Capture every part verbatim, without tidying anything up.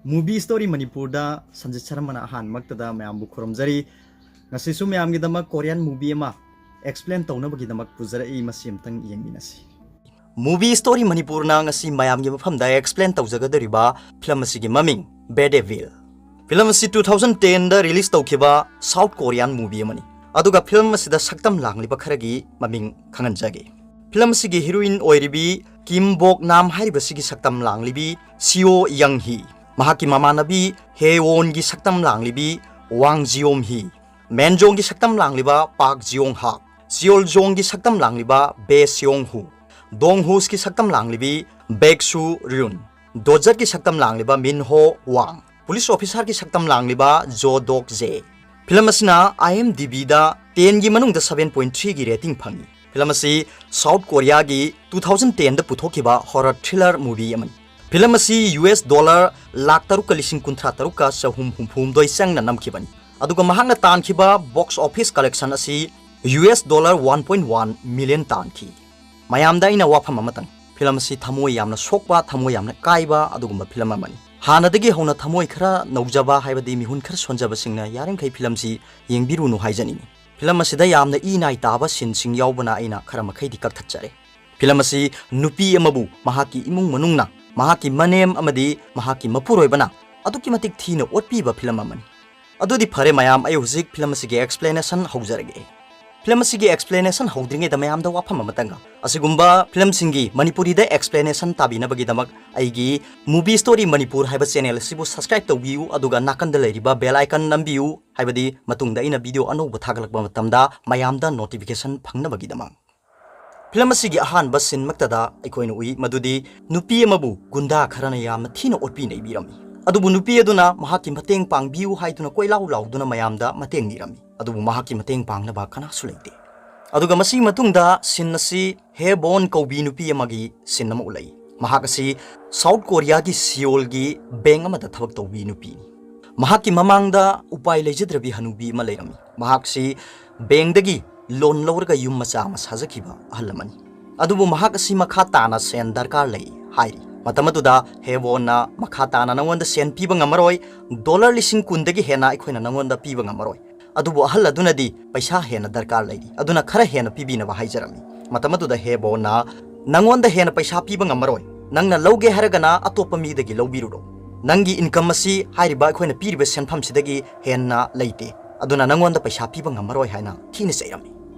Movie Story ꯃꯅꯤꯄꯨꯔꯗ ꯁꯟꯖꯤꯠ ꯁꯔꯃꯅ ꯑꯍꯥꯟꯕꯃꯛꯇꯗ ꯃꯌꯥꯝꯕꯨ ꯈꯨꯔꯨꯝꯖꯔꯤ꯫ ꯉꯁꯤꯁꯨ ꯃꯌꯥꯝꯒꯤꯗꯃꯛ Korean movie ꯑꯃ explain ꯇꯧꯅꯕꯒꯤꯗꯃꯛ ꯄꯨꯖꯔꯛꯏ, ꯃꯁꯤ ꯑꯝꯇꯪ ꯌꯦꯡꯃꯤꯟꯅꯁꯤ꯫ Movie Story ꯃꯅꯤꯄꯨꯔꯅ ꯉꯁꯤ ꯃꯌꯥꯝꯒꯤ ꯃꯐꯝꯗ explain ꯇꯧꯖꯒꯗꯧꯔꯤꯕ film ꯑꯁꯤꯒꯤ ꯃꯃꯤꯡ Bad Evil꯫ Film ꯑꯁꯤ two thousand ten ꯗ release ꯇꯧꯈꯤꯕ South Korean movie ꯑꯃꯅꯤ꯫ ꯑꯗꯨꯒ film ꯑꯁꯤꯗ ꯁꯛꯇꯝ ꯂꯥꯡꯂꯤꯕ ꯈꯔꯒꯤ ꯃꯃꯤꯡ ꯈꯪꯍꯟꯖꯒꯦ꯫ Film ꯑꯁꯤꯒꯤ heroine ꯑꯣꯏꯔꯤꯕꯤ ꯀꯤꯝ ꯕꯣꯛ ꯅꯥꯝ ꯍꯥꯏꯔꯤꯕꯁꯤꯒꯤ ꯁꯛꯇꯝ ꯂꯥꯡꯂꯤꯕꯤ ꯁꯤꯑꯣ ꯌꯪ ꯍꯤ, ꯃꯍꯥꯛꯀꯤ ꯃꯃꯥꯟꯅꯕꯤ ꯍꯦꯋꯣꯟꯒꯤ ꯁꯛꯇꯝ ꯂꯥꯡꯂꯤꯕꯤ ꯋꯥꯡ ꯖꯤꯌꯣꯝ ꯍꯤ, ꯃꯦꯟꯖꯣꯡꯒꯤ ꯁꯛꯇꯝ ꯂꯥꯡꯂꯤꯕ ꯄꯥꯛ ꯖꯤꯌꯣꯡ ꯍꯥꯛ, ꯁꯤꯑꯣꯜ ꯖꯣꯡꯒꯤ ꯁꯛꯇꯝ ꯂꯥꯡꯂꯤꯕ ꯕꯦ ꯁꯤꯌꯣꯡ ꯍꯨ, ꯗꯣꯡ ꯍꯨꯁꯀꯤ ꯁꯛꯇꯝ ꯂꯥꯡꯂꯤꯕꯤ ꯕꯦꯛ ꯁꯨ ꯔꯤꯌꯨꯟ, ꯗꯣꯖꯠꯀꯤ ꯁꯛꯇꯝ ꯂꯥꯡꯂꯤꯕ ꯃꯤꯟ ꯍꯣ ꯋꯥꯡ, police officerꯒꯤ ꯁꯛꯇꯝ ꯂꯥꯡꯂꯤꯕ ꯖꯣ ꯗꯣꯛ ꯖꯦ꯫ Film ꯑꯁꯤꯅ IMDbꯗ tenꯒꯤ ꯃꯅꯨꯡꯗ seven point threeꯒꯤ rating ꯐꯪꯉꯤ꯫ Film ꯑꯁꯤ South Koreaꯒꯤ two thousand tenꯗ ꯄꯨꯊꯣꯛꯈꯤꯕ horror thriller movie ꯑꯃꯅꯤ꯫ Film ꯑꯁꯤ US dollar ꯂꯥꯈ ꯇꯔꯨꯛꯀ ꯂꯤꯁꯤꯡ ꯀꯨꯟꯊ꯭ꯔꯥ ꯇꯔꯨꯛꯀ ꯆꯍꯨꯝ ꯍꯨꯝꯐꯨ ꯍꯨꯝꯗꯣꯏ ꯆꯪꯅ ꯅꯝꯈꯤꯕꯅꯤ꯫ ꯑꯗꯨꯒ ꯃꯍꯥꯛꯅ ꯇꯥꯟꯈꯤꯕ box office collection ꯑꯁꯤ US dollar one point one million ꯇꯥꯟꯈꯤ꯫ ꯃꯌꯥꯝꯗ ꯑꯩꯅ ꯋꯥꯐꯝ ꯑꯃꯇꯪ, film ꯑꯁꯤ ꯊꯃꯣꯏ ꯌꯥꯝꯅ ꯁꯣꯛꯄ, ꯊꯃꯣꯏ ꯌꯥꯝꯅ ꯀꯥꯏꯕ ꯑꯗꯨꯒꯨꯝꯕ film ꯑꯃꯅꯤ꯫ ꯍꯥꯟꯅꯗꯒꯤ ꯍꯧꯅ ꯊꯃꯣꯏ ꯈꯔ ꯅꯧꯖꯕ, ꯍꯥꯏꯕꯗꯤ ꯃꯤꯍꯨꯟ ꯈꯔ ꯁꯣꯟꯖꯕꯁꯤꯡꯅ ꯌꯥꯔꯤꯃꯈꯩ film ꯑꯁꯤ ꯌꯦꯡꯕꯤꯔꯨꯅꯨ ꯍꯥꯏꯖꯅꯤꯡꯏ꯫ Film ꯑꯁꯤꯗ ꯌꯥꯝꯅ ꯏ ꯅꯥꯏ ꯇꯥꯕ sceneꯁꯤꯡ ꯌꯥꯎꯕꯅ ꯑꯩꯅ ꯈꯔ ꯃꯈꯩꯗꯤ ꯀꯛꯊꯠꯆꯔꯦ꯫ Film ꯑꯁꯤ ꯅꯨꯄꯤ ꯑꯃꯕꯨ ꯃꯍꯥꯛꯀꯤ ꯏꯃꯨꯡ ꯃꯅꯨꯡꯅ, ꯃꯍꯥꯛꯀꯤ ꯃꯅꯦꯝ ꯑꯃꯗꯤ ꯃꯍꯥꯛꯀꯤ ꯃꯄꯨꯔꯣꯏꯕꯅ ꯑꯗꯨꯛꯀꯤ ꯃꯇꯤꯛ ꯊꯤꯅ ꯑꯣꯠꯄꯤꯕ film ꯑꯃꯅꯤ꯫ ꯑꯗꯨꯗꯤ ꯐꯔꯦ ꯃꯌꯥꯝ, ꯑꯩ ꯍꯧꯖꯤꯛ film ꯑꯁꯤꯒꯤ explanation ꯍꯧꯖꯔꯒꯦ꯫ Film ꯑꯁꯤꯒꯤ explanation ꯍꯧꯗ꯭ꯔꯤꯉꯩꯗ ꯃꯌꯥꯝꯗ ꯋꯥꯐꯝ ꯑꯃꯇꯪꯒ, ꯑꯁꯤꯒꯨꯝꯕ filmꯁꯤꯡꯒꯤ ꯃꯅꯤꯄꯨꯔꯤꯗ explanation ꯇꯥꯕꯤꯅꯕꯒꯤꯗꯃꯛ ꯑꯩꯒꯤ Movie Story ꯃꯅꯤꯄꯨꯔ ꯍꯥꯏꯕ channel ꯑꯁꯤꯕꯨ subscribe ꯇꯧꯕꯤꯌꯨ, ꯑꯗꯨꯒ ꯅꯥꯀꯟꯗ ꯂꯩꯔꯤꯕ bell icon ꯅꯝꯕꯤꯌꯨ, ꯍꯥꯏꯕꯗꯤ ꯃꯇꯨꯡꯗ ꯑꯩꯅ video ꯑꯅꯧꯕ ꯊꯥꯒꯠꯂꯛꯄ ꯃꯇꯝꯗ ꯃꯌꯥꯝꯗ notification ꯐꯪꯅꯕꯒꯤꯗꯃꯛ꯫ Film ꯑꯁꯤꯒꯤ ꯑꯍꯥꯟꯕ sceneꯃꯛꯇꯗ ꯑꯩꯈꯣꯏꯅ ꯎꯏ ꯃꯗꯨꯗꯤ ꯅꯨꯄꯤ ꯑꯃꯕꯨ ꯒꯨꯟꯗꯥ ꯈꯔꯅ ꯌꯥꯝꯅ ꯊꯤꯅ ꯑꯣꯠꯄꯤ ꯅꯩꯕꯤꯔꯝꯃꯤ꯫ ꯑꯗꯨꯕꯨ ꯅꯨꯄꯤ ꯑꯗꯨꯅ ꯃꯍꯥꯛꯀꯤ ꯃꯇꯦꯡ ꯄꯥꯡꯕꯤꯌꯨ ꯍꯥꯏꯗꯨꯅ ꯀꯣꯏꯂꯥꯎ ꯂꯥꯎꯗꯨꯅ ꯃꯌꯥꯝꯗ ꯃꯇꯦꯡ ꯅꯤꯔꯝꯃꯤ, ꯑꯗꯨꯕꯨ ꯃꯍꯥꯛꯀꯤ ꯃꯇꯦꯡ ꯄꯥꯡꯅꯕ ꯀꯅꯥꯁꯨ ꯂꯩꯇꯦ꯫ ꯑꯗꯨꯒ ꯃꯁꯤꯒꯤ ꯃꯇꯨꯡꯗ scene ꯑꯁꯤ ꯍꯦ ꯕꯣꯟ ꯀꯧꯕꯤ ꯅꯨꯄꯤ ꯑꯃꯒꯤ scene ꯑꯃ ꯎꯠꯂꯛꯏ꯫ ꯃꯍꯥꯛ ꯑꯁꯤ South Koreaꯒꯤ ꯁꯤꯑꯣꯜꯒꯤ bank ꯑꯃꯗ ꯊꯕꯛ ꯇꯧꯕꯤ ꯅꯨꯄꯤꯅꯤ꯫ ꯃꯍꯥꯛꯀꯤ ꯃꯃꯥꯡꯗ ꯎꯄꯥꯏ ꯂꯩꯖꯗ꯭ꯔꯕꯤ ꯍꯅꯨꯕꯤ ꯑꯃ ꯂꯩꯔꯝꯃꯤ꯫ ꯃꯍꯥꯛꯁꯤ bankꯗꯒꯤ loan ꯂꯧꯔꯒ ꯌꯨꯝ ꯃꯆꯥ ꯑꯃ ꯁꯥꯖꯈꯤꯕ ꯑꯍꯜ ꯑꯃꯅꯤ꯫ ꯑꯗꯨꯕꯨ ꯃꯍꯥꯛ ꯑꯁꯤ ꯃꯈꯥ ꯇꯥꯅ ꯁꯦꯟ ꯗꯔꯀꯥꯔ ꯂꯩ ꯍꯥꯏꯔꯤ꯫ ꯃꯇꯝ ꯑꯗꯨꯗ ꯍꯦꯕꯣꯟꯅ ꯃꯈꯥ ꯇꯥꯅ ꯅꯪꯉꯣꯟꯗ ꯁꯦꯟ ꯄꯤꯕ ꯉꯝꯃꯔꯣꯏ, ꯗꯣꯂꯔ ꯂꯤꯁꯤꯡ ꯀꯨꯟꯗꯒꯤ ꯍꯦꯟꯅ ꯑꯩꯈꯣꯏꯅ ꯅꯪꯉꯣꯟꯗ ꯄꯤꯕ ꯉꯝꯃꯔꯣꯏ, ꯑꯗꯨꯕꯨ ꯑꯍꯜ ꯑꯗꯨꯅꯗꯤ ꯄꯩꯁꯥ ꯍꯦꯟꯅ ꯗꯔꯀꯥꯔ ꯂꯩꯔꯤ, ꯑꯗꯨꯅ ꯈꯔ ꯍꯦꯟꯅ ꯄꯤꯕꯤꯅꯕ ꯍꯥꯏꯖꯔꯝꯃꯤ꯫ ꯃꯇꯝ ꯑꯗꯨꯗ ꯍꯦꯕꯣꯟꯅ, "ꯅꯪꯉꯣꯟꯗ ꯍꯦꯟꯅ ꯄꯩꯁꯥ ꯄꯤꯕ ꯉꯝꯃꯔꯣꯏ, ꯅꯪꯅ ꯂꯧꯒꯦ ꯍꯥꯏꯔꯒꯅ ꯑꯇꯣꯞꯄ ꯃꯤꯗꯒꯤ ꯂꯧꯕꯤꯔꯨꯔꯣ, ꯅꯪꯒꯤ ꯏꯟꯀꯝ ꯑꯁꯤ ꯍꯥꯏꯔꯤꯕ ꯑꯩꯈꯣꯏꯅ ꯄꯤꯔꯤꯕ ꯁꯦꯟꯐꯝꯁꯤꯗꯒꯤ ꯍꯦꯟꯅ ꯂꯩꯇꯦ, ꯑꯗꯨꯅ ꯅꯪꯉꯣꯟꯗ ꯄꯩꯁꯥ ꯄꯤꯕ ꯉꯝꯃꯔꯣꯏ" ꯍꯥꯏꯅ ꯊꯤꯅ ꯆꯩꯔꯝꯃꯤ꯫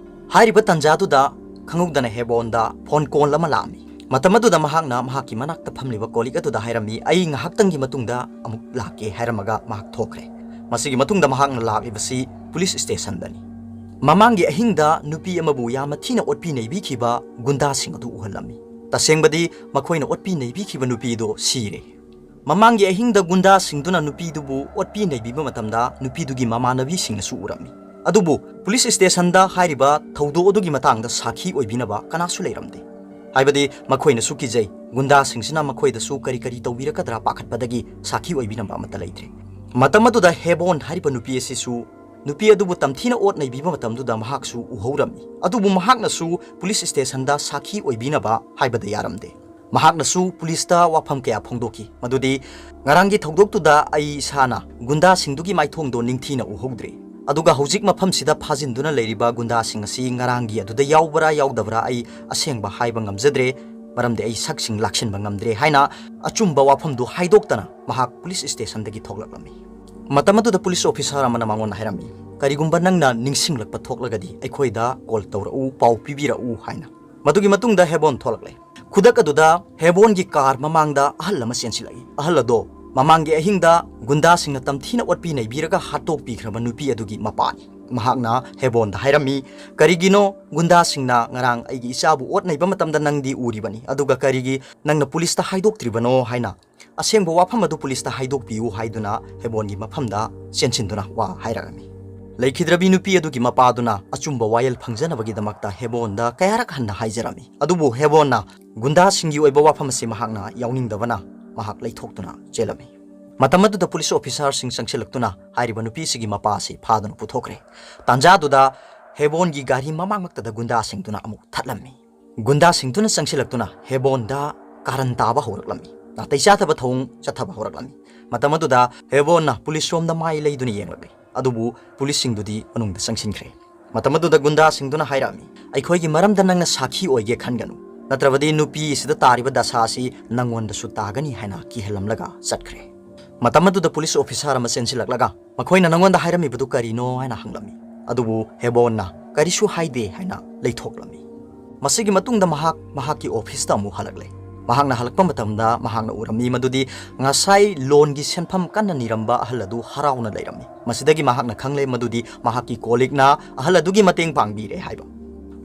ꯍꯥꯏꯔꯤꯕ ꯇꯥꯟꯖꯥꯗꯨꯗ ꯈꯪꯍꯧꯗꯅ ꯍꯦꯕꯣꯟꯗ ꯐꯣꯟ ꯀꯣꯜ ꯑꯃ ꯂꯥꯛꯑꯝꯃꯤ꯫ ꯃꯇꯝ ꯑꯗꯨꯗ ꯃꯍꯥꯛꯅ ꯃꯍꯥꯛꯀꯤ ꯃꯅꯥꯛꯇ ꯐꯝꯂꯤꯕ ꯀꯣꯂꯤꯛ ꯑꯗꯨꯗ ꯍꯥꯏꯔꯝꯃꯤ, "ꯑꯩ ꯉꯥꯏꯍꯥꯛꯇꯪꯒꯤ ꯃꯇꯨꯡꯗ ꯑꯃꯨꯛ ꯂꯥꯛꯀꯦ" ꯍꯥꯏꯔꯝꯃꯒ ꯃꯍꯥꯛ ꯊꯣꯛꯈ꯭ꯔꯦ꯫ ꯃꯁꯤꯒꯤ ꯃꯇꯨꯡꯗ ꯃꯍꯥꯛꯅ ꯂꯥꯛꯂꯤꯕꯁꯤ ꯄꯨꯂꯤꯁ ꯁ꯭ꯇꯦꯁꯟꯗꯅꯤ꯫ ꯃꯃꯥꯡꯒꯤ ꯑꯍꯤꯡꯗ ꯅꯨꯄꯤ ꯑꯃꯕꯨ ꯌꯥꯝꯅ ꯊꯤꯅ ꯑꯣꯠꯄꯤ ꯅꯩꯕꯤꯈꯤꯕ ꯒꯨꯟꯗꯥꯁꯤꯡ ꯑꯗꯨ ꯎꯍꯜꯂꯝꯃꯤ꯫ ꯇꯁꯦꯡꯕꯗꯤ ꯃꯈꯣꯏꯅ ꯑꯣꯠꯄꯤ ꯅꯩꯕꯤꯈꯤꯕ ꯅꯨꯄꯤꯗꯨ ꯁꯤꯔꯦ꯫ ꯃꯃꯥꯡꯒꯤ ꯑꯍꯤꯡꯗ ꯒꯨꯟꯗꯥꯁꯤꯡꯗꯨꯅ ꯅꯨꯄꯤꯗꯨꯕꯨ ꯑꯣꯠꯄꯤ ꯅꯩꯕꯤꯕ ꯃꯇꯝꯗ ꯅꯨꯄꯤꯗꯨꯒꯤ ꯃꯃꯥꯟꯅꯕꯤꯁꯤꯡꯅꯁꯨ ꯎꯔꯝꯃꯤ꯫ ꯑꯗꯨꯕꯨ ꯄꯨꯂꯤꯁ ꯁ꯭ꯇꯦꯁꯟꯗ ꯍꯥꯏꯔꯤꯕ ꯊꯧꯗꯣꯛ ꯑꯗꯨꯒꯤ ꯃꯇꯥꯡꯗ ꯁꯥꯈꯤ ꯑꯣꯏꯕꯤꯅꯕ ꯀꯅꯥꯁꯨ ꯂꯩꯔꯝꯗꯦ꯫ ꯍꯥꯏꯕꯗꯤ ꯃꯈꯣꯏꯅꯁꯨ ꯀꯤꯖꯩ, ꯒꯨꯟꯗꯥꯁꯤꯡꯁꯤꯅ ꯃꯈꯣꯏꯗꯁꯨ ꯀꯔꯤ ꯀꯔꯤ ꯇꯧꯕꯤꯔꯛꯀꯗ꯭ꯔꯥ ꯄꯥꯈꯠꯄꯗꯒꯤ ꯁꯥꯈꯤ ꯑꯣꯏꯕꯤꯅꯕ ꯑꯃꯠꯇ ꯂꯩꯇ꯭ꯔꯦ꯫ ꯃꯇꯝ ꯑꯗꯨꯗ ꯍꯦꯕꯣꯟ ꯍꯥꯏꯔꯤꯕ ꯅꯨꯄꯤ ꯑꯁꯤꯁꯨ ꯅꯨꯄꯤ ꯑꯗꯨꯕꯨ ꯇꯝꯊꯤꯅ ꯑꯣꯠ ꯅꯩꯕꯤꯕ ꯃꯇꯝꯗꯨꯗ ꯃꯍꯥꯛꯁꯨ ꯎꯍꯧꯔꯝꯃꯤ꯫ ꯑꯗꯨꯕꯨ ꯃꯍꯥꯛꯅꯁꯨ ꯄꯨꯂꯤꯁ ꯁ꯭ꯇꯦꯁꯟꯗ ꯁꯥꯈꯤ ꯑꯣꯏꯕꯤꯅꯕ ꯍꯥꯏꯕꯗ ꯌꯥꯔꯝꯗꯦ꯫ ꯃꯍꯥꯛꯅꯁꯨ ꯄꯨꯂꯤꯁꯇ ꯋꯥꯐꯝ ꯀꯌꯥ ꯐꯣꯡꯗꯣꯛꯈꯤ, ꯃꯗꯨꯗꯤ, "ꯉꯔꯥꯡꯒꯤ ꯊꯧꯗꯣꯛꯇꯨꯗ ꯑꯩ ꯏꯁꯥꯅ ꯒꯨꯟꯗꯥꯁꯤꯡꯗꯨꯒꯤ ꯃꯥꯏꯊꯣꯡꯗꯣ ꯅꯤꯡꯊꯤꯅ ꯎꯍꯧꯗ꯭ꯔꯦ, ꯑꯗꯨꯒ ꯍꯧꯖꯤꯛ ꯃꯐꯝꯁꯤꯗ ꯐꯥꯖꯤꯟꯗꯨꯅ ꯂꯩꯔꯤꯕ ꯒꯨꯟꯗꯥꯁꯤꯡ ꯑꯁꯤ ꯉꯔꯥꯡꯒꯤ ꯑꯗꯨꯗ ꯌꯥꯎꯕ꯭ꯔꯥ ꯌꯥꯎꯗꯕ꯭ꯔꯥ ꯑꯩ ꯑꯁꯦꯡꯕ ꯍꯥꯏꯕ ꯉꯝꯖꯗ꯭ꯔꯦ, ꯃꯔꯝꯗꯤ ꯑꯩ ꯁꯛꯁꯤꯡ ꯂꯥꯛꯁꯤꯟꯕ ꯉꯝꯗ꯭ꯔꯦ" ꯍꯥꯏꯅ ꯑꯆꯨꯝꯕ ꯋꯥꯐꯝꯗꯨ ꯍꯥꯏꯗꯣꯛꯇꯅ ꯃꯍꯥꯛ ꯄꯨꯂꯤꯁ ꯁ꯭ꯇꯦꯁꯟꯗꯒꯤ ꯊꯣꯛꯂꯛꯂꯝꯃꯤ꯫ ꯃꯇꯝ ꯑꯗꯨꯗ ꯄꯨꯂꯤꯁ ꯑꯣꯐꯤꯁꯥꯔ ꯑꯃꯅ ꯃꯉꯣꯟꯗ ꯍꯥꯏꯔꯝꯃꯤ, "ꯀꯔꯤꯒꯨꯝꯕ ꯅꯪꯅ ꯅꯤꯡꯁꯤꯡꯂꯛꯄ ꯊꯣꯛꯂꯒꯗꯤ ꯑꯩꯈꯣꯏꯗ ꯀꯣꯜ ꯇꯧꯔꯛꯎ, ꯄꯥꯎ ꯄꯤꯕꯤꯔꯛꯎ" ꯍꯥꯏꯅ꯫ ꯃꯗꯨꯒꯤ ꯃꯇꯨꯡꯗ ꯍꯦꯕꯣꯟ ꯊꯣꯛꯂꯛꯂꯦ꯫ ꯈꯨꯗꯛ ꯑꯗꯨꯗ ꯍꯦꯕꯣꯟꯒꯤ ꯀꯥꯔ ꯃꯃꯥꯡꯗ ꯑꯍꯜ ꯑꯃ ꯆꯦꯟꯁꯤꯜꯂꯛꯏ꯫ ꯑꯍꯜ ꯑꯗꯣ ꯃꯃꯥꯡꯒꯤ ꯑꯍꯤꯡꯗ ꯒꯨꯟꯗꯥꯁꯤꯡꯅ ꯇꯝꯊꯤꯅ ꯑꯣꯠꯄꯤ ꯅꯩꯕꯤꯔꯒ ꯍꯥꯠꯇꯣꯛꯄꯤꯈ꯭ꯔꯕ ꯅꯨꯄꯤ ꯑꯗꯨꯒꯤ ꯃꯄꯥꯅꯤ꯫ ꯃꯍꯥꯛꯅ ꯍꯦꯕꯣꯟꯗ ꯍꯥꯏꯔꯝꯃꯤ, "ꯀꯔꯤꯒꯤꯅꯣ ꯒꯨꯟꯗꯥꯁꯤꯡꯅ ꯉꯔꯥꯡ ꯑꯩꯒꯤ ꯏꯆꯥꯕꯨ ꯑꯣꯠ ꯅꯩꯕ ꯃꯇꯝꯗ ꯅꯪꯗꯤ ꯎꯔꯤꯕꯅꯤ, ꯑꯗꯨꯒ ꯀꯔꯤꯒꯤ ꯅꯪꯅ ꯄꯨꯂꯤꯁꯇ ꯍꯥꯏꯗꯣꯛꯇ꯭ꯔꯤꯕꯅꯣ?" ꯍꯥꯏꯅ ꯑꯁꯦꯡꯕ ꯋꯥꯐꯝ ꯑꯗꯨ ꯄꯨꯂꯤꯁꯇ ꯍꯥꯏꯗꯣꯛꯄꯤꯌꯨ ꯍꯥꯏꯗꯨꯅ ꯍꯦꯕꯣꯟꯒꯤ ꯃꯐꯝꯗ ꯆꯦꯟꯁꯤꯟꯗꯨꯅ ꯋꯥ ꯍꯥꯏꯔꯛꯂꯝꯃꯤ꯫ ꯂꯩꯈꯤꯗ꯭ꯔꯕꯤ ꯅꯨꯄꯤ ꯑꯗꯨꯒꯤ ꯃꯄꯥꯗꯨꯅ ꯑꯆꯨꯝꯕ ꯋꯥꯌꯦꯜ ꯐꯪꯖꯅꯕꯒꯤꯗꯃꯛꯇ ꯍꯦꯕꯣꯟꯗ ꯀꯌꯥꯔꯛ ꯍꯟꯅ ꯍꯥꯏꯖꯔꯝꯃꯤ꯫ ꯑꯗꯨꯕꯨ ꯍꯦꯕꯣꯟꯅ ꯒꯨꯟꯗꯥꯁꯤꯡꯒꯤ ꯑꯣꯏꯕ ꯋꯥꯐꯝ ꯑꯁꯤ ꯃꯍꯥꯛꯅ ꯌꯥꯎꯅꯤꯡꯗꯕꯅ ꯃꯍꯥꯛ ꯂꯩꯊꯣꯛꯇꯨꯅ ꯆꯦꯜꯂꯝꯃꯤ꯫ ꯃꯇꯝ ꯑꯗꯨꯗ ꯄꯨꯂꯤꯁ ꯑꯣꯐꯤꯁꯥꯔꯁꯤꯡ ꯆꯪꯁꯤꯜꯂꯛꯇꯨꯅ ꯍꯥꯏꯔꯤꯕ ꯅꯨꯄꯤꯁꯤꯒꯤ ꯃꯄꯥ ꯑꯁꯤ ꯐꯥꯗꯨꯅ ꯄꯨꯊꯣꯛꯈ꯭ꯔꯦ꯫ ꯇꯥꯟꯖꯥꯗꯨꯗ ꯍꯦꯕꯣꯟꯒꯤ ꯒꯥꯔꯤ ꯃꯃꯥꯡꯃꯛꯇꯗ ꯒꯨꯟꯗꯥꯁꯤꯡꯗꯨꯅ ꯑꯃꯨꯛ ꯊꯠꯂꯝꯃꯤ꯫ ꯒꯨꯟꯗꯥꯁꯤꯡꯗꯨꯅ ꯆꯪꯁꯤꯜꯂꯛꯇꯨꯅ ꯍꯦꯕꯣꯟꯗ ꯀꯥꯔꯟ ꯇꯥꯕ ꯍꯧꯔꯛꯂꯝꯃꯤ꯫ ꯅꯥꯇꯩ ꯆꯥꯗꯕ ꯊꯧꯑꯣꯡ ꯆꯠꯊꯕ ꯍꯧꯔꯛꯂꯝꯃꯤ꯫ ꯃꯇꯝ ꯑꯗꯨꯗ ꯍꯦꯕꯣꯟꯅ ꯄꯨꯂꯤꯁ ꯔꯣꯝꯗ ꯃꯥꯏ ꯂꯩꯗꯨꯅ ꯌꯦꯡꯂꯛꯂꯤ꯫ ꯑꯗꯨꯕꯨ ꯄꯨꯂꯤꯁꯁꯤꯡꯗꯨꯗꯤ ꯃꯅꯨꯡꯗ ꯆꯪꯁꯤꯟꯈ꯭ꯔꯦ꯫ ꯃꯇꯝ ꯑꯗꯨꯗ ꯒꯨꯟꯗꯥꯁꯤꯡꯗꯨꯅ ꯍꯥꯏꯔꯛꯑꯝꯃꯤ, "ꯑꯩꯈꯣꯏꯒꯤ ꯃꯔꯝꯗ ꯅꯪꯅ ꯁꯥꯈꯤ ꯑꯣꯏꯒꯦ ꯈꯟꯒꯅꯨ, ꯅꯠꯇ꯭ꯔꯕꯗꯤ ꯅꯨꯄꯤ ꯑꯁꯤꯗ ꯇꯥꯔꯤꯕ ꯗꯁꯥ ꯑꯁꯤ ꯅꯪꯉꯣꯟꯗꯁꯨ ꯇꯥꯒꯅꯤ" ꯍꯥꯏꯅ ꯀꯤꯍꯜꯂꯝꯂꯒ ꯆꯠꯈ꯭ꯔꯦ꯫ ꯃꯇꯝ ꯑꯗꯨꯗ ꯄꯨꯂꯤꯁ ꯑꯣꯐꯤꯁꯥꯔ ꯑꯃ ꯆꯦꯟꯁꯤꯜꯂꯛꯂꯒ, "ꯃꯈꯣꯏꯅ ꯅꯪꯉꯣꯟꯗ ꯍꯥꯏꯔꯝꯃꯤꯕꯗꯨ ꯀꯔꯤꯅꯣ?" ꯍꯥꯏꯅ ꯍꯪꯂꯝꯃꯤ꯫ ꯑꯗꯨꯕꯨ ꯍꯦꯕꯣꯟꯅ ꯀꯔꯤꯁꯨ ꯍꯥꯏꯗꯦ ꯍꯥꯏꯅ ꯂꯩꯊꯣꯛꯂꯝꯃꯤ꯫ ꯃꯁꯤꯒꯤ ꯃꯇꯨꯡꯗ ꯃꯍꯥꯛ ꯃꯍꯥꯛꯀꯤ ꯑꯣꯐꯤꯁꯇ ꯑꯃꯨꯛ ꯍꯜꯂꯛꯂꯦ꯫ ꯃꯍꯥꯛꯅ ꯍꯜꯂꯛꯄ ꯃꯇꯝꯗ ꯃꯍꯥꯛꯅ ꯎꯔꯝꯃꯤ ꯃꯗꯨꯗꯤ ꯉꯁꯥꯏ ꯂꯣꯟꯒꯤ ꯁꯦꯟꯐꯝ ꯀꯟꯅ ꯅꯤꯔꯝꯕ ꯑꯍꯜ ꯑꯗꯨ ꯍꯔꯥꯎꯅ ꯂꯩꯔꯝꯃꯤ꯫ ꯃꯁꯤꯗꯒꯤ ꯃꯍꯥꯛꯅ ꯈꯪꯂꯦ ꯃꯗꯨꯗꯤ ꯃꯍꯥꯛꯀꯤ ꯀꯣꯂꯤꯛꯅ ꯑꯍꯜ ꯑꯗꯨꯒꯤ ꯃꯇꯦꯡ ꯄꯥꯡꯕꯤꯔꯦ ꯍꯥꯏꯕ꯫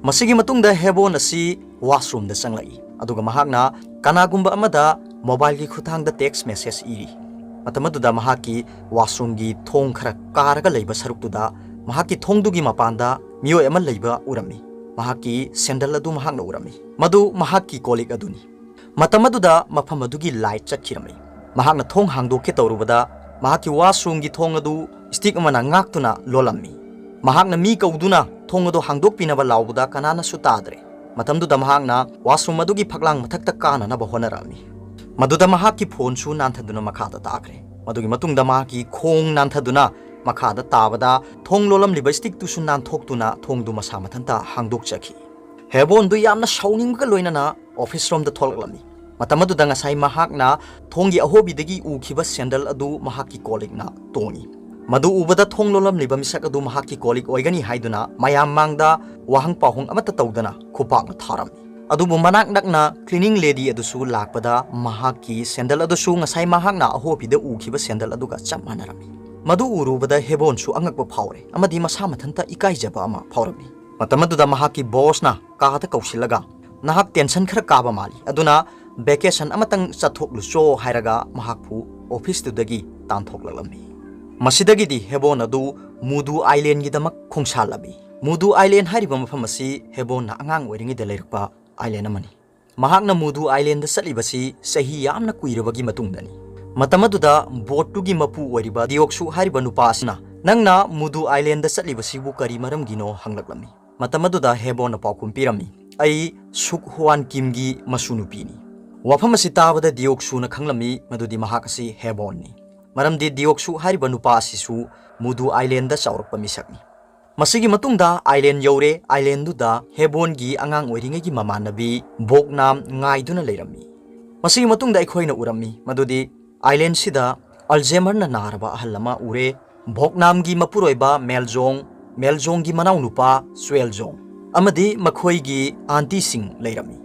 ꯃꯁꯤꯒꯤ ꯃꯇꯨꯡꯗ ꯍꯦꯕꯣꯟ ꯑꯁꯤ ꯋꯥꯁꯔꯨꯝꯗ ꯆꯪꯂꯛꯏ, ꯑꯗꯨꯒ ꯃꯍꯥꯛꯅ ꯀꯅꯥꯒꯨꯝꯕ ꯑꯃꯗ ꯃꯣꯕꯥꯏꯜꯒꯤ ꯈꯨꯠꯊꯥꯡꯗ ꯇꯦꯛꯁ ꯃꯦꯁꯦꯖ ꯏꯔꯤ꯫ ꯃꯇꯝ ꯑꯗꯨꯗ ꯃꯍꯥꯛꯀꯤ ꯋꯥꯁꯔꯨꯝꯒꯤ ꯊꯣꯡ ꯈꯔ ꯀꯥꯔꯒ ꯂꯩꯕ ꯁꯔꯨꯛꯇꯨꯗ ꯃꯍꯥꯛꯀꯤ ꯊꯣꯡꯗꯨꯒꯤ ꯃꯄꯥꯟꯗ ꯃꯤꯑꯣꯏ ꯑꯃ ꯂꯩꯕ ꯎꯔꯝꯃꯤ꯫ ꯃꯍꯥꯛꯀꯤ ꯁꯦꯟꯗꯜ ꯑꯗꯨ ꯃꯍꯥꯛꯅ ꯎꯔꯝꯃꯤ꯫ ꯃꯗꯨ ꯃꯍꯥꯛꯀꯤ ꯀꯣꯂꯤꯛ ꯑꯗꯨꯅꯤ꯫ ꯃꯇꯝ ꯑꯗꯨꯗ ꯃꯐꯝ ꯑꯗꯨꯒꯤ ꯂꯥꯏꯠ ꯆꯠꯈꯤꯔꯝꯃꯤ꯫ ꯃꯍꯥꯛꯅ ꯊꯣꯡ ꯍꯥꯡꯗꯣꯛꯀꯦ ꯇꯧꯔꯨꯕꯗ ꯃꯍꯥꯛꯀꯤ ꯋꯥꯁꯔꯨꯝꯒꯤ ꯊꯣꯡ ꯑꯗꯨ ꯁ꯭ꯇꯤꯛ ꯑꯃꯅ ꯉꯥꯛꯇꯨꯅ ꯂꯣꯜꯂꯝꯃꯤ꯫ ꯃꯍꯥꯛꯅ ꯃꯤ ꯀꯧꯗꯨꯅ ꯊꯣꯡ ꯑꯗꯨ ꯍꯥꯡꯗꯣꯛꯄꯤꯅꯕ ꯂꯥꯎꯕꯗ ꯀꯅꯥꯅꯁꯨ ꯇꯥꯗ꯭ꯔꯦ꯫ ꯃꯇꯝꯗꯨꯗ ꯃꯍꯥꯛꯅ ꯋꯥꯁꯔꯨꯝ ꯑꯗꯨꯒꯤ ꯐꯛꯂꯥꯡ ꯃꯊꯛꯇ ꯀꯥꯅꯅꯕ ꯍꯣꯠꯅꯔꯛꯑꯝꯃꯤ꯫ ꯃꯗꯨꯗ ꯃꯍꯥꯛꯀꯤ ꯐꯣꯟꯁꯨ ꯅꯥꯟꯊꯗꯨꯅ ꯃꯈꯥꯗ ꯇꯥꯈ꯭ꯔꯦ꯫ ꯃꯗꯨꯒꯤ ꯃꯇꯨꯡꯗ ꯃꯍꯥꯛꯀꯤ ꯈꯣꯡ ꯅꯥꯟꯊꯗꯨꯅ ꯃꯈꯥꯗ ꯇꯥꯕꯗ ꯊꯣꯡ ꯂꯣꯜꯂꯝꯂꯤꯕ ꯁ꯭ꯇꯤꯛꯇꯨꯁꯨ ꯅꯥꯟꯊꯣꯛꯇꯨꯅ ꯊꯣꯡꯗꯨ ꯃꯁꯥ ꯃꯊꯟꯇ ꯍꯥꯡꯗꯣꯛꯆꯈꯤ꯫ ꯍꯦꯕꯣꯟꯗꯨ ꯌꯥꯝꯅ ꯁꯥꯎꯅꯤꯡꯕꯒ ꯂꯣꯏꯅꯅ ꯑꯣꯐꯤꯁ ꯔꯣꯝꯗ ꯊꯣꯛꯂꯛꯂꯝꯃꯤ꯫ ꯃꯇꯝ ꯑꯗꯨꯗ ꯉꯁꯥꯏ ꯃꯍꯥꯛꯅ ꯊꯣꯡꯒꯤ ꯑꯍꯣꯕꯤꯗꯒꯤ ꯎꯈꯤꯕ ꯁꯦꯟꯗꯜ ꯑꯗꯨ ꯃꯍꯥꯛꯀꯤ ꯀꯣꯂꯤꯛꯅ ꯇꯣꯡꯉꯤ꯫ ꯃꯗꯨ ꯎꯕꯗ ꯊꯣꯡ ꯂꯣꯜꯂꯝꯂꯤꯕ ꯃꯤꯁꯛ ꯑꯗꯨ ꯃꯍꯥꯛꯀꯤ ꯀꯣꯂꯤꯛ ꯑꯣꯏꯒꯅꯤ ꯍꯥꯏꯗꯨꯅ ꯃꯌꯥꯝ ꯃꯥꯡꯗ ꯋꯥꯍꯪ ꯄꯥꯎꯍꯪ ꯑꯃꯠꯇ ꯇꯧꯗꯅ ꯈꯨꯄꯥꯛꯅ ꯊꯥꯔꯝꯃꯤ꯫ ꯑꯗꯨꯕꯨ ꯃꯅꯥꯛ ꯅꯛꯅ ꯀ꯭ꯂꯤꯅꯤꯡ ꯂꯦꯗꯤ ꯑꯗꯨꯁꯨ ꯂꯥꯛꯄꯗ ꯃꯍꯥꯛꯀꯤ ꯁꯦꯟꯗꯜ ꯑꯗꯨꯁꯨ ꯉꯁꯥꯏ ꯃꯍꯥꯛꯅ ꯑꯍꯣꯕꯤꯗ ꯎꯈꯤꯕ ꯁꯦꯟꯗꯜ ꯑꯗꯨꯒ ꯆꯞ ꯃꯥꯟꯅꯔꯝꯃꯤ꯫ ꯃꯗꯨ ꯎꯔꯨꯕꯗ ꯍꯦꯕꯣꯟꯁꯨ ꯑꯉꯛꯄ ꯐꯥꯎꯔꯦ ꯑꯃꯗꯤ ꯃꯁꯥ ꯃꯊꯟꯇ ꯏꯀꯥꯏꯖꯕ ꯑꯃ ꯐꯥꯎꯔꯝꯃꯤ꯫ ꯃꯇꯝ ꯑꯗꯨꯗ ꯃꯍꯥꯛꯀꯤ ꯕꯣꯁꯅ ꯀꯥꯗ ꯀꯧꯁꯤꯜꯂꯒ, "ꯅꯍꯥꯛ ꯇꯦꯟꯁꯟ ꯈꯔ ꯀꯥꯕ ꯃꯥꯜꯂꯤ, ꯑꯗꯨꯅ ꯚꯦꯀꯦꯁꯟ ꯑꯃꯇꯪ ꯆꯠꯊꯣꯛꯂꯨꯆꯣ" ꯍꯥꯏꯔꯒ ꯃꯍꯥꯛꯄꯨ ꯑꯣꯐꯤꯁꯇꯨꯗꯒꯤ ꯇꯥꯟꯊꯣꯛꯂꯛꯂꯝꯃꯤ꯫ ꯃꯁꯤꯗꯒꯤꯗꯤ ꯍꯦꯕꯣꯟ ꯑꯗꯨ ꯃꯨꯗꯨ ꯑꯥꯏꯂꯦꯟꯒꯤꯗꯃꯛ ꯈꯣꯡꯁꯥꯜꯂꯝꯃꯤ꯫ ꯃꯨꯗꯨ ꯑꯥꯏꯂꯦꯟ ꯍꯥꯏꯔꯤꯕ ꯃꯐꯝ ꯑꯁꯤ ꯍꯦꯕꯣꯟꯅ ꯑꯉꯥꯡ ꯑꯣꯏꯔꯤꯉꯩꯗ ꯂꯩꯔꯛꯄ ꯑꯥꯏꯂꯦꯟ ꯑꯃꯅꯤ꯫ ꯃꯍꯥꯛꯅ ꯃꯨꯗꯨ ꯑꯥꯏꯂꯦꯟꯗ ꯆꯠꯂꯤꯕꯁꯤ ꯆꯍꯤ ꯌꯥꯝꯅ ꯀꯨꯏꯔꯕꯒꯤ ꯃꯇꯨꯡꯗꯅꯤ꯫ ꯃꯇꯝ ꯑꯗꯨꯗ ꯕꯣꯠꯇꯨꯒꯤ ꯃꯄꯨ ꯑꯣꯏꯔꯤꯕ ꯗꯤꯌꯣꯛꯁꯨ ꯍꯥꯏꯔꯤꯕ ꯅꯨꯄꯥ ꯑꯁꯤꯅ, "ꯅꯪꯅ ꯃꯨꯗꯨ ꯑꯥꯏꯂꯦꯟꯗ ꯆꯠꯂꯤꯕꯁꯤꯕꯨ ꯀꯔꯤ ꯃꯔꯝꯒꯤꯅꯣ?" ꯍꯪꯂꯛꯂꯝꯃꯤ꯫ ꯃꯇꯝ ꯑꯗꯨꯗ ꯍꯦꯕꯣꯟꯅ ꯄꯥꯎꯈꯨꯝ ꯄꯤꯔꯝꯃꯤ, "ꯑꯩ ꯁꯨꯛ ꯍꯨꯋꯥꯟ ꯀꯤꯝꯒꯤ ꯃꯁꯨ ꯅꯨꯄꯤꯅꯤ"꯫ ꯋꯥꯐꯝ ꯑꯁꯤ ꯇꯥꯕꯗ ꯗꯤꯌꯣꯛꯁꯨꯅ ꯈꯪꯂꯝꯃꯤ ꯃꯗꯨꯗꯤ ꯃꯍꯥꯛ ꯑꯁꯤ ꯍꯦꯕꯣꯟꯅꯤ꯫ ꯃꯔꯝꯗꯤ ꯗꯤꯌꯣꯛꯁꯨ ꯍꯥꯏꯔꯤꯕ ꯅꯨꯄꯥ ꯑꯁꯤꯁꯨ ꯃꯨꯗꯨ ꯑꯥꯏꯂꯦꯟꯗ ꯆꯥꯎꯔꯛꯄ ꯃꯤꯁꯛꯅꯤ꯫ ꯃꯁꯤꯒꯤ ꯃꯇꯨꯡꯗ ꯑꯥꯏꯂꯦꯟ ꯌꯧꯔꯦ꯫ ꯑꯥꯏꯂꯦꯟꯗꯨꯗ ꯍꯦꯕꯣꯟꯒꯤ ꯑꯉꯥꯡ ꯑꯣꯏꯔꯤꯉꯩꯒꯤ ꯃꯃꯥꯟꯅꯕꯤ ꯕꯣꯛꯅꯥꯝ ꯉꯥꯏꯗꯨꯅ ꯂꯩꯔꯝꯃꯤ꯫ ꯃꯁꯤꯒꯤ ꯃꯇꯨꯡꯗ ꯑꯩꯈꯣꯏꯅ ꯎꯔꯝꯃꯤ ꯃꯗꯨꯗꯤ ꯑꯥꯏꯂꯦꯟꯁꯤꯗ ꯑꯜꯖꯦꯃꯔꯅ ꯅꯥꯔꯕ ꯑꯍꯜ ꯑꯃ ꯎꯔꯦ꯫ ꯚꯣꯛꯅꯥꯝꯒꯤ ꯃꯄꯨꯔꯣꯏꯕ ꯃꯦꯜꯖꯣꯡ, ꯃꯦꯜꯖꯣꯡꯒꯤ ꯃꯅꯥꯎꯅꯨꯄꯥ ꯁ꯭ꯋꯦꯜꯖꯣꯡ ꯑꯃꯗꯤ ꯃꯈꯣꯏꯒꯤ ꯑꯥꯟꯇꯤꯁꯤꯡ ꯂꯩꯔꯝꯃꯤ꯫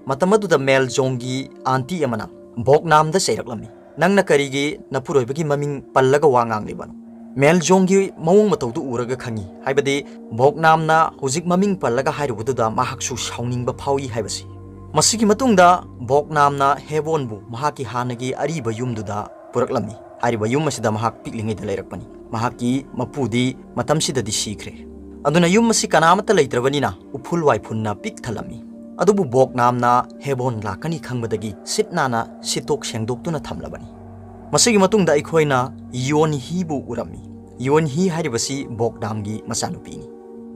ꯃꯇꯝ ꯑꯗꯨꯗ ꯃꯦꯜꯖꯣꯡꯒꯤ ꯑꯥꯟꯇꯤ ꯑꯃꯅ ꯚꯣꯛꯅꯥꯝꯗ ꯆꯩꯔꯛꯂꯝꯃꯤ, "ꯅꯪꯅ ꯀꯔꯤꯒꯤ ꯅꯄꯨꯔꯣꯏꯕꯒꯤ ꯃꯃꯤꯡ ꯄꯜꯂꯒ ꯋꯥ ꯉꯥꯡꯂꯤꯕꯅꯣ?" ꯃꯦꯜꯖꯣꯡꯒꯤ ꯃꯑꯣꯡ ꯃꯇꯧꯗꯨ ꯎꯔꯒ ꯈꯪꯉꯤ, ꯍꯥꯏꯕꯗꯤ ꯚꯣꯛꯅꯥꯝꯅ ꯍꯧꯖꯤꯛ ꯃꯃꯤꯡ ꯄꯜꯂꯒ ꯍꯥꯏꯔꯨꯕꯗꯨꯗ ꯃꯍꯥꯛꯁꯨ ꯁꯥꯎꯅꯤꯡꯕ ꯐꯥꯎꯏ ꯍꯥꯏꯕꯁꯤ꯫ ꯃꯁꯤꯒꯤ ꯃꯇꯨꯡꯗ ꯚꯣꯛꯅꯥꯝꯅ ꯍꯦꯕꯣꯟꯕꯨ ꯃꯍꯥꯛꯀꯤ ꯍꯥꯟꯅꯒꯤ ꯑꯔꯤꯕ ꯌꯨꯝꯗꯨꯗ ꯄꯨꯔꯛꯂꯝꯃꯤ꯫ ꯍꯥꯏꯔꯤꯕ ꯌꯨꯝ ꯑꯁꯤꯗ ꯃꯍꯥꯛ ꯄꯤꯛꯂꯤꯉꯩꯗ ꯂꯩꯔꯛꯄꯅꯤ꯫ ꯃꯍꯥꯛꯀꯤ ꯃꯄꯨꯗꯤ ꯃꯇꯝꯁꯤꯗꯗꯤ ꯁꯤꯈ꯭ꯔꯦ꯫ ꯑꯗꯨꯅ ꯌꯨꯝ ꯑꯁꯤ ꯀꯅꯥꯃꯠꯇ ꯂꯩꯇ꯭ꯔꯕꯅꯤꯅ ꯎꯐꯨꯜ ꯋꯥꯏꯐꯨꯟꯅ ꯄꯤꯛ ꯊꯜꯂꯝꯃꯤ꯫ ꯑꯗꯨꯕꯨ ꯚꯣꯛꯅꯥꯝꯅ ꯍꯦꯕꯣꯟ ꯂꯥꯛꯀꯅꯤ ꯈꯪꯕꯗꯒꯤ ꯁꯤꯠ ꯅꯥꯟꯅ ꯁꯤꯠꯇꯣꯛ ꯁꯦꯡꯗꯣꯛꯇꯨꯅ ꯊꯝꯂꯕꯅꯤ꯫ ꯃꯁꯤꯒꯤ ꯃꯇꯨꯡꯗ ꯑꯩꯈꯣꯏꯅ ꯌꯣꯟꯍꯤꯕꯨ ꯎꯔꯝꯃꯤ꯫ ꯌꯣꯟꯍꯤ ꯍꯥꯏꯔꯤꯕꯁꯤ ꯚꯣꯛꯅꯥꯝꯒꯤ ꯃꯆꯥꯅꯨꯄꯤꯅꯤ꯫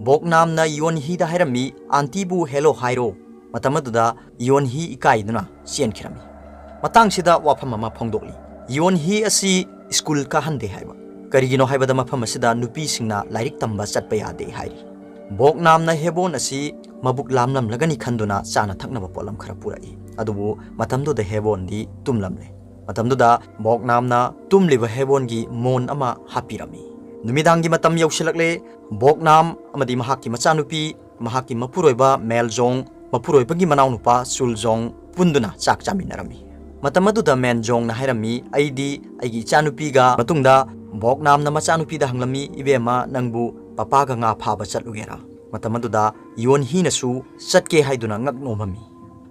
ꯚꯣꯛꯅꯥꯝꯅ ꯌꯣꯟꯍꯤꯗ ꯍꯥꯏꯔꯝꯃꯤ, "ꯑꯥꯟꯇꯤꯕꯨ ꯍꯦꯂꯣ ꯍꯥꯏꯔꯣ"꯫ ꯃꯇꯝ ꯑꯗꯨꯗ ꯌꯣꯟꯍꯤ ꯏꯀꯥꯏꯗꯨꯅ ꯆꯦꯟꯈꯤꯔꯝꯃꯤ꯫ ꯃꯇꯥꯡꯁꯤꯗ ꯋꯥꯐꯝ ꯑꯃ ꯐꯣꯡꯗꯣꯛꯂꯤ꯫ ꯌꯣꯟꯍꯤ ꯑꯁꯤ ꯁ꯭ꯀꯨꯜ ꯀꯥꯍꯟꯗꯦ ꯍꯥꯏꯕ꯫ ꯀꯔꯤꯒꯤꯅꯣ ꯍꯥꯏꯕꯗ ꯃꯐꯝ ꯑꯁꯤꯗ ꯅꯨꯄꯤꯁꯤꯡꯅ ꯂꯥꯏꯔꯤꯛ ꯇꯝꯕ ꯆꯠꯄ ꯌꯥꯗꯦ ꯍꯥꯏꯔꯤ꯫ ꯚꯣꯛꯅꯥꯝꯅ ꯍꯦꯕꯣꯟ ꯑꯁꯤ ꯃꯕꯨꯛ ꯂꯥꯝꯂꯝꯂꯒꯅꯤ ꯈꯟꯗꯨꯅ ꯆꯥꯅ ꯊꯛꯅꯕ ꯄꯣꯠꯂꯝ ꯈꯔ ꯄꯨꯔꯛꯏ꯫ ꯑꯗꯨꯕꯨ ꯃꯇꯝꯗꯨꯗ ꯍꯦꯕꯣꯟꯗꯤ ꯇꯨꯝꯂꯝꯂꯦ꯫ ꯃꯇꯝꯗꯨꯗ ꯚꯣꯛꯅꯥꯝꯅ ꯇꯨꯝꯂꯤꯕ ꯍꯦꯕꯣꯟꯒꯤ ꯃꯣꯟ ꯑꯃ ꯍꯥꯞꯄꯤꯔꯝꯃꯤ꯫ ꯅꯨꯃꯤꯗꯥꯡꯒꯤ ꯃꯇꯝ ꯌꯧꯁꯤꯜꯂꯛꯂꯦ꯫ ꯚꯣꯛꯅꯥꯝ ꯑꯃꯗꯤ ꯃꯍꯥꯛꯀꯤ ꯃꯆꯥꯅꯨꯄꯤ, ꯃꯍꯥꯛꯀꯤ ꯃꯄꯨꯔꯣꯏꯕ ꯃꯦꯜꯖꯣꯡ, ꯃꯄꯨꯔꯣꯏꯕꯒꯤ ꯃꯅꯥꯎꯅꯨꯄꯥ ꯆꯨꯜꯖꯣꯡ ꯄꯨꯟꯗꯨꯅ ꯆꯥꯛ ꯆꯥꯃꯤꯟꯅꯔꯝꯃꯤ꯫ ꯃꯇꯝ ꯑꯗꯨꯗ ꯃꯦꯟꯖꯣꯡꯅ ꯍꯥꯏꯔꯝꯃꯤ, "ꯑꯩꯗꯤ ꯑꯩꯒꯤ ꯏꯆꯥꯅꯨꯄꯤꯒ ꯃꯇꯨꯡꯗ" ꯚꯣꯛꯅꯥꯝꯅ ꯃꯆꯥꯅꯨꯄꯤꯗ ꯍꯪꯂꯝꯃꯤ, "ꯏꯕꯦꯝꯃ, ꯅꯪꯕꯨ ꯄꯄꯥꯒ ꯉꯥ ꯐꯥꯕ ꯆꯠꯂꯨꯒꯦꯔꯥ?" ꯃꯇꯝ ꯑꯗꯨꯗ ꯌꯣꯟꯍꯤꯅꯁꯨ ꯆꯠꯀꯦ ꯍꯥꯏꯗꯨꯅ ꯉꯛ ꯅꯣꯝꯃꯝꯃꯤ꯫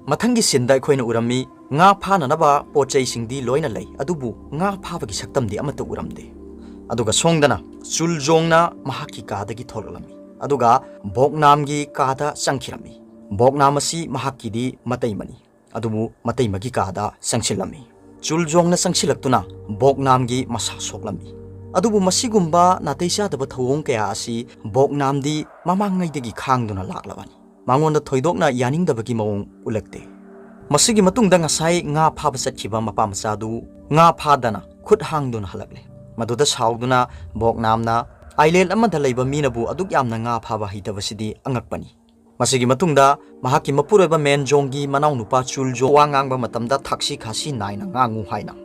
ꯃꯊꯪꯒꯤ ꯁꯤꯟꯗ ꯑꯩꯈꯣꯏꯅ ꯎꯔꯝꯃꯤ, ꯉꯥ ꯐꯥꯅꯅꯕ ꯄꯣꯠ ꯆꯩꯁꯤꯡꯗꯤ ꯂꯣꯏꯅ ꯂꯩ, ꯑꯗꯨꯕꯨ ꯉꯥ ꯐꯥꯕꯒꯤ ꯁꯛꯇꯝꯗꯤ ꯑꯃꯠꯇ ꯎꯔꯝꯗꯦ꯫ ꯑꯗꯨꯒ ꯁꯣꯝꯗꯅ ꯆꯨꯜꯖꯣꯡꯅ ꯃꯍꯥꯛꯀꯤ ꯀꯥꯗꯒꯤ ꯊꯣꯛꯂꯛꯂꯝꯃꯤ꯫ ꯑꯗꯨꯒ ꯚꯣꯛꯅꯥꯝꯒꯤ ꯀꯥꯗ ꯆꯪꯈꯤꯔꯝꯃꯤ꯫ ꯚꯣꯛꯅꯥꯝ ꯑꯁꯤ ꯃꯍꯥꯛꯀꯤꯗꯤ ꯃꯇꯩꯃꯅꯤ, ꯑꯗꯨꯕꯨ ꯃꯇꯩꯃꯒꯤ ꯀꯥꯗ ꯆꯪꯁꯤꯜꯂꯝꯃꯤ꯫ ꯆꯨꯜꯖꯣꯡꯅ ꯆꯪꯁꯤꯜꯂꯛꯇꯨꯅ ꯚꯣꯛꯅꯥꯝꯒꯤ ꯃꯁꯥ ꯁꯣꯛꯂꯝꯃꯤ꯫ ꯑꯗꯨꯕꯨ ꯃꯁꯤꯒꯨꯝꯕ ꯅꯥꯇꯩ ꯆꯥꯗꯕ ꯊꯧꯑꯣꯡ ꯀꯌꯥ ꯑꯁꯤ ꯚꯣꯛꯅꯥꯝꯗꯤ ꯃꯃꯥꯡꯉꯩꯗꯒꯤ ꯈꯥꯡꯗꯨꯅ ꯂꯥꯛꯂꯕꯅꯤ꯫ ꯃꯉꯣꯟꯗ ꯊꯣꯏꯗꯣꯛꯅ ꯌꯥꯅꯤꯡꯗꯕꯒꯤ ꯃꯑꯣꯡ ꯎꯠꯂꯛꯇꯦ꯫ ꯃꯁꯤꯒꯤ ꯃꯇꯨꯡꯗ ꯉꯁꯥꯏ ꯉꯥ ꯐꯥꯕ ꯆꯠꯈꯤꯕ ꯃꯄꯥ ꯃꯆꯥꯗꯨ ꯉꯥ ꯐꯥꯗꯅ ꯈꯨꯠ ꯍꯥꯡꯗꯨꯅ ꯍꯜꯂꯛꯂꯦ꯫ ꯃꯗꯨꯗ ꯁꯥꯎꯗꯨꯅ ꯕꯣꯛꯅꯥꯝꯅ, "ꯑꯥꯏꯂꯦꯟ ꯑꯃꯗ ꯂꯩꯕ ꯃꯤꯅꯕꯨ ꯑꯗꯨꯛ ꯌꯥꯝꯅ ꯉꯥ ꯐꯥꯕ ꯍꯩꯇꯕꯁꯤꯗꯤ ꯑꯉꯛꯄꯅꯤ"꯫ ꯃꯁꯤꯒꯤ ꯃꯇꯨꯡꯗ ꯃꯍꯥꯛꯀꯤ ꯃꯄꯨꯔꯣꯏꯕ ꯃꯦꯟꯖꯣꯡꯒꯤ ꯃꯅꯥꯎꯅꯨꯄꯥ ꯆꯨꯜꯖꯣ ꯋꯥ ꯉꯥꯡꯕ ꯃꯇꯝꯗ ꯊꯛꯁꯤ ꯈꯥꯁꯤ ꯅꯥꯏꯅ ꯉꯥꯡꯉꯨ ꯍꯥꯏꯅ꯫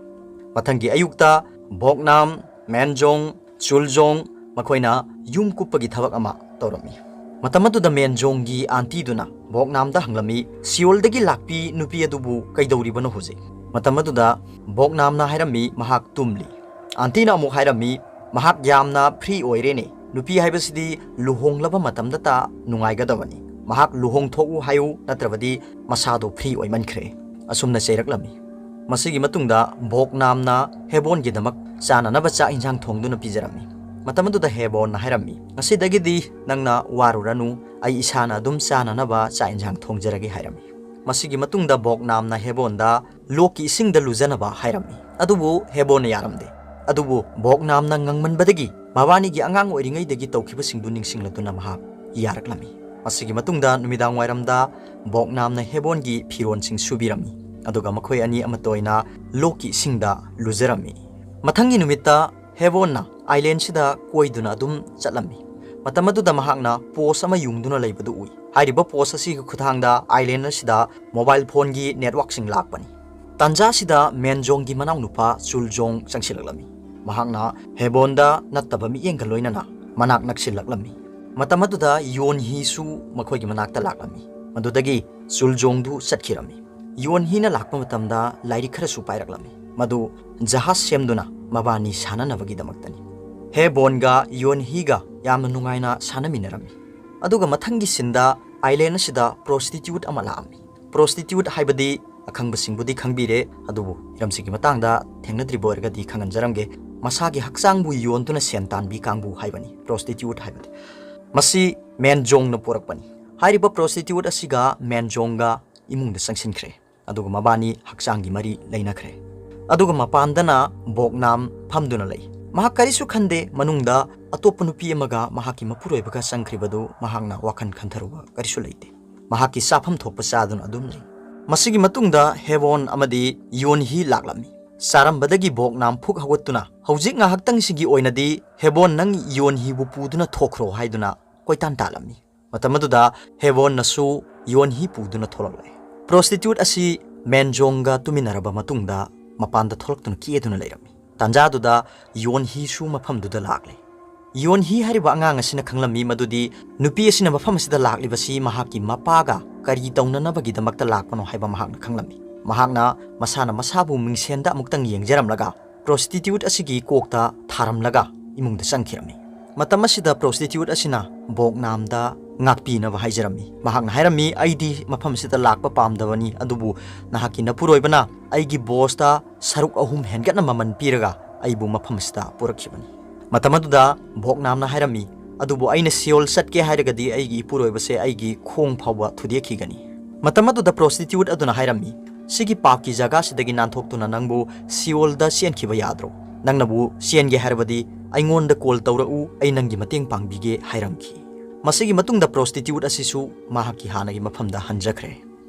ꯃꯊꯪꯒꯤ ꯑꯌꯨꯛꯇ ꯕꯣꯛꯅꯥꯝ, ꯃꯦꯟꯖꯣꯡ, ꯆꯨꯜꯖꯣꯡ ꯃꯈꯣꯏꯅ ꯌꯨꯝ ꯀꯨꯞꯄꯒꯤ ꯊꯕꯛ ꯑꯃ ꯇꯧꯔꯝꯃꯤ꯫ ꯃꯇꯝ ꯑꯗꯨꯗ ꯃꯦꯟꯖꯣꯡꯒꯤ ꯑꯥꯟꯇꯤꯗꯨꯅ ꯕꯣꯛꯅꯥꯝꯗ ꯍꯪꯂꯝꯃꯤ, "ꯁꯤꯑꯣꯜꯗꯒꯤ ꯂꯥꯛꯄꯤ ꯅꯨꯄꯤ ꯑꯗꯨꯕꯨ ꯀꯩꯗꯧꯔꯤꯕꯅꯣ ꯍꯧꯖꯤꯛ?" ꯃꯇꯝ ꯑꯗꯨꯗ ꯕꯣꯛꯅꯥꯝꯅ ꯍꯥꯏꯔꯝꯃꯤ, "ꯃꯍꯥꯛ ꯇꯨꯝꯂꯤ"꯫ ꯑꯥꯟꯇꯤꯅ ꯑꯃꯨꯛ ꯍꯥꯏꯔꯝꯃꯤ, "ꯃꯍꯥꯛ ꯌꯥꯝꯅ ꯐ꯭ꯔꯤ ꯑꯣꯏꯔꯦꯅꯦ꯫ ꯅꯨꯄꯤ ꯍꯥꯏꯕꯁꯤꯗꯤ ꯂꯨꯍꯣꯡꯂꯕ ꯃꯇꯝꯗꯇ ꯅꯨꯡꯉꯥꯏꯒꯗꯕꯅꯤ꯫ ꯃꯍꯥꯛ ꯂꯨꯍꯣꯡꯊꯣꯛꯎ ꯍꯥꯏꯌꯨ, ꯅꯠꯇ꯭ꯔꯕꯗꯤ ꯃꯁꯥꯗꯣ ꯐ꯭ꯔꯤ ꯑꯣꯏꯃꯟꯈ꯭ꯔꯦ"꯫ ꯑꯁꯨꯝꯅ ꯆꯩꯔꯛꯂꯝꯃꯤ꯫ ꯃꯁꯤꯒꯤ ꯃꯇꯨꯡꯗ ꯕꯣꯛꯅꯥꯝꯅ ꯍꯦꯕꯣꯟꯒꯤꯗꯃꯛ ꯆꯥꯅꯅꯕ ꯆꯥꯛ ꯏꯟꯁꯥꯡ ꯊꯣꯡꯗꯨꯅ ꯄꯤꯖꯔꯝꯃꯤ꯫ ꯃꯇꯝ ꯑꯗꯨꯗ ꯍꯦꯕꯣꯟꯅ ꯍꯥꯏꯔꯝꯃꯤ, "ꯉꯁꯤꯗꯒꯤꯗꯤ ꯅꯪꯅ ꯋꯥꯔꯨꯔꯅꯨ, ꯑꯩ ꯏꯁꯥꯅ ꯑꯗꯨꯝ ꯆꯥꯅꯅꯕ ꯆꯥꯛ ꯏꯟꯁꯥꯡ ꯊꯣꯡꯖꯔꯒꯦ" ꯍꯥꯏꯔꯝꯃꯤ꯫ ꯃꯁꯤꯒꯤ ꯃꯇꯨꯡꯗ ꯕꯣꯛꯅꯥꯝꯅ ꯍꯦꯕꯣꯟꯗ ꯂꯣꯛꯀꯤ ꯏꯁꯤꯡꯗ ꯂꯨꯖꯅꯕ ꯍꯥꯏꯔꯝꯃꯤ꯫ ꯑꯗꯨꯕꯨ ꯍꯦꯕꯣꯟꯅ ꯌꯥꯔꯝꯗꯦ꯫ ꯑꯗꯨꯕꯨ ꯕꯣꯛꯅꯥꯝꯅ ꯉꯪꯃꯟꯕꯗꯒꯤ ꯃꯕꯥꯅꯤꯒꯤ ꯑꯉꯥꯡ ꯑꯣꯏꯔꯤꯉꯩꯗꯒꯤ ꯇꯧꯈꯤꯕꯁꯤꯡꯗꯨ ꯅꯤꯡꯁꯤꯡꯂꯗꯨꯅ ꯃꯍꯥꯛ ꯌꯥꯔꯛꯂꯝꯃꯤ꯫ ꯃꯁꯤꯒꯤ ꯃꯇꯨꯡꯗ ꯅꯨꯃꯤꯗꯥꯡ ꯋꯥꯏꯔꯝꯗ ꯕꯣꯛꯅꯥꯝꯅ ꯍꯦꯕꯣꯟꯒꯤ ꯐꯤꯔꯣꯟꯁꯤꯡ ꯁꯨꯕꯤꯔꯝꯃꯤ, ꯑꯗꯨꯒ ꯃꯈꯣꯏ ꯑꯅꯤ ꯑꯃꯠꯇ ꯑꯣꯏꯅ ꯂꯣꯛꯀꯤ ꯏꯁꯤꯡꯗ ꯂꯨꯖꯔꯝꯃꯤ꯫ ꯃꯊꯪꯒꯤ ꯅꯨꯃꯤꯠꯇ ꯍꯦꯕꯣꯟꯅ ꯑꯥꯏꯂꯦꯟꯁꯤꯗ ꯀꯣꯏꯗꯨꯅ ꯑꯗꯨꯝ ꯆꯠꯂꯝꯃꯤ꯫ ꯃꯇꯝ ꯑꯗꯨꯗ ꯃꯍꯥꯛꯅ ꯄꯣꯁ ꯑꯃ ꯌꯨꯡꯗꯨꯅ ꯂꯩꯕꯗꯨ ꯎꯏ꯫ ꯍꯥꯏꯔꯤꯕ ꯄꯣꯁ ꯑꯁꯤꯒꯤ ꯈꯨꯠꯊꯥꯡꯗ ꯑꯥꯏꯂꯦꯟ ꯑꯁꯤꯗ ꯃꯣꯕꯥꯏꯜ ꯐꯣꯟꯒꯤ ꯅꯦꯠꯋꯥꯛꯁꯤꯡ ꯂꯥꯛꯄꯅꯤ꯫ ꯇꯥꯟꯖꯥ ꯑꯁꯤꯗ ꯃꯦꯟꯖꯣꯡꯒꯤ ꯃꯅꯥꯎꯅꯨꯄꯥ ꯆꯨꯜꯖꯣꯡ ꯆꯪꯁꯤꯜꯂꯛꯂꯝꯃꯤ꯫ ꯃꯍꯥꯛꯅ ꯍꯦꯕꯣꯟꯗ ꯅꯠꯇꯕ ꯃꯤꯠꯌꯦꯡꯒ ꯂꯣꯏꯅꯅ ꯃꯅꯥꯛ ꯅꯛꯁꯤꯜꯂꯛꯂꯝꯃꯤ꯫ ꯃꯇꯝ ꯑꯗꯨꯗ ꯌꯣꯟ ꯍꯤꯁꯨ ꯃꯈꯣꯏꯒꯤ ꯃꯅꯥꯛꯇ ꯂꯥꯛꯂꯝꯃꯤ꯫ ꯃꯗꯨꯗꯒꯤ ꯆꯨꯜꯖꯣꯡꯗꯨ ꯆꯠꯈꯤꯔꯝꯃꯤ꯫ ꯌꯣꯟ ꯍꯤꯅ ꯂꯥꯛꯄ ꯃꯇꯝꯗ ꯂꯥꯏꯔꯤꯛ ꯈꯔꯁꯨ ꯄꯥꯏꯔꯛꯂꯝꯃꯤ꯫ ꯃꯗꯨ ꯖꯍꯥꯖ ꯁꯦꯝꯗꯨꯅ ꯃꯕꯥꯅꯤ ꯁꯥꯟꯅꯅꯕꯒꯤꯗꯃꯛꯇꯅꯤ꯫ ꯍꯦ ꯕꯣꯟꯒ ꯌꯣꯟ ꯍꯤꯒ ꯌꯥꯝꯅ ꯅꯨꯡꯉꯥꯏꯅ ꯁꯥꯟꯅꯃꯤꯟꯅꯔꯝꯃꯤ꯫ ꯑꯗꯨꯒ ꯃꯊꯪꯒꯤ ꯁꯤꯟꯗ ꯑꯥꯏꯂꯦꯟ ꯑꯁꯤꯗ ꯄ꯭ꯔꯣꯁꯇꯤꯇ꯭ꯌꯨꯠ ꯑꯃ ꯂꯥꯛꯑꯝꯃꯤ꯫ ꯄ꯭ꯔꯣꯁꯇꯤꯇ꯭ꯌꯨꯠ ꯍꯥꯏꯕꯗꯤ ꯑꯈꯪꯕꯁꯤꯡꯕꯨꯗꯤ ꯈꯪꯕꯤꯔꯦ, ꯑꯗꯨꯕꯨ ꯍꯤꯔꯝꯁꯤꯒꯤ ꯃꯇꯥꯡꯗ ꯊꯦꯡꯅꯗ꯭ꯔꯤꯕ ꯑꯣꯏꯔꯒꯗꯤ ꯈꯪꯍꯟꯖꯔꯝꯒꯦ꯫ ꯃꯁꯥꯒꯤ ꯍꯛꯆꯥꯡꯕꯨ ꯌꯣꯟꯗꯨꯅ ꯁꯦꯟ ꯇꯥꯟꯕꯤ ꯀꯥꯡꯕꯨ ꯍꯥꯏꯕꯅꯤ ꯄ꯭ꯔꯣꯁꯇꯤꯇ꯭ꯌꯨꯠ ꯍꯥꯏꯕꯗꯤ꯫ ꯃꯁꯤ ꯃꯦꯟꯖꯣꯡꯅ ꯄꯣꯔꯛꯄꯅꯤ꯫ ꯍꯥꯏꯔꯤꯕ ꯄ꯭ꯔꯣꯁꯇꯤꯇ꯭ꯌꯨꯠ ꯑꯁꯤꯒ ꯃꯦꯟꯖꯣꯡꯒ ꯏꯃꯨꯡꯗ ꯆꯪꯁꯤꯟꯈ꯭ꯔꯦ, ꯑꯗꯨꯒ ꯃꯕꯥꯅꯤ ꯍꯛꯆꯥꯡꯒꯤ ꯃꯔꯤ ꯂꯩꯅꯈ꯭ꯔꯦ꯫ ꯑꯗꯨꯒ ꯃꯄꯥꯟꯗꯅ ꯕꯣꯛꯅꯥꯝ ꯐꯝꯗꯨꯅ ꯂꯩ꯫ ꯃꯍꯥꯛ ꯀꯔꯤꯁꯨ ꯈꯟꯗꯦ꯫ ꯃꯅꯨꯡꯗ ꯑꯇꯣꯞꯄ ꯅꯨꯄꯤ ꯑꯃꯒ ꯃꯍꯥꯛꯀꯤ ꯃꯄꯨꯔꯣꯏꯕꯒ ꯆꯪꯈ꯭ꯔꯤꯕꯗꯨ ꯃꯍꯥꯛꯅ ꯋꯥꯈꯜ ꯈꯟꯊꯔꯨꯕ ꯀꯔꯤꯁꯨ ꯂꯩꯇꯦ꯫ ꯃꯍꯥꯛꯀꯤ ꯆꯥꯐꯝ ꯊꯣꯛꯄ ꯆꯥꯗꯨꯅ ꯑꯗꯨꯝ ꯂꯩ꯫ ꯃꯁꯤꯒꯤ ꯃꯇꯨꯡꯗ ꯍꯦꯕꯣꯟ ꯑꯃꯗꯤ ꯌꯣꯟꯍꯤ ꯂꯥꯛꯂꯝꯃꯤ꯫ ꯆꯥꯔꯝꯕꯗꯒꯤ ꯕꯣꯛꯅꯥꯝ ꯐꯨꯛ ꯍꯧꯒꯠꯇꯨꯅ, "ꯍꯧꯖꯤꯛ ꯉꯥꯏꯍꯥꯛꯇꯪꯁꯤꯒꯤ ꯑꯣꯏꯅꯗꯤ ꯍꯦꯕꯣꯟ, ꯅꯪ ꯌꯣꯟꯍꯤꯕꯨ ꯄꯨꯗꯨꯅ ꯊꯣꯛꯈ꯭ꯔꯣ" ꯍꯥꯏꯗꯨꯅ ꯀꯣꯏꯇꯥꯟ ꯇꯥꯜꯂꯝꯃꯤ꯫ ꯃꯇꯝ ꯑꯗꯨꯗ ꯍꯦꯕꯣꯟꯅꯁꯨ ꯌꯣꯟꯍꯤ ꯄꯨꯗꯨꯅ ꯊꯣꯛꯂꯛꯂꯦ꯫ ꯄ꯭ꯔꯣꯁꯇꯤꯇ꯭ꯌꯨꯠ ꯑꯁꯤ ꯃꯦꯟꯖꯣꯡꯒ ꯇꯨꯃꯤꯟꯅꯔꯕ ꯃꯇꯨꯡꯗ ꯃꯄꯥꯟꯗ ꯊꯣꯛꯂꯛꯇꯨꯅ ꯀꯦꯗꯨꯅ ꯂꯩꯔꯝꯃꯤ꯫ ꯇꯥꯟꯖꯥꯗꯨꯗ ꯌꯣꯟꯍꯤꯁꯨ ꯃꯐꯝꯗꯨꯗ ꯂꯥꯛꯂꯦ꯫ ꯌꯣꯟꯍꯤ ꯍꯥꯏꯔꯤꯕ ꯑꯉꯥꯡ ꯑꯁꯤꯅ ꯈꯪꯂꯝꯃꯤ ꯃꯗꯨꯗꯤ ꯅꯨꯄꯤ ꯑꯁꯤꯅ ꯃꯐꯝ ꯑꯁꯤꯗ ꯂꯥꯛꯂꯤꯕꯁꯤ ꯃꯍꯥꯛꯀꯤ ꯃꯄꯥꯒ ꯀꯔꯤ ꯇꯧꯅꯅꯕꯒꯤꯗꯃꯛꯇ ꯂꯥꯛꯄꯅꯣ ꯍꯥꯏꯕ ꯃꯍꯥꯛꯅ ꯈꯪꯂꯝꯃꯤ꯫ ꯃꯍꯥꯛꯅ ꯃꯁꯥꯅ ꯃꯁꯥꯕꯨ ꯃꯤꯡꯁꯦꯟꯗ ꯑꯃꯨꯛꯇꯪ ꯌꯦꯡꯖꯔꯝꯂꯒ ꯄ꯭ꯔꯣꯁꯇꯤꯇ꯭ꯌꯨꯠ ꯑꯁꯤꯒꯤ ꯀꯣꯛꯇ ꯊꯥꯔꯝꯂꯒ ꯏꯃꯨꯡꯗ ꯆꯪꯈꯤꯔꯝꯃꯤ꯫ ꯃꯇꯝ ꯑꯁꯤꯗ ꯄ꯭ꯔꯣꯁꯇꯤꯇ꯭ꯌꯨꯠ ꯑꯁꯤꯅ ꯕꯣꯛꯅꯥꯝꯗ ꯉꯥꯛꯄꯤꯅꯕ ꯍꯥꯏꯖꯔꯝꯃꯤ꯫ ꯃꯍꯥꯛꯅ ꯍꯥꯏꯔꯝꯃꯤ, "ꯑꯩꯗꯤ ꯃꯐꯝ ꯑꯁꯤꯗ ꯂꯥꯛꯄ ꯄꯥꯝꯗꯕꯅꯤ, ꯑꯗꯨꯕꯨ ꯅꯍꯥꯛꯀꯤ ꯅꯄꯨꯔꯣꯏꯕꯅ ꯑꯩꯒꯤ ꯕꯣꯁꯇ ꯁꯔꯨꯛ ꯑꯍꯨꯝ ꯍꯦꯟꯒꯠꯅ ꯃꯃꯜ ꯄꯤꯔꯒ ꯑꯩꯕꯨ ꯃꯐꯝ ꯑꯁꯤꯗ ꯄꯨꯔꯛꯈꯤꯕꯅꯤ"꯫ ꯃꯇꯝ ꯑꯗꯨꯗ ꯕꯣꯛꯅꯥꯝꯅ ꯍꯥꯏꯔꯝꯃꯤ, "ꯑꯗꯨꯕꯨ ꯑꯩꯅ ꯁꯤꯑꯣꯜ ꯆꯠꯀꯦ ꯍꯥꯏꯔꯒꯗꯤ ꯑꯩꯒꯤ ꯏꯄꯨꯔꯣꯏꯕꯁꯦ ꯑꯩꯒꯤ ꯈꯣꯡ ꯐꯥꯎꯕ ꯊꯨꯗꯦꯛꯈꯤꯒꯅꯤ"꯫ ꯃꯇꯝ ꯑꯗꯨꯗ ꯄ꯭ꯔꯣꯁꯇꯤꯇ꯭ꯌꯨꯠ ꯑꯗꯨꯅ ꯍꯥꯏꯔꯝꯃꯤ, "ꯁꯤꯒꯤ ꯄꯥꯞꯀꯤ ꯖꯒꯥꯁꯤꯗꯒꯤ ꯅꯥꯟꯊꯣꯛꯇꯨꯅ ꯅꯪꯕꯨ ꯁꯤꯑꯣꯜꯗ ꯆꯦꯟꯈꯤꯕ ꯌꯥꯗ꯭ꯔꯣ? ꯅꯪꯅꯕꯨ ꯆꯦꯟꯒꯦ ꯍꯥꯏꯔꯕꯗꯤ ꯑꯩꯉꯣꯟꯗ ꯀꯣꯜ ꯇꯧꯔꯛꯎ, ꯑꯩ ꯅꯪꯒꯤ ꯃꯇꯦꯡ ꯄꯥꯡꯕꯤꯒꯦ" ꯍꯥꯏꯔꯝꯈꯤ꯫ ꯃꯁꯤꯒꯤ ꯃꯇꯨꯡꯗ ꯄ꯭ꯔꯣꯁꯇꯤꯇ꯭ꯌꯨꯠ ꯑꯁꯤꯁꯨ ꯃꯍꯥꯛꯀꯤ ꯍꯥꯟꯅꯒꯤ ꯃꯐꯝꯗ ꯍꯟꯖꯈ꯭ꯔꯦ꯫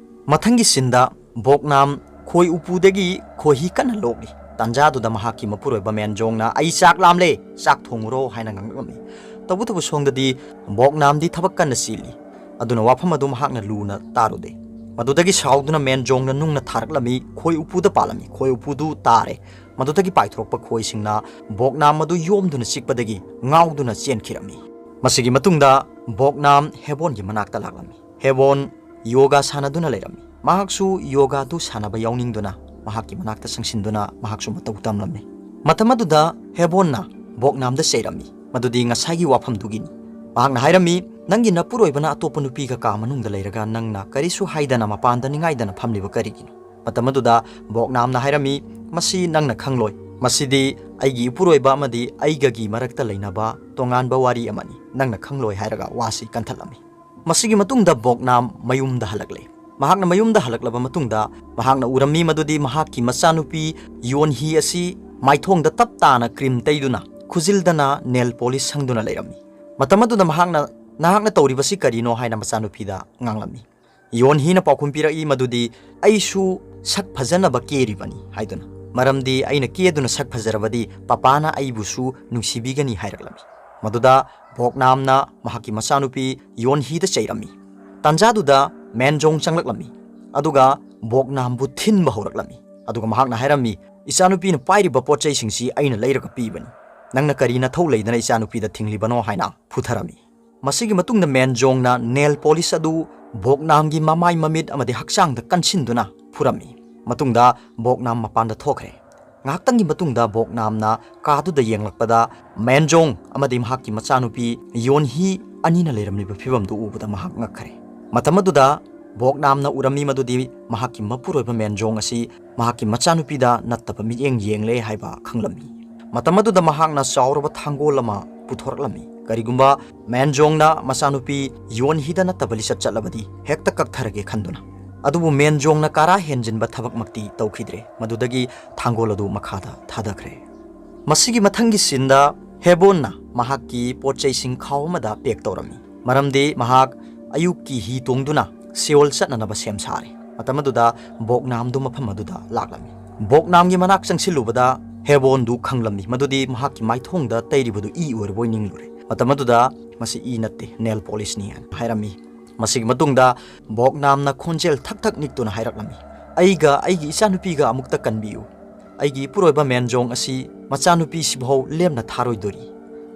ꯃꯊꯪꯒꯤ ꯁꯤꯟꯗ ꯕꯣꯛꯅꯥꯝ ꯈꯣꯏ ꯎꯄꯨꯗꯒꯤ ꯈꯣꯏꯍꯤ ꯀꯟꯅ ꯂꯣꯛꯂꯤ꯫ ꯇꯥꯟꯖꯥꯗꯨꯗ ꯃꯍꯥꯛꯀꯤ ꯃꯄꯨꯔꯣꯏꯕ ꯃꯦꯟꯖꯣꯡꯅ, "ꯑꯩ ꯆꯥꯛ ꯂꯥꯝꯂꯦ, ꯆꯥꯛ ꯊꯣꯡꯉꯨꯔꯣ" ꯍꯥꯏꯅ ꯉꯥꯡꯂꯛꯂꯝꯃꯤ꯫ ꯇꯧꯕꯇꯕꯨ ꯁꯣꯝꯗꯗꯤ ꯕꯣꯛꯅꯥꯝꯗꯤ ꯊꯕꯛ ꯀꯟꯅ ꯆꯤꯜꯂꯤ꯫ ꯑꯗꯨꯅ ꯋꯥꯐꯝ ꯑꯗꯨ ꯃꯍꯥꯛꯅ ꯂꯨꯅ ꯇꯥꯔꯨꯗꯦ꯫ ꯃꯗꯨꯗꯒꯤ ꯁꯥꯎꯗꯨꯅ ꯃꯦꯟꯖꯣꯡꯅ ꯅꯨꯡꯅ ꯊꯥꯔꯛꯂꯝꯃꯤ, ꯈꯣꯏ ꯎꯄꯨꯗ ꯄꯥꯜꯂꯝꯃꯤ꯫ ꯈꯣꯏ ꯎꯄꯨꯗꯨ ꯇꯥꯔꯦ꯫ ꯃꯗꯨꯗꯒꯤ ꯄꯥꯏꯊꯣꯔꯛꯄ ꯈꯣꯏꯁꯤꯡꯅ ꯕꯣꯛꯅꯥꯝ ꯑꯗꯨ ꯌꯣꯝꯗꯨꯅ ꯆꯤꯛꯄꯗꯒꯤ ꯉꯥꯎꯗꯨꯅ ꯆꯦꯟꯈꯤꯔꯝꯃꯤ꯫ ꯃꯁꯤꯒꯤ ꯃꯇꯨꯡꯗ ꯕꯣꯛꯅꯥꯝ ꯍꯦꯕꯣꯟꯒꯤ ꯃꯅꯥꯛꯇ ꯂꯥꯛꯂꯝꯃꯤ꯫ ꯍꯦꯕꯣꯟ ꯌꯣꯒꯥ ꯁꯥꯟꯅꯗꯨꯅ ꯂꯩꯔꯝꯃꯤ꯫ ꯃꯍꯥꯛꯁꯨ ꯌꯣꯒꯥꯗꯨ ꯁꯥꯟꯅꯕ ꯌꯥꯎꯅꯤꯡꯗꯨꯅ ꯃꯍꯥꯛꯀꯤ ꯃꯅꯥꯛꯇ ꯆꯪꯁꯤꯟꯗꯨꯅ ꯃꯍꯥꯛꯁꯨ ꯃꯇꯧ ꯇꯝꯂꯝꯃꯤ꯫ ꯃꯇꯝ ꯑꯗꯨꯗ ꯍꯦꯕꯣꯟꯅ ꯕꯣꯛꯅꯥꯝꯗ ꯆꯩꯔꯝꯃꯤ, ꯃꯗꯨꯗꯤ ꯉꯁꯥꯏꯒꯤ ꯋꯥꯐꯝꯗꯨꯒꯤꯅꯤ꯫ ꯃꯍꯥꯛꯅ ꯍꯥꯏꯔꯝꯃꯤ, "ꯅꯪꯒꯤ ꯅꯄꯨꯔꯣꯏꯕꯅ ꯑꯇꯣꯞꯄ ꯅꯨꯄꯤꯒ ꯀꯥ ꯃꯅꯨꯡꯗ ꯂꯩꯔꯒ ꯅꯪꯅ ꯀꯔꯤꯁꯨ ꯍꯥꯏꯗꯅ ꯃꯄꯥꯟꯗ ꯅꯤꯡꯉꯥꯏꯗꯅ ꯐꯝꯂꯤꯕ ꯀꯔꯤꯒꯤꯅꯣ?" ꯃꯇꯝ ꯑꯗꯨꯗ ꯕꯣꯛꯅꯥꯝꯅ ꯍꯥꯏꯔꯝꯃꯤ, "ꯃꯁꯤ ꯅꯪꯅ ꯈꯪꯂꯣꯏ꯫ ꯃꯁꯤꯗꯤ ꯑꯩꯒꯤ ꯏꯄꯨꯔꯣꯏꯕ ꯑꯃꯗꯤ ꯑꯩꯒꯒꯤ ꯃꯔꯛꯇ ꯂꯩꯅꯕ ꯇꯣꯉꯥꯟꯕ ꯋꯥꯔꯤ ꯑꯃꯅꯤ꯫ ꯅꯪꯅ ꯈꯪꯂꯣꯏ" ꯍꯥꯏꯔꯒ ꯋꯥꯁꯤ ꯀꯟꯊꯠꯂꯝꯃꯤ꯫ ꯃꯁꯤꯒꯤ ꯃꯇꯨꯡꯗ ꯕꯣꯛꯅꯥꯝ ꯃꯌꯨꯝꯗ ꯍꯜꯂꯛꯂꯦ꯫ ꯃꯍꯥꯛꯅ ꯃꯌꯨꯝꯗ ꯍꯜꯂꯛꯂꯕ ꯃꯇꯨꯡꯗ ꯃꯍꯥꯛꯅ ꯎꯔꯝꯃꯤ ꯃꯗꯨꯗꯤ ꯃꯍꯥꯛꯀꯤ ꯃꯆꯥꯅꯨꯄꯤ ꯌꯣꯟꯍꯤ ꯑꯁꯤ ꯃꯥꯏꯊꯣꯡꯗ ꯇꯞ ꯇꯥꯅ ꯀ꯭ꯔꯤꯝ ꯇꯩꯗꯨꯅ, ꯈꯨꯖꯤꯜꯗꯅ ꯅꯦꯜ ꯄꯣꯂꯤꯁ ꯁꯪꯗꯨꯅ ꯂꯩꯔꯝꯃꯤ꯫ ꯃꯇꯝ ꯑꯗꯨꯗ ꯃꯍꯥꯛꯅ, "ꯅꯍꯥꯛꯅ ꯇꯧꯔꯤꯕꯁꯤ ꯀꯔꯤꯅꯣ?" ꯍꯥꯏꯅ ꯃꯆꯥꯅꯨꯄꯤꯗ ꯉꯥꯡꯂꯝꯃꯤ꯫ ꯌꯣꯟ ꯍꯤꯅ ꯄꯥꯎꯈꯨꯝ ꯄꯤꯔꯛꯏ ꯃꯗꯨꯗꯤ, "ꯑꯩꯁꯨ ꯁꯛ ꯐꯖꯅꯕ ꯀꯦꯔꯤꯕꯅꯤ" ꯍꯥꯏꯗꯨꯅ, "ꯃꯔꯝꯗꯤ ꯑꯩꯅ ꯀꯦꯗꯨꯅ ꯁꯛ ꯐꯖꯔꯕꯗꯤ ꯄꯄꯥꯅ ꯑꯩꯕꯨꯁꯨ ꯅꯨꯡꯁꯤꯕꯤꯒꯅꯤ" ꯍꯥꯏꯔꯛꯂꯝꯃꯤ꯫ ꯃꯗꯨꯗ ꯕꯣꯛꯅꯥꯝꯅ ꯃꯍꯥꯛꯀꯤ ꯃꯆꯥꯅꯨꯄꯤ ꯌꯣꯟ ꯍꯤꯗ ꯆꯩꯔꯝꯃꯤ꯫ ꯇꯥꯟꯖꯥꯗꯨꯗ ꯃꯦꯟꯖꯣꯡ ꯆꯪꯂꯛꯂꯝꯃꯤ, ꯑꯗꯨꯒ ꯕꯣꯛꯅꯥꯝꯕꯨ ꯊꯤꯟꯕ ꯍꯧꯔꯛꯂꯝꯃꯤ꯫ ꯑꯗꯨꯒ ꯃꯍꯥꯛꯅ ꯍꯥꯏꯔꯝꯃꯤ, "ꯏꯆꯥꯅꯨꯄꯤꯅ ꯄꯥꯏꯔꯤꯕ ꯄꯣꯠ ꯆꯩꯁꯤꯡꯁꯤ ꯑꯩꯅ ꯂꯩꯔꯒ ꯄꯤꯕꯅꯤ꯫ ꯅꯪꯅ ꯀꯔꯤ ꯅꯊꯧ ꯂꯩꯗꯅ ꯏꯆꯥꯅꯨꯄꯤꯗ ꯊꯤꯡꯂꯤꯕꯅꯣ?" ꯍꯥꯏꯅ ꯐꯨꯊꯔꯝꯃꯤ꯫ ꯃꯁꯤꯒꯤ ꯃꯇꯨꯡꯗ ꯃꯦꯟꯖꯣꯡꯅ ꯅꯦꯜ ꯄꯣꯂꯤꯁ ꯑꯗꯨ ꯕꯣꯛꯅꯥꯝꯒꯤ ꯃꯃꯥꯏ, ꯃꯃꯤꯠ ꯑꯃꯗꯤ ꯍꯛꯆꯥꯡꯗ ꯀꯟꯁꯤꯟꯗꯨꯅ ꯐꯨꯔꯝꯃꯤ꯫ ꯃꯇꯨꯡꯗ ꯕꯣꯛꯅꯥꯝ ꯃꯄꯥꯟꯗ ꯊꯣꯛꯈ꯭ꯔꯦ꯫ ꯉꯥꯏꯍꯥꯛꯇꯪꯒꯤ ꯃꯇꯨꯡꯗ ꯕꯣꯛꯅꯥꯝꯅ ꯀꯥꯗꯨꯗ ꯌꯦꯡꯂꯛꯄꯗ ꯃꯦꯟꯖꯣꯡ ꯑꯃꯗꯤ ꯃꯍꯥꯛꯀꯤ ꯃꯆꯥꯅꯨꯄꯤ ꯌꯣꯟꯍꯤ ꯑꯅꯤꯅ ꯂꯩꯔꯝꯂꯤꯕ ꯐꯤꯕꯝꯗꯨ ꯎꯕꯗ ꯃꯍꯥꯛ ꯉꯛꯈ꯭ꯔꯦ꯫ ꯃꯇꯝ ꯑꯗꯨꯗ ꯕꯣꯛꯅꯥꯝꯅ ꯎꯔꯝꯃꯤ ꯃꯗꯨꯗꯤ ꯃꯍꯥꯛꯀꯤ ꯃꯄꯨꯔꯣꯏꯕ ꯃꯦꯟꯖꯣꯡ ꯑꯁꯤ ꯃꯍꯥꯛꯀꯤ ꯃꯆꯥꯅꯨꯄꯤꯗ ꯅꯠꯇꯕ ꯃꯤꯠꯌꯦꯡ ꯌꯦꯡꯂꯦ ꯍꯥꯏꯕ ꯈꯪꯂꯝꯃꯤ꯫ ꯃꯇꯝ ꯑꯗꯨꯗ ꯃꯍꯥꯛꯅ ꯆꯥꯎꯔꯕ ꯊꯥꯡꯒꯣꯜ ꯑꯃ ꯄꯨꯊꯣꯔꯛꯂꯝꯃꯤ꯫ ꯀꯔꯤꯒꯨꯝꯕ ꯃꯦꯟꯖꯣꯡꯅ ꯃꯆꯥꯅꯨꯄꯤ ꯌꯣꯟꯍꯤꯗ ꯅꯠꯇꯕ ꯂꯤꯆꯠ ꯆꯠꯂꯕꯗꯤ ꯍꯦꯛꯇ ꯀꯛꯊꯔꯒꯦ ꯈꯟꯗꯨꯅ꯫ ꯑꯗꯨꯕꯨ ꯃꯦꯟꯖꯣꯡꯅ ꯀꯥꯔꯥ ꯍꯦꯟꯖꯤꯟꯕ ꯊꯕꯛꯃꯛꯇꯤ ꯇꯧꯈꯤꯗ꯭ꯔꯦ꯫ ꯃꯗꯨꯗꯒꯤ ꯊꯥꯡꯒꯣꯜ ꯑꯗꯨ ꯃꯈꯥꯗ ꯊꯥꯗꯈ꯭ꯔꯦ꯫ ꯃꯁꯤꯒꯤ ꯃꯊꯪꯒꯤ ꯁꯤꯟꯗ ꯍꯦꯕꯣꯟꯅ ꯃꯍꯥꯛꯀꯤ ꯄꯣꯠ ꯆꯩꯁꯤꯡ ꯈꯥꯎ ꯑꯃꯗ ꯄꯦꯛ ꯇꯧꯔꯝꯃꯤ, ꯃꯔꯝꯗꯤ ꯃꯍꯥꯛ ꯑꯌꯨꯛꯀꯤ ꯍꯤ ꯇꯣꯡꯗꯨꯅ ꯁꯤꯑꯣꯜ ꯆꯠꯅꯅꯕ ꯁꯦꯝ ꯁꯥꯔꯦ꯫ ꯃꯇꯝ ꯑꯗꯨꯗ ꯕꯣꯛꯅꯥꯝꯗꯨ ꯃꯐꯝ ꯑꯗꯨꯗ ꯂꯥꯛꯂꯝꯃꯤ꯫ ꯕꯣꯛꯅꯥꯝꯒꯤ ꯃꯅꯥꯛ ꯆꯪꯁꯤꯜꯂꯨꯕꯗ ꯍꯦꯕꯣꯟꯗꯨ ꯈꯪꯂꯝꯃꯤ, ꯃꯗꯨꯗꯤ ꯃꯍꯥꯛꯀꯤ ꯃꯥꯏꯊꯣꯡꯗ ꯇꯩꯔꯤꯕꯗꯨ ꯏ ꯑꯣꯏꯔꯕꯣꯏ ꯅꯤꯡꯂꯨꯔꯦ꯫ ꯃꯇꯝ ꯑꯗꯨꯗ "ꯃꯁꯤ ꯏ ꯅꯠꯇꯦ, ꯅꯦꯜ ꯄꯣꯂꯤꯁꯅꯤ" ꯍꯥꯏꯅ ꯍꯥꯏꯔꯝꯃꯤ꯫ ꯃꯁꯤꯒꯤ ꯃꯇꯨꯡꯗ ꯕꯣꯛꯅꯥꯝꯅ ꯈꯣꯟꯖꯦꯜ ꯊꯛ ꯊꯛ ꯅꯤꯛꯇꯨꯅ ꯍꯥꯏꯔꯛꯂꯝꯃꯤ, "ꯑꯩꯒ ꯑꯩꯒꯤ ꯏꯆꯥꯅꯨꯄꯤꯒ ꯑꯃꯨꯛꯇ ꯀꯟꯕꯤꯌꯨ꯫ ꯑꯩꯒꯤ ꯏꯄꯨꯔꯣꯏꯕ ꯃꯦꯟꯖꯣꯡ ꯑꯁꯤ ꯃꯆꯥꯅꯨꯄꯤꯁꯤꯐꯥꯎ ꯂꯦꯝꯅ ꯊꯥꯔꯣꯏꯗꯣꯔꯤ꯫"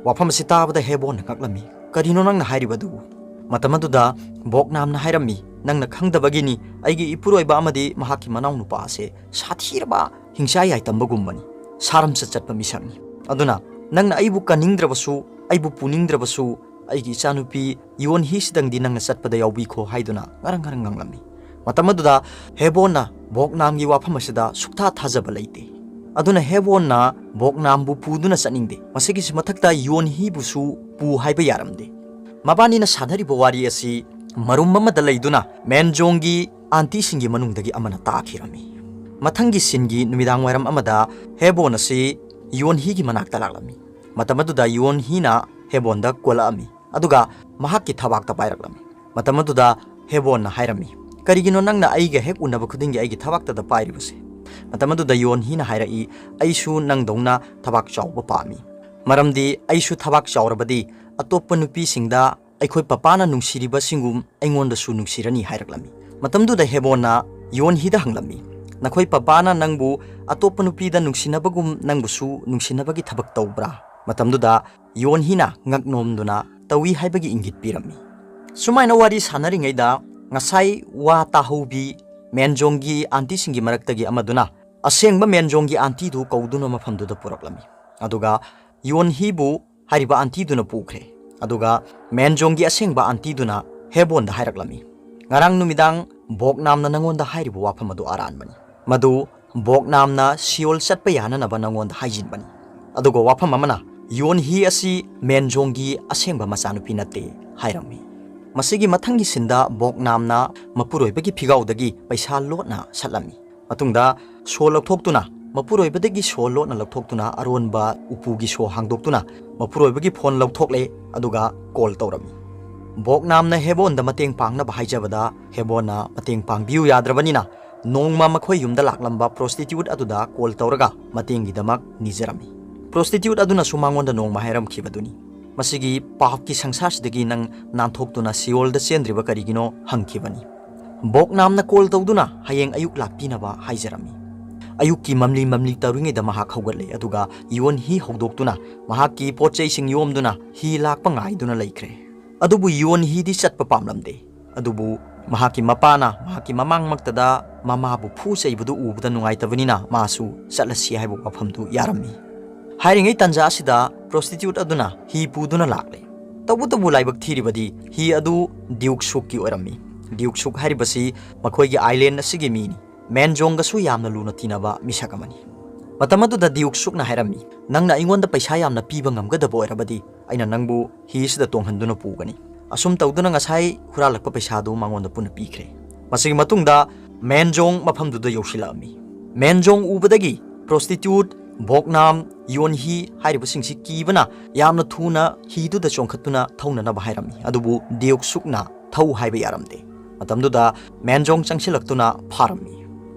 ꯋꯥꯐꯝ ꯑꯁꯤ ꯇꯥꯕꯗ ꯍꯦꯕꯣꯟꯅ ꯉꯛꯂꯝꯃꯤ, "ꯀꯔꯤꯅꯣ ꯅꯪꯅ ꯍꯥꯏꯔꯤꯕꯗꯨꯕꯨ?" ꯃꯇꯝ ꯑꯗꯨꯗ ꯕꯣꯛꯅꯥꯝꯅ ꯍꯥꯏꯔꯝꯃꯤ, "ꯅꯪꯅ ꯈꯪꯗꯕꯒꯤꯅꯤ, ꯑꯩꯒꯤ ꯏꯄꯨꯔꯣꯏꯕ ꯑꯃꯗꯤ ꯃꯍꯥꯛꯀꯤ ꯃꯅꯥꯎꯅꯨꯄꯥ ꯑꯁꯦ ꯁꯥꯊꯤꯔꯕ ꯍꯤꯡꯆꯥ ꯌꯥꯏꯇꯝꯕꯒꯨꯝꯕꯅꯤ, ꯁꯥꯔꯝꯆꯠ ꯆꯠꯄ ꯃꯤꯁꯛꯅꯤ꯫ ꯑꯗꯨꯅ ꯅꯪꯅ ꯑꯩꯕꯨ ꯀꯟꯅꯤꯡꯗ꯭ꯔꯕꯁꯨ, ꯑꯩꯕꯨ ꯄꯨꯅꯤꯡꯗ꯭ꯔꯕꯁꯨ, ꯑꯩꯒꯤ ꯏꯆꯥꯅꯨꯄꯤ ꯌꯣꯟꯍꯤꯁꯤꯗꯪꯗꯤ ꯅꯪꯅ ꯆꯠꯄꯗ ꯌꯥꯎꯕꯤꯈꯣ" ꯍꯥꯏꯗꯨꯅ ꯉꯔꯪ ꯉꯔꯪ ꯉꯪꯂꯝꯃꯤ꯫ ꯃꯇꯝ ꯑꯗꯨꯗ ꯍꯦꯕꯣꯟꯅ ꯕꯣꯛꯅꯥꯝꯒꯤ ꯋꯥꯐꯝ ꯑꯁꯤꯗ ꯁꯨꯛꯊꯥ ꯊꯥꯖꯕ ꯂꯩꯇꯦ꯫ ꯑꯗꯨꯅ ꯍꯦꯕꯣꯟꯅ ꯕꯣꯛꯅꯥꯝꯕꯨ ꯄꯨꯗꯨꯅ ꯆꯠꯅꯤꯡꯗꯦ꯫ ꯃꯁꯤꯒꯤꯁꯨ ꯃꯊꯛꯇ ꯌꯣꯟꯍꯤꯕꯨꯁꯨ ꯄꯨ ꯍꯥꯏꯕ ꯌꯥꯔꯝꯗꯦ꯫ ꯃꯕꯥꯅꯤꯅ ꯁꯥꯟꯅꯔꯤꯕ ꯋꯥꯔꯤ ꯑꯁꯤ ꯃꯔꯨꯝ ꯑꯃꯗ ꯂꯩꯗꯨꯅ ꯃꯦꯟꯖꯣꯡꯒꯤ ꯑꯟꯇꯤꯁꯤꯡꯒꯤ ꯃꯅꯨꯡꯗꯒꯤ ꯑꯃꯅ ꯇꯥꯈꯤꯔꯝꯃꯤ꯫ ꯃꯊꯪꯒꯤ ꯁꯤꯟꯒꯤ ꯅꯨꯃꯤꯗꯥꯡ ꯋꯥꯏꯔꯝ ꯑꯃꯗ ꯍꯦꯕꯣꯟ ꯑꯁꯤ ꯌꯣꯟꯍꯤꯒꯤ ꯃꯅꯥꯛꯇ ꯂꯥꯛꯂꯝꯃꯤ꯫ ꯃꯇꯝ ꯑꯗꯨꯗ ꯌꯣꯟꯍꯤꯅ ꯍꯦꯕꯣꯟꯗ ꯀꯣꯜꯂꯛꯑꯝꯃꯤ, ꯑꯗꯨꯒ ꯃꯍꯥꯛꯀꯤ ꯊꯕꯥꯛꯇ ꯄꯥꯏꯔꯛꯂꯝꯃꯤ꯫ ꯃꯇꯝ ꯑꯗꯨꯗ ꯍꯦꯕꯣꯟꯅ ꯍꯥꯏꯔꯝꯃꯤ, "ꯀꯔꯤꯒꯤꯅꯣ ꯅꯪꯅ ꯑꯩꯒ ꯍꯦꯛ ꯎꯅꯕ ꯈꯨꯗꯤꯡꯒꯤ ꯑꯩꯒꯤ ꯊꯕꯥꯛꯇꯗ ꯄꯥꯏꯔꯤꯕꯁꯦ?" ꯃꯇꯝ ꯑꯗꯨꯗ ꯌꯣꯟꯍꯤꯅ ꯍꯥꯏꯔꯛꯏ, "ꯑꯩꯁꯨ ꯅꯪꯗꯧꯅ ꯊꯕꯥꯛ ꯆꯥꯎꯕ ꯄꯥꯝꯃꯤ, ꯃꯔꯝꯗꯤ ꯑꯩꯁꯨ ꯊꯕꯥꯛ ꯆꯥꯎꯔꯕꯗꯤ ꯑꯇꯣꯞꯄ ꯅꯨꯄꯤꯁꯤꯡꯗ ꯑꯩꯈꯣꯏ ꯄꯄꯥꯅ ꯅꯨꯡꯁꯤꯔꯤꯕꯁꯤꯡꯒꯨꯝ ꯑꯩꯉꯣꯟꯗꯁꯨ ꯅꯨꯡꯁꯤꯔꯅꯤ" ꯍꯥꯏꯔꯛꯂꯝꯃꯤ꯫ ꯃꯇꯝꯗꯨꯗ ꯍꯦꯕꯣꯟꯅ ꯌꯣꯟꯍꯤꯗ ꯍꯪꯂꯝꯃꯤ, "ꯅꯈꯣꯏ ꯄꯄꯥꯅ ꯅꯪꯕꯨ ꯑꯇꯣꯞꯄ ꯅꯨꯄꯤꯗ ꯅꯨꯡꯁꯤꯅꯕꯒꯨꯝ ꯅꯪꯕꯨꯁꯨ ꯅꯨꯡꯁꯤꯅꯕꯒꯤ ꯊꯕꯛ ꯇꯧꯕ꯭ꯔꯥ?" ꯃꯇꯝꯗꯨꯗ ꯌꯣꯟꯍꯤꯅ ꯉꯛ ꯅꯣꯝꯗꯨꯅ ꯇꯧꯏ ꯍꯥꯏꯕꯒꯤ ꯏꯪꯒꯤꯠ ꯄꯤꯔꯝꯃꯤ꯫ ꯁꯨꯃꯥꯏꯅ ꯋꯥꯔꯤ ꯁꯥꯟꯅꯔꯤꯉꯩꯗ ꯉꯁꯥꯏ ꯋꯥ ꯇꯥꯍꯧꯕꯤ ꯃꯦꯟꯖꯣꯡꯒꯤ ꯑꯥꯟꯇꯤꯁꯤꯡꯒꯤ ꯃꯔꯛꯇꯒꯤ ꯑꯃꯗꯨꯅ ꯑꯁꯦꯡꯕ ꯃꯦꯟꯖꯣꯡꯒꯤ ꯑꯥꯟꯇꯤꯗꯨ ꯀꯧꯗꯨꯅ ꯃꯐꯝꯗꯨꯗ ꯄꯨꯔꯛꯂꯝꯃꯤ꯫ ꯑꯗꯨꯒ ꯌꯣꯟꯍꯤꯕꯨ ꯍꯥꯏꯔꯤꯕ ꯑꯥꯟꯇꯤꯗꯨꯅ ꯄꯨꯈ꯭ꯔꯦ꯫ ꯑꯗꯨꯒ ꯃꯦꯟꯖꯣꯡꯒꯤ ꯑꯁꯦꯡꯕ ꯑꯥꯟꯇꯤꯗꯨꯅ ꯍꯦꯕꯣꯟꯗ ꯍꯥꯏꯔꯛꯂꯝꯃꯤ, "ꯉꯔꯥꯡ ꯅꯨꯃꯤꯗꯥꯡ ꯕꯣꯛꯅꯥꯝꯅ ꯅꯪꯉꯣꯟꯗ ꯍꯥꯏꯔꯤꯕ ꯋꯥꯐꯝ ꯑꯗꯨ ꯑꯔꯥꯟꯕꯅꯤ꯫ ꯃꯗꯨ ꯕꯣꯛꯅꯥꯝꯅ ꯁꯤꯑꯣꯜ ꯆꯠꯄ ꯌꯥꯅꯅꯕ ꯅꯪꯉꯣꯟꯗ ꯍꯥꯏꯖꯤꯟꯕꯅꯤ꯫ ꯑꯗꯨꯒ ꯋꯥꯐꯝ ꯑꯃꯅ, ꯌꯣꯟꯍꯤ ꯑꯁꯤ ꯃꯦꯟꯖꯣꯡꯒꯤ ꯑꯁꯦꯡꯕ ꯃꯆꯥꯅꯨꯄꯤ ꯅꯠꯇꯦ" ꯍꯥꯏꯔꯝꯃꯤ꯫ ꯃꯁꯤꯒꯤ ꯃꯊꯪꯒꯤ ꯁꯤꯟꯗ ꯕꯣꯛꯅꯥꯝꯅ ꯃꯄꯨꯔꯣꯏꯕꯒꯤ ꯐꯤꯒꯥꯎꯗꯒꯤ ꯄꯩꯁꯥ ꯂꯣꯠꯅ ꯁꯠꯂꯝꯃꯤ꯫ ꯃꯇꯨꯡꯗ ꯁꯣ ꯂꯧꯊꯣꯛꯇꯨꯅ, ꯃꯄꯨꯔꯣꯏꯕꯗꯒꯤ ꯁꯣ ꯂꯣꯠꯅ ꯂꯧꯊꯣꯛꯇꯨꯅ ꯑꯔꯣꯟꯕ ꯎꯄꯨꯒꯤ ꯁꯣ ꯍꯥꯡꯗꯣꯛꯇꯨꯅ ꯃꯄꯨꯔꯣꯏꯕꯒꯤ ꯐꯣꯟ ꯂꯧꯊꯣꯛꯂꯦ, ꯑꯗꯨꯒ ꯀꯣꯜ ꯇꯧꯔꯝꯃꯤ꯫ ꯕꯣꯛꯅꯥꯝꯅ ꯍꯦꯕꯣꯟꯗ ꯃꯇꯦꯡ ꯄꯥꯡꯅꯕ ꯍꯥꯏꯖꯕꯗ ꯍꯦꯕꯣꯟꯅ ꯃꯇꯦꯡ ꯄꯥꯡꯕꯤꯌꯨ ꯌꯥꯗ꯭ꯔꯕꯅꯤꯅ ꯅꯣꯡꯃ ꯃꯈꯣꯏ ꯌꯨꯝꯗ ꯂꯥꯛꯂꯝꯕ ꯄ꯭ꯔꯣꯁꯇꯤꯇ꯭ꯌꯨꯠ ꯑꯗꯨꯗ ꯀꯣꯜ ꯇꯧꯔꯒ ꯃꯇꯦꯡꯒꯤꯗꯃꯛ ꯅꯤꯖꯔꯝꯃꯤ꯫ ꯄ꯭ꯔꯣꯁꯇꯤꯇ꯭ꯌꯨꯠ ꯑꯗꯨꯅꯁꯨ ꯃꯉꯣꯟꯗ ꯅꯣꯡꯃ ꯍꯥꯏꯔꯝꯈꯤꯕꯗꯨꯅꯤ, "ꯃꯁꯤꯒꯤ ꯄꯥꯞꯀꯤ ꯁꯪꯁꯥꯔꯁꯤꯗꯒꯤ ꯅꯪ ꯅꯥꯟꯊꯣꯛꯇꯨꯅ ꯁꯤꯑꯣꯜꯗ ꯆꯦꯟꯗ꯭ꯔꯤꯕ ꯀꯔꯤꯒꯤꯅꯣ?" ꯍꯪꯈꯤꯕꯅꯤ꯫ ꯕꯣꯛꯅꯥꯝꯅ ꯀꯣꯜ ꯇꯧꯗꯨꯅ ꯍꯌꯦꯡ ꯑꯌꯨꯛ ꯂꯥꯛꯄꯤꯅꯕ ꯍꯥꯏꯖꯔꯝꯃꯤ꯫ ꯑꯌꯨꯛꯀꯤ ꯃꯝꯂꯤ ꯃꯝꯂꯤ ꯇꯧꯔꯤꯉꯩꯗ ꯃꯍꯥꯛ ꯍꯧꯒꯠꯂꯦ, ꯑꯗꯨꯒ ꯌꯣꯟꯍꯤ ꯍꯧꯗꯣꯛꯇꯨꯅ ꯃꯍꯥꯛꯀꯤ ꯄꯣꯠ ꯆꯩꯁꯤꯡ ꯌꯣꯝꯗꯨꯅ ꯍꯤ ꯂꯥꯛꯄ ꯉꯥꯏꯗꯨꯅ ꯂꯩꯈ꯭ꯔꯦ꯫ ꯑꯗꯨꯕꯨ ꯌꯣꯟꯍꯤꯗꯤ ꯆꯠꯄ ꯄꯥꯝꯂꯝꯗꯦ꯫ ꯑꯗꯨꯕꯨ ꯃꯍꯥꯛꯀꯤ ꯃꯄꯥꯅ ꯃꯍꯥꯛꯀꯤ ꯃꯃꯥꯡꯃꯛꯇꯗ ꯃꯃꯥꯕꯨ ꯐꯨ ꯆꯩꯕꯗꯨ ꯎꯕꯗ ꯅꯨꯡꯉꯥꯏꯇꯕꯅꯤꯅ ꯃꯥꯁꯨ ꯆꯠꯂꯁꯤ ꯍꯥꯏꯕ ꯋꯥꯐꯝꯗꯨ ꯌꯥꯔꯝꯃꯤ꯫ ꯍꯥꯏꯔꯤꯉꯩ ꯇꯥꯟꯖꯥ ꯑꯁꯤꯗ ꯄ꯭ꯔꯣꯁꯇꯤꯇ꯭ꯌꯨꯠ ꯑꯗꯨꯅ ꯍꯤ ꯄꯨꯗꯨꯅ ꯂꯥꯛꯂꯦ꯫ ꯇꯧꯕꯇꯕꯨ ꯂꯥꯏꯕꯛ ꯊꯤꯔꯤꯕꯗꯤ ꯍꯤ ꯑꯗꯨ ꯗ꯭ꯌꯨꯛ ꯁꯨꯛꯀꯤ ꯑꯣꯏꯔꯝꯃꯤ꯫ ꯗ꯭ꯌꯨꯛ ꯁꯨꯛ ꯍꯥꯏꯔꯤꯕꯁꯤ ꯃꯈꯣꯏꯒꯤ ꯑꯥꯏꯂꯦꯟ ꯑꯁꯤꯒꯤ ꯃꯤꯅꯤ꯫ ꯃꯦꯟꯖꯣꯡꯒꯁꯨ ꯌꯥꯝꯅ ꯂꯨꯅ ꯇꯤꯟꯅꯕ ꯃꯤꯁꯛ ꯑꯃꯅꯤ꯫ ꯃꯇꯝ ꯑꯗꯨꯗ ꯗ꯭ꯌꯨꯛ ꯁꯨꯛꯅ ꯍꯥꯏꯔꯝꯃꯤ, "ꯅꯪꯅ ꯑꯩꯉꯣꯟꯗ ꯄꯩꯁꯥ ꯌꯥꯝꯅ ꯄꯤꯕ ꯉꯝꯒꯗꯕ ꯑꯣꯏꯔꯕꯗꯤ ꯑꯩꯅ ꯅꯪꯕꯨ ꯍꯤꯁꯤꯗ ꯇꯣꯡꯍꯟꯗꯨꯅ ꯄꯨꯒꯅꯤ꯫" ꯑꯁꯨꯝ ꯇꯧꯗꯨꯅ ꯉꯁꯥꯏ ꯍꯨꯔꯥꯜꯂꯛꯄ ꯄꯩꯁꯥꯗꯨ ꯃꯉꯣꯟꯗ ꯄꯨꯟꯅ ꯄꯤꯈ꯭ꯔꯦ꯫ ꯃꯁꯤꯒꯤ ꯃꯇꯨꯡꯗ ꯃꯦꯟꯖꯣꯡ ꯃꯐꯝꯗꯨꯗ ꯌꯧꯁꯤꯜꯂꯛꯑꯝꯃꯤ꯫ ꯃꯦꯟꯖꯣꯡ ꯎꯕꯗꯒꯤ ꯄ꯭ꯔꯣꯁꯇꯤꯇ꯭ꯌꯨꯠ, ꯕꯣꯛꯅꯥꯝ, ꯌꯣꯟꯍꯤ ꯍꯥꯏꯔꯤꯕꯁꯤꯡꯁꯤ ꯀꯤꯕꯅ ꯌꯥꯝꯅ ꯊꯨꯅ ꯍꯤꯗꯨꯗ ꯆꯣꯡꯈꯠꯇꯨꯅ ꯊꯧꯅꯅꯕ ꯍꯥꯏꯔꯝꯃꯤ꯫ ꯑꯗꯨꯕꯨ ꯗ꯭ꯌꯨꯛ ꯁꯨꯛꯅ ꯊꯧ ꯍꯥꯏꯕ ꯌꯥꯔꯝꯗꯦ꯫ ꯃꯇꯝꯗꯨꯗ ꯃꯦꯟꯖꯣꯡ ꯆꯪꯁꯤꯜꯂꯛꯇꯨꯅ ꯐꯥꯔꯝꯃꯤ꯫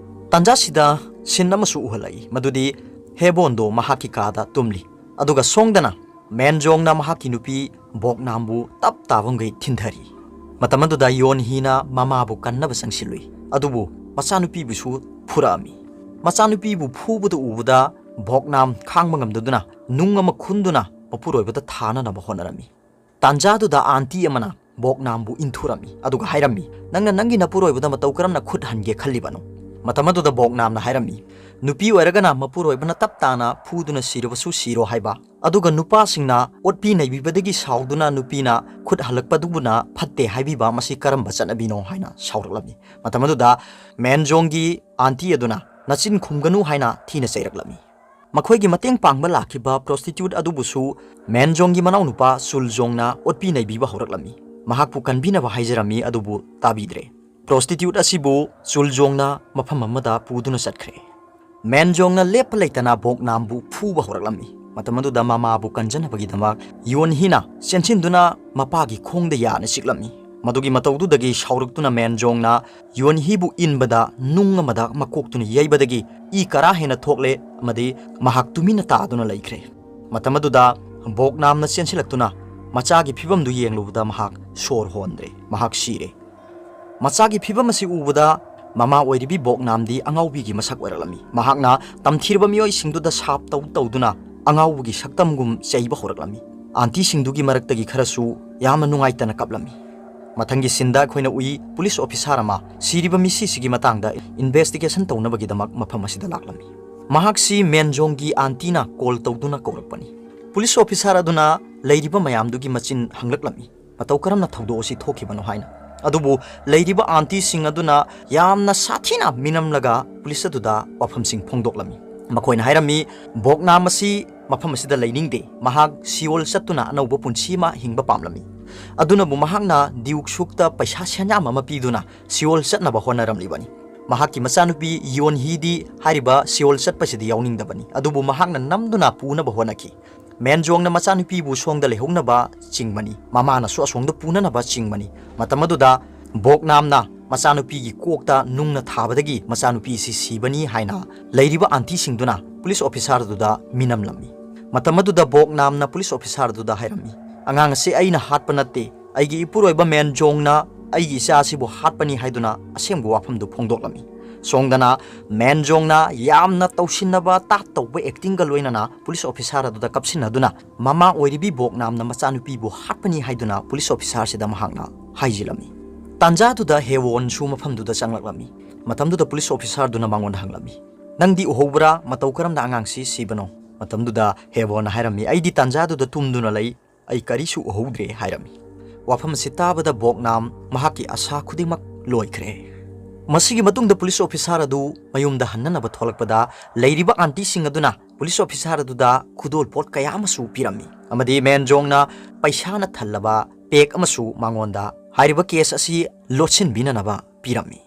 ꯇꯥꯟꯖꯥꯁꯤꯗ ꯁꯤꯟ ꯑꯃꯁꯨ ꯎꯍꯜꯂꯛꯏ, ꯃꯗꯨꯗꯤ ꯍꯦꯕꯣꯟꯗꯣ ꯃꯍꯥꯛꯀꯤ ꯀꯥꯗ ꯇꯨꯝꯂꯤ꯫ ꯑꯗꯨꯒ ꯁꯣꯡꯗꯅ ꯃꯦꯟꯖꯣꯡꯅ ꯃꯍꯥꯛꯀꯤ ꯅꯨꯄꯤ ꯕꯣꯛꯅꯥꯝꯕꯨ ꯇꯞ ꯇꯥꯕꯝꯈꯩ ꯊꯤꯟꯊꯔꯤ꯫ ꯃꯇꯝ ꯑꯗꯨꯗ ꯌꯣꯟ ꯍꯤꯅ ꯃꯃꯥꯕꯨ ꯀꯟꯅꯕ ꯆꯪꯁꯤꯜꯂꯨꯏ, ꯑꯗꯨꯕꯨ ꯃꯆꯥꯅꯨꯄꯤꯕꯨꯁꯨ ꯐꯨꯔꯛꯑꯝꯃꯤ꯫ ꯃꯆꯥꯅꯨꯄꯤꯕꯨ ꯐꯨꯕꯗ ꯎꯕꯗ ꯕꯣꯛꯅꯥꯝ ꯈꯥꯡꯕ ꯉꯝꯗꯗꯨꯅ ꯅꯨꯡ ꯑꯃ ꯈꯨꯟꯗꯨꯅ ꯃꯄꯨꯔꯣꯏꯕꯗ ꯊꯥꯅꯅꯕ ꯍꯣꯠꯅꯔꯝꯃꯤ꯫ ꯇꯥꯟꯖꯥꯗꯨꯗ ꯑꯥꯟꯇꯤ ꯑꯃꯅ ꯕꯣꯛꯅꯥꯝꯕꯨ ꯏꯟꯊꯨꯔꯝꯃꯤ, ꯑꯗꯨꯒ ꯍꯥꯏꯔꯝꯃꯤ, "ꯅꯪꯅ ꯅꯪꯒꯤ ꯅꯄꯨꯔꯣꯏꯕꯗ ꯃꯇꯧ ꯀꯔꯝꯅ ꯈꯨꯠ ꯍꯟꯒꯦ ꯈꯜꯂꯤꯕꯅꯣ?" ꯃꯇꯝ ꯑꯗꯨꯗ ꯕꯣꯛꯅꯥꯝꯅ ꯍꯥꯏꯔꯝꯃꯤ, "ꯅꯨꯄꯤ ꯑꯣꯏꯔꯒꯅ ꯃꯄꯨꯔꯣꯏꯕꯅ ꯇꯞ ꯇꯥꯅ ꯐꯨꯗꯨꯅ ꯁꯤꯔꯕꯁꯨ ꯁꯤꯔꯣ ꯍꯥꯏꯕ, ꯑꯗꯨꯒ ꯅꯨꯄꯥꯁꯤꯡꯅ ꯑꯣꯠꯄꯤ ꯅꯩꯕꯤꯕꯗꯒꯤ ꯁꯥꯎꯗꯨꯅ ꯅꯨꯄꯤꯅ ꯈꯨꯠ ꯍꯜꯂꯛꯄꯗꯨꯕꯨꯅ ꯐꯠꯇꯦ ꯍꯥꯏꯕꯤꯕ, ꯃꯁꯤ ꯀꯔꯝꯕ ꯆꯠꯅꯕꯤꯅꯣ?" ꯍꯥꯏꯅ ꯁꯥꯎꯔꯛꯂꯝꯃꯤ꯫ ꯃꯇꯝ ꯑꯗꯨꯗ ꯃꯦꯟꯖꯣꯡꯒꯤ ꯑꯥꯟꯇꯤ ꯑꯗꯨꯅ, "ꯅꯆꯤꯟ ꯈꯨꯝꯒꯅꯨ" ꯍꯥꯏꯅ ꯊꯤꯅ ꯆꯩꯔꯛꯂꯝꯃꯤ꯫ ꯃꯈꯣꯏꯒꯤ ꯃꯇꯦꯡ ꯄꯥꯡꯕ ꯂꯥꯛꯈꯤꯕ ꯄ꯭ꯔꯣꯁꯇꯤꯇ꯭ꯌꯨꯠ ꯑꯗꯨꯕꯨꯁꯨ ꯃꯦꯟꯖꯣꯡꯒꯤ ꯃꯅꯥꯎꯅꯨꯄꯥ ꯆꯨꯜꯖꯣꯡꯅ ꯑꯣꯠꯄꯤ ꯅꯩꯕꯤꯕ ꯍꯧꯔꯛꯂꯝꯃꯤ꯫ ꯃꯍꯥꯛꯄꯨ ꯀꯟꯕꯤꯅꯕ ꯍꯥꯏꯖꯔꯝꯃꯤ, ꯑꯗꯨꯕꯨ ꯇꯥꯕꯤꯗ꯭ꯔꯦ꯫ ꯄ꯭ꯔꯣꯁꯇꯤꯇ꯭ꯌꯨꯠ ꯑꯁꯤꯕꯨ ꯆꯨꯜꯖꯣꯡꯅ ꯃꯐꯝ ꯑꯃꯗ ꯄꯨꯗꯨꯅ ꯆꯠꯈ꯭ꯔꯦ꯫ ꯃꯦꯟꯖꯣꯡꯅ ꯂꯦꯞꯄ ꯂꯩꯇꯅ ꯕꯣꯛꯅꯥꯝꯕꯨ ꯐꯨꯕ ꯍꯧꯔꯛꯂꯝꯃꯤ꯫ ꯃꯇꯝ ꯑꯗꯨꯗ ꯃꯃꯥꯕꯨ ꯀꯟꯖꯅꯕꯒꯤꯗꯃꯛ ꯌꯣꯟꯍꯤꯅ ꯆꯦꯟꯁꯤꯟꯗꯨꯅ ꯃꯄꯥꯒꯤ ꯈꯣꯡꯗ ꯌꯥꯅ ꯆꯤꯛꯂꯝꯃꯤ꯫ ꯃꯗꯨꯒꯤ ꯃꯇꯧꯗꯨꯗꯒꯤ ꯁꯥꯎꯔꯛꯇꯨꯅ ꯃꯦꯟꯖꯣꯡꯅ ꯌꯣꯟꯍꯤꯕꯨ ꯏꯟꯕꯗ ꯅꯨꯡ ꯑꯃꯗ ꯃꯀꯣꯛꯇꯨꯅ ꯌꯩꯕꯗꯒꯤ ꯏ ꯀꯔꯥ ꯍꯦꯟꯅ ꯊꯣꯛꯂꯦ ꯑꯃꯗꯤ ꯃꯍꯥꯛ ꯇꯨꯃꯤꯟꯅ ꯇꯥꯗꯨꯅ ꯂꯩꯈ꯭ꯔꯦ꯫ ꯃꯇꯝ ꯑꯗꯨꯗ ꯕꯣꯛꯅꯥꯝꯅ ꯆꯦꯟꯁꯤꯜꯂꯛꯇꯨꯅ ꯃꯆꯥꯒꯤ ꯐꯤꯕꯝꯗꯨ ꯌꯦꯡꯂꯨꯕꯗ ꯃꯍꯥꯛ ꯁꯣꯔ ꯍꯣꯟꯗ꯭ꯔꯦ, ꯃꯍꯥꯛ ꯁꯤꯔꯦ꯫ ꯃꯆꯥꯒꯤ ꯐꯤꯕꯝ ꯑꯁꯤ ꯎꯕꯗ ꯃꯃꯥ ꯑꯣꯏꯔꯤꯕꯤ ꯕꯣꯛꯅꯥꯝꯗꯤ ꯑꯉꯥꯎꯕꯤꯒꯤ ꯃꯁꯛ ꯑꯣꯏꯔꯛꯂꯝꯃꯤ꯫ ꯃꯍꯥꯛꯅ ꯇꯝꯊꯤꯔꯕ ꯃꯤꯑꯣꯏꯁꯤꯡꯗꯨꯗ ꯁꯥꯞ ꯇꯧ ꯇꯧꯗꯨꯅ ꯑꯉꯥꯎꯕꯒꯤ ꯁꯛꯇꯝꯒꯨꯝ ꯆꯩꯕ ꯍꯧꯔꯛꯂꯝꯃꯤ꯫ ꯑꯥꯟꯇꯤꯁꯤꯡꯗꯨꯒꯤ ꯃꯔꯛꯇꯒꯤ ꯈꯔꯁꯨ ꯌꯥꯝꯅ ꯅꯨꯡꯉꯥꯏꯇꯅ ꯀꯞꯂꯝꯃꯤ꯫ ꯃꯊꯪꯒꯤ ꯁꯤꯟꯗ ꯑꯩꯈꯣꯏꯅ ꯎꯏ, ꯄꯨꯂꯤꯁ ꯑꯣꯐꯤꯁꯥꯔ ꯑꯃ ꯁꯤꯔꯤꯕ ꯃꯤꯁꯤꯁꯤꯒꯤ ꯃꯇꯥꯡꯗ ꯏꯟꯚꯦꯁꯇꯤꯒꯦꯁꯟ ꯇꯧꯅꯕꯒꯤꯗꯃꯛ ꯃꯐꯝ ꯑꯁꯤꯗ ꯂꯥꯛꯂꯝꯃꯤ꯫ ꯃꯍꯥꯛꯁꯤ ꯃꯦꯟꯖꯣꯡꯒꯤ ꯑꯥꯟꯇꯤꯅ ꯀꯣꯜ ꯇꯧꯗꯨꯅ ꯀꯧꯔꯛꯄꯅꯤ꯫ ꯄꯨꯂꯤꯁ ꯑꯣꯐꯤꯁꯥꯔ ꯑꯗꯨꯅ ꯂꯩꯔꯤꯕ ꯃꯌꯥꯝꯗꯨꯒꯤ ꯃꯆꯤꯟ ꯍꯪꯂꯛꯂꯝꯃꯤ, ꯃꯇꯧ ꯀꯔꯝꯅ ꯊꯧꯗꯣꯛ ꯑꯁꯤ ꯊꯣꯛꯈꯤꯕꯅꯣ ꯍꯥꯏꯅ꯫ ꯑꯗꯨꯕꯨ ꯂꯩꯔꯤꯕ ꯑꯥꯟꯇꯤꯁꯤꯡ ꯑꯗꯨꯅ ꯌꯥꯝꯅ ꯁꯥꯊꯤꯅ ꯃꯤꯅꯝꯂꯒ ꯄꯨꯂꯤꯁ ꯑꯗꯨꯗ ꯋꯥꯐꯝꯁꯤꯡ ꯐꯣꯡꯗꯣꯛꯂꯝꯃꯤ꯫ ꯃꯈꯣꯏꯅ ꯍꯥꯏꯔꯝꯃꯤ, "ꯕꯣꯛꯅꯥꯝ ꯑꯁꯤ ꯃꯐꯝ ꯑꯁꯤꯗ ꯂꯩꯅꯤꯡꯗꯦ, ꯃꯍꯥꯛ ꯁꯤꯑꯣꯜ ꯆꯠꯇꯨꯅ ꯑꯅꯧꯕ ꯄꯨꯟꯁꯤ ꯑꯃ ꯍꯤꯡꯕ ꯄꯥꯝꯂꯝꯃꯤ꯫ ꯑꯗꯨꯅꯕꯨ ꯃꯍꯥꯛꯅ ꯗ꯭ꯌꯨꯛ ꯁꯨꯛꯇ ꯄꯩꯁꯥ ꯁꯦꯟꯌꯥꯝ ꯑꯃ ꯄꯤꯗꯨꯅ ꯁꯤꯑꯣꯜ ꯆꯠꯅꯕ ꯍꯣꯠꯅꯔꯝꯂꯤꯕꯅꯤ꯫ ꯃꯍꯥꯛꯀꯤ ꯃꯆꯥꯅꯨꯄꯤ ꯌꯣꯟꯍꯤꯗꯤ ꯍꯥꯏꯔꯤꯕ ꯁꯤꯑꯣꯜ ꯆꯠꯄꯁꯤꯗ ꯌꯥꯎꯅꯤꯡꯗꯕꯅꯤ, ꯑꯗꯨꯕꯨ ꯃꯍꯥꯛꯅ ꯅꯝꯗꯨꯅ ꯄꯨꯅꯕ ꯍꯣꯠꯅꯈꯤ꯫ ꯃꯦꯟꯖꯣꯡꯅ ꯃꯆꯥꯅꯨꯄꯤꯕꯨ ꯁꯣꯝꯗ ꯂꯩꯍꯧꯅꯕ ꯆꯤꯡꯕꯅꯤ, ꯃꯃꯥꯅꯁꯨ ꯑꯁꯣꯝꯗ ꯄꯨꯅꯅꯕ ꯆꯤꯡꯕꯅꯤ꯫ ꯃꯇꯝ ꯑꯗꯨꯗ ꯕꯣꯛꯅꯥꯝꯅ ꯃꯆꯥꯅꯨꯄꯤꯒꯤ ꯀꯣꯛꯇ ꯅꯨꯡꯅ ꯊꯥꯕꯗꯒꯤ ꯃꯆꯥꯅꯨꯄꯤ ꯑꯁꯤ ꯁꯤꯕꯅꯤ ꯍꯥꯏꯅ ꯂꯩꯔꯤꯕ ꯑꯥꯟꯇꯤꯁꯤꯡꯗꯨꯅ ꯄꯨꯂꯤꯁ ꯑꯣꯐꯤꯁꯥꯔ ꯑꯗꯨꯗ ꯃꯤꯅꯝꯂꯝꯃꯤ꯫ ꯃꯇꯝ ꯑꯗꯨꯗ ꯕꯣꯛꯅꯥꯝꯅ ꯄꯨꯂꯤꯁ ꯑꯣꯐꯤꯁꯥꯔ ꯑꯗꯨꯗ ꯍꯥꯏꯔꯝꯃꯤ, "ꯑꯉꯥꯡ ꯑꯁꯤ ꯑꯩꯅ ꯍꯥꯠꯄ ꯅꯠꯇꯦ, ꯑꯩꯒꯤ ꯏꯄꯨꯔꯣꯏꯕ ꯃꯦꯟ ꯖꯣꯡꯅ ꯑꯩꯒꯤ ꯏꯆꯥ ꯑꯁꯤꯕꯨ ꯍꯥꯠꯄꯅꯤ" ꯍꯥꯏꯗꯨꯅ ꯑꯁꯦꯡꯕ ꯋꯥꯐꯝꯗꯨ ꯐꯣꯡꯗꯣꯛꯂꯝꯃꯤ꯫ ꯁꯣꯡꯗꯅ ꯃꯦꯟ ꯖꯣꯡꯅ ꯌꯥꯝꯅ ꯇꯧꯁꯤꯟꯅꯕ ꯇꯥꯠ ꯇꯧꯕ ꯑꯦꯛꯇꯤꯡꯒ ꯂꯣꯏꯅꯅ ꯄꯨꯂꯤꯁ ꯑꯣꯐꯤꯁꯥꯔ ꯑꯗꯨꯗ ꯀꯞꯁꯤꯟꯅꯗꯨꯅ ꯃꯃꯥ ꯑꯣꯏꯔꯤꯕꯤ ꯕꯣꯛꯅꯥꯝꯅ ꯃꯆꯥꯅꯨꯄꯤꯕꯨ ꯍꯥꯠꯄꯅꯤ ꯍꯥꯏꯗꯨꯅ ꯄꯨꯂꯤꯁ ꯑꯣꯐꯤꯁꯥꯔꯁꯤꯗ ꯃꯍꯥꯛꯅ ꯍꯥꯏꯖꯤꯜꯂꯝꯃꯤ꯫ ꯇꯥꯟꯖꯥꯗꯨꯗ ꯍꯦꯋꯣꯟꯁꯨ ꯃꯐꯝꯗꯨꯗ ꯆꯪꯂꯛꯂꯝꯃꯤ꯫ ꯃꯇꯝꯗꯨꯗ ꯄꯨꯂꯤꯁ ꯑꯣꯐꯤꯁꯥꯔꯗꯨꯅ ꯃꯉꯣꯟꯗ ꯍꯪꯂꯝꯃꯤ, "ꯅꯪꯗꯤ ꯎꯍꯧꯕ꯭ꯔꯥ? ꯃꯇꯧ ꯀꯔꯝꯅ ꯑꯉꯥꯡꯁꯤ ꯁꯤꯕꯅꯣ?" ꯃꯇꯝꯗꯨꯗ ꯍꯦꯋꯣꯟꯅ ꯍꯥꯏꯔꯝꯃꯤ, "ꯑꯩꯗꯤ ꯇꯥꯟꯖꯥꯗꯨꯗ ꯇꯨꯝꯗꯨꯅ ꯂꯩ, ꯑꯩ ꯀꯔꯤꯁꯨ ꯎꯍꯧꯗ꯭ꯔꯦ" ꯍꯥꯏꯔꯝꯃꯤ꯫ ꯋꯥꯐꯝ ꯑꯁꯤ ꯇꯥꯕꯗ ꯕꯣꯛꯅꯥꯝ ꯃꯍꯥꯛꯀꯤ ꯑꯁꯥ ꯈꯨꯗꯤꯡꯃꯛ ꯂꯣꯏꯈ꯭ꯔꯦ꯫ ꯃꯁꯤꯒꯤ ꯃꯇꯨꯡꯗ ꯄꯨꯂꯤꯁ ꯑꯣꯐꯤꯁꯥꯔ ꯑꯗꯨ ꯃꯌꯨꯝꯗ ꯍꯟꯅꯅꯕ ꯊꯣꯛꯂꯛꯄꯗ ꯂꯩꯔꯤꯕ ꯑꯥꯟꯇꯤꯁꯤꯡ ꯑꯗꯨꯅ ꯄꯨꯂꯤꯁ ꯑꯣꯐꯤꯁꯥꯔ ꯑꯗꯨꯗ ꯈꯨꯗꯣꯜ ꯄꯣꯠ ꯀꯌꯥ ꯑꯃꯁꯨ ꯄꯤꯔꯝꯃꯤ ꯑꯃꯗꯤ ꯃꯦꯟ ꯖꯣꯡꯅ ꯄꯩꯁꯥꯅ ꯊꯜꯂꯕ ꯄꯦꯛ ꯑꯃꯁꯨ ꯃꯉꯣꯟꯗ ꯍꯥꯏꯔꯤꯕ ꯀꯦꯁ ꯑꯁꯤ ꯂꯣꯠꯁꯤꯟꯕꯤꯅꯅꯕ ꯄꯤꯔꯝꯃꯤ꯫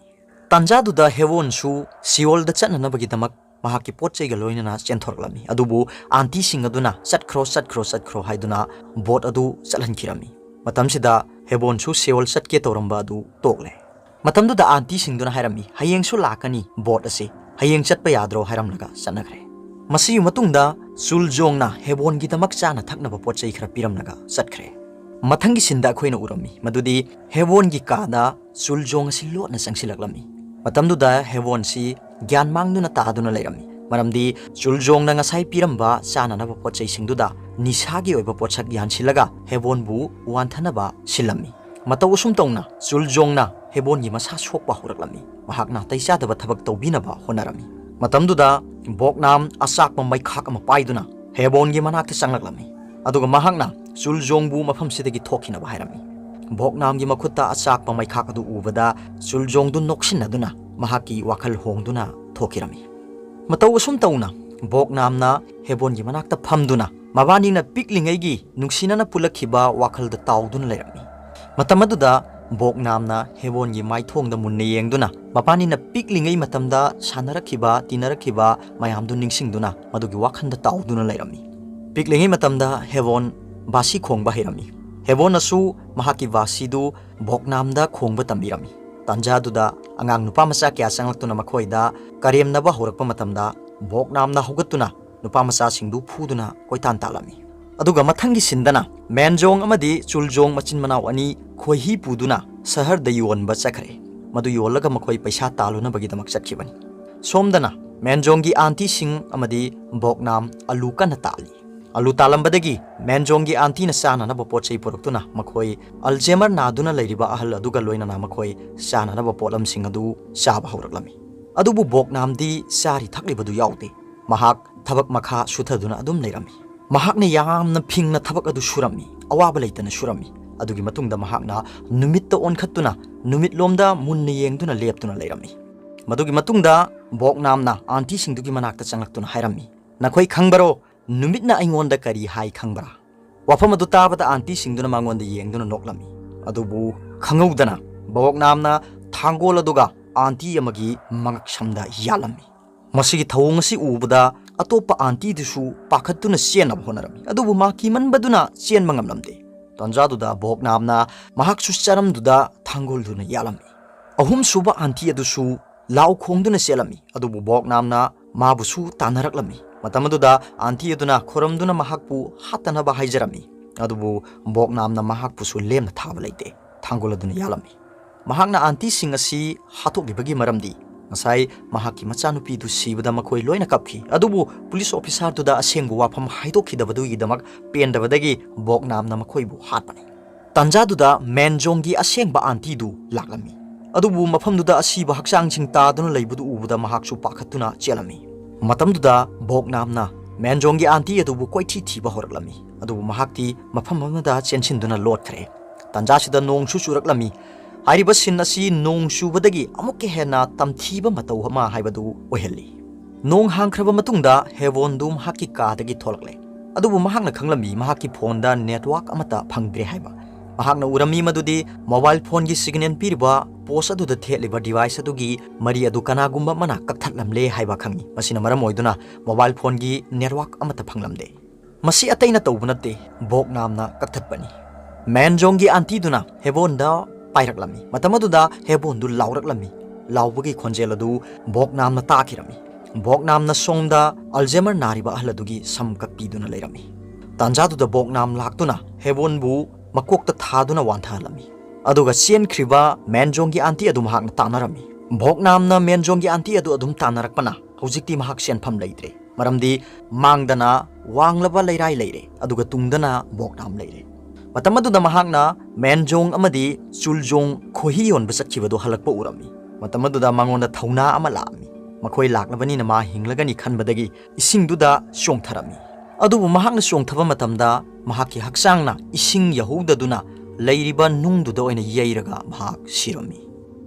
ꯇꯥꯟꯖꯥꯗꯨꯗ ꯍꯦꯋꯣꯟꯁꯨ ꯁꯤꯑꯣꯜꯗ ꯆꯠꯅꯅꯕꯒꯤꯗꯃꯛ ꯃꯍꯥꯛꯀꯤ ꯄꯣꯠ ꯆꯩꯒ ꯂꯣꯏꯅꯅ ꯆꯦꯟꯊꯣꯔꯛꯂꯝꯃꯤ꯫ ꯑꯗꯨꯕꯨ ꯑꯥꯟꯇꯤꯁꯤꯡ ꯑꯗꯨꯅ "ꯆꯠꯈ꯭ꯔꯣ, ꯆꯠꯈ꯭ꯔꯣ, ꯆꯠꯈ꯭ꯔꯣ" ꯍꯥꯏꯗꯨꯅ ꯕꯣꯠ ꯑꯗꯨ ꯆꯠꯍꯟꯈꯤꯔꯝꯃꯤ꯫ ꯃꯇꯝꯁꯤꯗ ꯍꯦꯕꯣꯟꯁꯨ ꯁꯤꯑꯣꯜ ꯆꯠꯀꯦ ꯇꯧꯔꯝꯕ ꯑꯗꯨ ꯇꯣꯛꯂꯦ꯫ ꯃꯇꯝꯗꯨꯗ ꯑꯥꯟꯇꯤꯁꯤꯡꯗꯨꯅ ꯍꯥꯏꯔꯝꯃꯤ, "ꯍꯌꯦꯡꯁꯨ ꯂꯥꯛꯀꯅꯤ ꯕꯣꯠ ꯑꯁꯤ, ꯍꯌꯦꯡ ꯆꯠꯄ ꯌꯥꯗ꯭ꯔꯣ?" ꯍꯥꯏꯔꯝꯂꯒ ꯆꯠꯅꯈ꯭ꯔꯦ꯫ ꯃꯁꯤꯒꯤ ꯃꯇꯨꯡꯗ ꯆꯨꯜꯖꯣꯡꯅ ꯍꯦꯕꯣꯟꯒꯤꯗꯃꯛ ꯆꯥꯅ ꯊꯛꯅꯕ ꯄꯣꯠ ꯆꯩ ꯈꯔ ꯄꯤꯔꯝꯂꯒ ꯆꯠꯈ꯭ꯔꯦ꯫ ꯃꯊꯪꯒꯤ ꯁꯤꯟꯗ ꯑꯩꯈꯣꯏꯅ ꯎꯔꯝꯃꯤ ꯃꯗꯨꯗꯤ ꯍꯦꯕꯣꯟꯒꯤ ꯀꯥꯗ ꯆꯨꯜꯖꯣꯡ ꯑꯁꯤ ꯂꯣꯠꯅ ꯆꯪꯁꯤꯜꯂꯛꯂꯝꯃꯤ꯫ ꯃꯇꯝꯗꯨꯗ ꯍꯦꯕꯣꯟꯁꯤ ꯒ꯭ꯌꯥꯟ ꯃꯥꯡꯗꯨꯅ ꯇꯥꯗꯨꯅ ꯂꯩꯔꯝꯃꯤ, ꯃꯔꯝꯗꯤ ꯆꯨꯜꯖꯣꯡꯅ ꯉꯁꯥꯏ ꯄꯤꯔꯝꯕ ꯆꯥꯅꯅꯕ ꯄꯣꯠ ꯆꯩꯁꯤꯡꯗꯨꯗ ꯅꯤꯁꯥꯒꯤ ꯑꯣꯏꯕ ꯄꯣꯠꯁꯛ ꯌꯥꯟꯁꯤꯜꯂꯒ ꯍꯦꯕꯣꯟꯕꯨ ꯋꯥꯟꯊꯅꯕ ꯁꯤꯜꯂꯝꯃꯤ꯫ ꯃꯇꯧ ꯑꯁꯨꯝ ꯇꯧꯅ ꯆꯨꯜꯖꯣꯡꯅ ꯍꯦꯕꯣꯟꯒꯤ ꯃꯁꯥ ꯁꯣꯛꯄ ꯍꯧꯔꯛꯂꯝꯃꯤ꯫ ꯃꯍꯥꯛ ꯅꯥꯇꯩ ꯆꯥꯗꯕ ꯊꯕꯛ ꯇꯧꯕꯤꯅꯕ ꯍꯣꯠꯅꯔꯝꯃꯤ꯫ ꯃꯇꯝꯗꯨꯗ ꯕꯣꯛꯅꯥꯝ ꯑꯆꯥꯛꯄ ꯃꯩꯈꯥꯛ ꯑꯃ ꯄꯥꯏꯗꯨꯅ ꯍꯦꯕꯣꯟꯒꯤ ꯃꯅꯥꯛꯇ ꯆꯪꯂꯛꯂꯝꯃꯤ, ꯑꯗꯨꯒ ꯃꯍꯥꯛꯅ ꯆꯨꯜꯖꯣꯡꯕꯨ ꯃꯐꯝꯁꯤꯗꯒꯤ ꯊꯣꯛꯈꯤꯅꯕ ꯍꯥꯏꯔꯝꯃꯤ꯫ ꯕꯣꯛꯅꯥꯝꯒꯤ ꯃꯈꯨꯠꯇ ꯑꯆꯥꯛꯄ ꯃꯩꯈꯥꯛ ꯑꯗꯨ ꯎꯕꯗ ꯆꯨꯜꯖꯣꯡꯗꯨ ꯅꯣꯛꯁꯤꯟꯅꯗꯨꯅ ꯃꯍꯥꯛꯀꯤ ꯋꯥꯈꯜ ꯍꯣꯡꯗꯨꯅ ꯊꯣꯛꯈꯤꯔꯝꯃꯤ꯫ ꯃꯇꯧ ꯑꯁꯨꯝ ꯇꯧꯅ ꯕꯣꯛꯅꯥꯝꯅ ꯍꯦꯕꯣꯟꯒꯤ ꯃꯅꯥꯛꯇ ꯐꯝꯗꯨꯅ ꯃꯕꯥꯅꯤꯅ ꯄꯤꯛꯂꯤꯉꯩꯒꯤ ꯅꯨꯡꯁꯤꯅꯅ ꯄꯨꯜꯂꯛꯈꯤꯕ ꯋꯥꯈꯜꯗ ꯇꯥꯎꯗꯨꯅ ꯂꯩꯔꯝꯃꯤ꯫ ꯃꯇꯝ ꯑꯗꯨꯗ ꯕꯣꯛꯅꯥꯝꯅ ꯍꯦꯕꯣꯟꯒꯤ ꯃꯥꯏꯊꯣꯡꯗ ꯃꯨꯟꯅ ꯌꯦꯡꯗꯨꯅ ꯃꯕꯥꯅꯤꯅ ꯄꯤꯛꯂꯤꯉꯩ ꯃꯇꯝꯗ ꯁꯥꯟꯅꯔꯛꯈꯤꯕ, ꯇꯤꯟꯅꯔꯛꯈꯤꯕ ꯃꯌꯥꯝꯗꯨ ꯅꯤꯡꯁꯤꯡꯗꯨꯅ ꯃꯗꯨꯒꯤ ꯋꯥꯈꯜꯗ ꯇꯥꯎꯗꯨꯅ ꯂꯩꯔꯝꯃꯤ꯫ ꯄꯤꯛꯂꯤꯉꯩ ꯃꯇꯝꯗ ꯍꯦꯕꯣꯟ ꯕꯥꯁꯤ ꯈꯣꯡꯕ ꯍꯩꯔꯝꯃꯤ꯫ ꯍꯦꯕꯣꯟꯅꯁꯨ ꯃꯍꯥꯛꯀꯤ ꯕꯥꯁꯤꯗꯨ ꯕꯣꯛꯅꯥꯝꯗ ꯈꯣꯡꯕ ꯇꯝꯕꯤꯔꯝꯃꯤ꯫ ꯇꯥꯟꯖꯥꯗꯨꯗ ꯑꯉꯥꯡ ꯅꯨꯄꯥ ꯃꯆꯥ ꯀꯌꯥ ꯆꯪꯂꯛꯇꯨꯅ ꯃꯈꯣꯏꯗ ꯀꯔꯦꯝꯅꯕ ꯍꯧꯔꯛꯄ ꯃꯇꯝꯗ, ꯕꯣꯛꯅꯥꯝꯅ ꯍꯧꯒꯠꯇꯨꯅ ꯅꯨꯄꯥ ꯃꯆꯥꯁꯤꯡꯗꯨ ꯐꯨꯗꯨꯅ ꯀꯣꯏꯇꯥꯟ ꯇꯥꯜꯂꯝꯃꯤ꯫ ꯑꯗꯨꯒ ꯃꯊꯪꯒꯤ ꯁꯤꯟꯗꯅ ꯃꯦꯟꯖꯣꯡ ꯑꯃꯗꯤ ꯆꯨꯜꯖꯣꯡ ꯃꯆꯤꯟ ꯃꯅꯥꯎ ꯑꯅꯤ ꯈꯣꯏꯍꯤ ꯄꯨꯗꯨꯅ ꯁꯍꯔꯗ ꯌꯣꯟꯕ ꯆꯠꯈ꯭ꯔꯦ꯫ ꯃꯗꯨ ꯌꯣꯜꯂꯒ ꯃꯈꯣꯏ ꯄꯩꯁꯥ ꯇꯥꯜꯂꯨꯅꯕꯒꯤꯗꯃꯛ ꯆꯠꯈꯤꯕꯅꯤ꯫ ꯁꯣꯝꯗꯅ ꯃꯦꯟꯖꯣꯡꯒꯤ ꯑꯥꯟꯇꯤꯁꯤꯡ ꯑꯃꯗꯤ ꯕꯣꯛꯅꯥꯝ ꯑꯂꯨ ꯀꯟꯅ ꯇꯥꯜꯂꯤ꯫ ꯑꯂꯨ ꯇꯥꯜꯂꯝꯕꯗꯒꯤ ꯃꯦꯟꯖꯣꯡꯒꯤ ꯑꯥꯟꯇꯤꯅ ꯆꯥꯅꯅꯕ ꯄꯣꯠ ꯆꯩ ꯄꯨꯔꯛꯇꯨꯅ ꯃꯈꯣꯏ ꯑꯜꯖꯦꯃꯔ ꯅꯥꯗꯨꯅ ꯂꯩꯔꯤꯕ ꯑꯍꯜ ꯑꯗꯨꯒ ꯂꯣꯏꯅꯅ ꯃꯈꯣꯏ ꯆꯥꯅꯅꯕ ꯄꯣꯠꯂꯝꯁꯤꯡ ꯑꯗꯨ ꯆꯥꯕ ꯍꯧꯔꯛꯂꯝꯃꯤ꯫ ꯑꯗꯨꯕꯨ ꯕꯣꯛꯅꯥꯝꯗꯤ ꯆꯥꯔꯤ ꯊꯛꯂꯤꯕꯗꯨ ꯌꯥꯎꯗꯦ꯫ ꯃꯍꯥꯛ ꯊꯕꯛ ꯃꯈꯥ ꯁꯨꯊꯗꯨꯅ ꯑꯗꯨꯝ ꯂꯩꯔꯝꯃꯤ꯫ ꯃꯍꯥꯛꯅ ꯌꯥꯝꯅ ꯐꯤꯡꯅ ꯊꯕꯛ ꯑꯗꯨ ꯁꯨꯔꯝꯃꯤ, ꯑꯋꯥꯕ ꯂꯩꯇꯅ ꯁꯨꯔꯝꯃꯤ꯫ ꯑꯗꯨꯒꯤ ꯃꯇꯨꯡꯗ ꯃꯍꯥꯛꯅ ꯅꯨꯃꯤꯠꯇ ꯑꯣꯟꯈꯠꯇꯨꯅ ꯅꯨꯃꯤꯠꯂꯣꯝꯗ ꯃꯨꯟꯅ ꯌꯦꯡꯗꯨꯅ ꯂꯦꯞꯇꯨꯅ ꯂꯩꯔꯝꯃꯤ꯫ ꯃꯗꯨꯒꯤ ꯃꯇꯨꯡꯗ ꯕꯣꯛꯅꯥꯝꯅ ꯑꯥꯟꯇꯤꯁꯤꯡꯗꯨꯒꯤ ꯃꯅꯥꯛꯇ ꯆꯪꯂꯛꯇꯨꯅ ꯍꯥꯏꯔꯝꯃꯤ, "ꯅꯈꯣꯏ ꯈꯪꯕꯔꯣ? ꯅꯨꯃꯤꯠꯅ ꯑꯩꯉꯣꯟꯗ ꯀꯔꯤ ꯍꯥꯏ ꯈꯪꯕ꯭ꯔꯥ?" ꯋꯥꯐꯝ ꯑꯗꯨ ꯇꯥꯕꯗ ꯑꯥꯟꯇꯤꯁꯤꯡꯗꯨꯅ ꯃꯉꯣꯟꯗ ꯌꯦꯡꯗꯨꯅ ꯅꯣꯛꯂꯝꯃꯤ꯫ ꯑꯗꯨꯕꯨ ꯈꯪꯍꯧꯗꯅ ꯕꯣꯛꯅꯥꯝꯅ ꯊꯥꯡꯒꯣꯜ ꯑꯗꯨꯒ ꯑꯥꯟꯇꯤ ꯑꯃꯒꯤ ꯃꯉꯛꯁꯝꯗ ꯌꯥꯜꯂꯝꯃꯤ꯫ ꯃꯁꯤꯒꯤ ꯊꯧꯑꯣꯡ ꯑꯁꯤ ꯎꯕꯗ ꯑꯇꯣꯞꯄ ꯑꯥꯟꯇꯤꯗꯨꯁꯨ ꯄꯥꯈꯠꯇꯨꯅ ꯆꯦꯟꯅꯕ ꯍꯣꯠꯅꯔꯝꯃꯤ, ꯑꯗꯨꯕꯨ ꯃꯥ ꯀꯤꯃꯟꯕꯗꯨꯅ ꯆꯦꯟꯕ ꯉꯝꯂꯝꯗꯦ꯫ ꯇꯥꯟꯖꯥꯗꯨꯗ ꯕꯣꯛꯅꯥꯝꯅ ꯃꯍꯥꯛꯁꯨ ꯆꯔꯝꯗꯨꯗ ꯊꯥꯡꯒꯣꯜꯗꯨꯅ ꯌꯥꯜꯂꯝꯃꯤ꯫ ꯑꯍꯨꯝꯁꯨꯕ ꯑꯥꯟꯇꯤ ꯑꯗꯨꯁꯨ ꯂꯥꯎ ꯈꯣꯡꯗꯨꯅ ꯆꯦꯜꯂꯝꯃꯤ, ꯑꯗꯨꯕꯨ ꯕꯣꯛꯅꯥꯝꯅ ꯃꯥꯕꯨꯁꯨ ꯇꯥꯟꯅꯔꯛꯂꯝꯃꯤ꯫ ꯃꯇꯝ ꯑꯗꯨꯗ ꯑꯥꯟꯇꯤ ꯑꯗꯨꯅ ꯈꯣꯔꯝꯗꯨꯅ ꯃꯍꯥꯛꯄꯨ ꯍꯥꯠꯇꯅꯕ ꯍꯥꯏꯖꯔꯝꯃꯤ, ꯑꯗꯨꯕꯨ ꯕꯣꯛꯅꯥꯝꯅ ꯃꯍꯥꯛꯄꯨꯁꯨ ꯂꯦꯝꯅ ꯊꯥꯕ ꯂꯩꯇꯦ, ꯊꯥꯡꯒꯣꯜ ꯑꯗꯨꯅ ꯌꯥꯜꯂꯝꯃꯤ꯫ ꯃꯍꯥꯛꯅ ꯑꯥꯟꯇꯤꯁꯤꯡ ꯑꯁꯤ ꯍꯥꯠꯇꯣꯛꯂꯤꯕꯒꯤ ꯃꯔꯝꯗꯤ ꯉꯁꯥꯏ ꯃꯍꯥꯛꯀꯤ ꯃꯆꯥꯅꯨꯄꯤꯗꯨ ꯁꯤꯕꯗ ꯃꯈꯣꯏ ꯂꯣꯏꯅ ꯀꯞꯈꯤ, ꯑꯗꯨꯕꯨ ꯄꯨꯂꯤꯁ ꯑꯣꯐꯤꯁꯥꯔꯗꯨꯗ ꯑꯁꯦꯡꯕ ꯋꯥꯐꯝ ꯍꯥꯏꯗꯣꯛꯈꯤꯗꯕꯗꯨꯒꯤꯗꯃꯛ ꯄꯦꯟꯗꯕꯗꯒꯤ ꯕꯣꯛꯅꯥꯝꯅ ꯃꯈꯣꯏꯕꯨ ꯍꯥꯠꯄꯅꯤ꯫ ꯇꯥꯟꯖꯥꯗꯨꯗ ꯃꯦꯟꯖꯣꯡꯒꯤ ꯑꯁꯦꯡꯕ ꯑꯥꯟꯇꯤꯗꯨ ꯂꯥꯛꯂꯝꯃꯤ꯫ ꯑꯗꯨꯕꯨ ꯃꯐꯝꯗꯨꯗ ꯑꯁꯤꯕ ꯍꯛꯆꯥꯡꯁꯤꯡ ꯇꯥꯗꯨꯅ ꯂꯩꯕꯗꯨ ꯎꯕꯗ ꯃꯍꯥꯛꯁꯨ ꯄꯥꯈꯠꯇꯨꯅ ꯆꯦꯜꯂꯝꯃꯤ꯫ ꯃꯇꯝꯗꯨꯗ ꯕꯣꯛꯅꯥꯝꯅ ꯃꯦꯟꯖꯣꯡꯒꯤ ꯑꯥꯟꯇꯤ ꯑꯗꯨꯕꯨ ꯀꯣꯏꯊꯤ ꯊꯤꯕ ꯍꯧꯔꯛꯂꯝꯃꯤ, ꯑꯗꯨꯕꯨ ꯃꯍꯥꯛꯇꯤ ꯃꯐꯝ ꯑꯃꯗ ꯆꯦꯟꯁꯤꯟꯗꯨꯅ ꯂꯣꯠꯈ꯭ꯔꯦ꯫ ꯇꯥꯟꯖꯥꯁꯤꯗ ꯅꯣꯡꯁꯨ ꯆꯨꯔꯛꯂꯝꯃꯤ꯫ ꯍꯥꯏꯔꯤꯕ ꯁꯤꯟ ꯑꯁꯤ ꯅꯣꯡ ꯆꯨꯕꯗꯒꯤ ꯑꯃꯨꯛꯀ ꯍꯦꯟꯅ ꯇꯝꯊꯤꯕ ꯃꯇꯧ ꯑꯃ ꯍꯥꯏꯕꯗꯨ ꯑꯣꯏꯍꯜꯂꯤ꯫ ꯅꯣꯡ ꯍꯥꯡꯈ꯭ꯔꯕ ꯃꯇꯨꯡꯗ ꯍꯦꯋꯣꯟꯗꯨ ꯃꯍꯥꯛꯀꯤ ꯀꯥꯗꯒꯤ ꯊꯣꯛꯂꯛꯂꯦ꯫ ꯑꯗꯨꯕꯨ ꯃꯍꯥꯛꯅ ꯈꯪꯂꯝꯃꯤ ꯃꯍꯥꯛꯀꯤ ꯐꯣꯟꯗ ꯅꯦꯠꯋꯥꯛ ꯑꯃꯠꯇ ꯐꯪꯗ꯭ꯔꯦ ꯍꯥꯏꯕ꯫ ꯃꯍꯥꯛꯅ ꯎꯔꯝꯃꯤ ꯃꯗꯨꯗꯤ ꯃꯣꯕꯥꯏꯜ ꯐꯣꯟꯒꯤ ꯁꯤꯒꯅꯦꯜ ꯄꯤꯔꯤꯕ ꯄꯣꯁ ꯑꯗꯨꯗ ꯊꯦꯠꯂꯤꯕ ꯗꯤꯚꯥꯏꯁ ꯑꯗꯨꯒꯤ ꯃꯔꯤ ꯑꯗꯨ ꯀꯅꯥꯒꯨꯝꯕ ꯑꯃꯅ ꯀꯛꯊꯠꯂꯝꯂꯦ ꯍꯥꯏꯕ ꯈꯪꯏ꯫ ꯃꯁꯤꯅ ꯃꯔꯝ ꯑꯣꯏꯗꯨꯅ ꯃꯣꯕꯥꯏꯜ ꯐꯣꯟꯒꯤ ꯅꯦꯠꯋꯥꯛ ꯑꯃꯠꯇ ꯐꯪꯂꯝꯗꯦ꯫ ꯃꯁꯤ ꯑꯇꯩꯅ ꯇꯧꯕ ꯅꯠꯇꯦ, ꯕꯣꯛꯅꯥꯝꯅ ꯀꯛꯊꯠꯄꯅꯤ꯫ ꯃꯦꯟꯖꯣꯡꯒꯤ ꯑꯥꯟꯇꯤꯗꯨꯅ ꯍꯦꯕꯣꯟꯗ ꯄꯥꯏꯔꯛꯂꯝꯃꯤ꯫ ꯃꯇꯝ ꯑꯗꯨꯗ ꯍꯦꯕꯣꯟꯗꯨ ꯂꯥꯎꯔꯛꯂꯝꯃꯤ꯫ ꯂꯥꯎꯕꯒꯤ ꯈꯣꯟꯖꯦꯜ ꯑꯗꯨ ꯕꯣꯛꯅꯥꯝꯅ ꯇꯥꯈꯤꯔꯝꯃꯤ꯫ ꯕꯣꯛꯅꯥꯝꯅ ꯁꯣꯝꯗ ꯑꯜꯖꯦꯃꯔ ꯅꯥꯔꯤꯕ ꯑꯍꯜ ꯑꯗꯨꯒꯤ ꯁꯝ ꯀꯛꯄꯤꯗꯨꯅ ꯂꯩꯔꯝꯃꯤ꯫ ꯇꯥꯟꯖꯥꯗꯨꯗ ꯕꯣꯛꯅꯥꯝ ꯂꯥꯛꯇꯨꯅ ꯍꯦꯕꯣꯟꯕꯨ ꯃꯀꯣꯛꯇ ꯊꯥꯗꯨꯅ ꯋꯥꯟꯊꯍꯜꯂꯝꯃꯤ꯫ ꯑꯗꯨꯒ ꯆꯦꯟꯈ꯭ꯔꯤꯕ ꯃꯦꯟꯖꯣꯡꯒꯤ ꯑꯥꯟꯇꯤ ꯑꯗꯨ ꯃꯍꯥꯛꯅ ꯇꯥꯟꯅꯔꯝꯃꯤ꯫ ꯕꯣꯛꯅꯥꯝꯅ ꯃꯦꯟꯖꯣꯡꯒꯤ ꯑꯥꯟꯇꯤ ꯑꯗꯨ ꯑꯗꯨꯝ ꯇꯥꯟꯅꯔꯛꯄꯅ ꯍꯧꯖꯤꯛꯇꯤ ꯃꯍꯥꯛ ꯆꯦꯟꯐꯝ ꯂꯩꯇ꯭ꯔꯦ꯫ ꯃꯔꯝꯗꯤ ꯃꯥꯡꯗꯅ ꯋꯥꯡꯂꯕ ꯂꯩꯔꯥꯏ ꯂꯩꯔꯦ, ꯑꯗꯨꯒ ꯇꯨꯡꯗꯅ ꯕꯣꯛꯅꯥꯝ ꯂꯩꯔꯦ꯫ ꯃꯇꯝ ꯑꯗꯨꯗ ꯃꯍꯥꯛꯅ ꯃꯦꯟꯖꯣꯡ ꯑꯃꯗꯤ ꯆꯨꯜꯖꯣꯡ ꯈꯣꯍꯤ ꯌꯣꯟꯕ ꯆꯠꯈꯤꯕꯗꯨ ꯍꯜꯂꯛꯄ ꯎꯔꯝꯃꯤ꯫ ꯃꯇꯝ ꯑꯗꯨꯗ ꯃꯉꯣꯟꯗ ꯊꯧꯅꯥ ꯑꯃ ꯂꯥꯛꯑꯝꯃꯤ꯫ ꯃꯈꯣꯏ ꯂꯥꯛꯂꯕꯅꯤꯅ ꯃꯥ ꯍꯤꯡꯂꯒꯅꯤ ꯈꯟꯕꯗꯒꯤ ꯏꯁꯤꯡꯗꯨꯗ ꯆꯣꯡꯊꯔꯝꯃꯤ꯫ ꯑꯗꯨꯕꯨ ꯃꯍꯥꯛꯅ ꯆꯣꯡꯊꯕ ꯃꯇꯝꯗ ꯃꯍꯥꯛꯀꯤ ꯍꯛꯆꯥꯡꯅ ꯏꯁꯤꯡ ꯌꯧꯍꯧꯗꯗꯨꯅ ꯂꯩꯔꯤꯕ ꯅꯨꯡꯗꯨꯗ ꯑꯣꯏꯅ ꯌꯩꯔꯒ ꯃꯍꯥꯛ ꯁꯤꯔꯝꯃꯤ꯫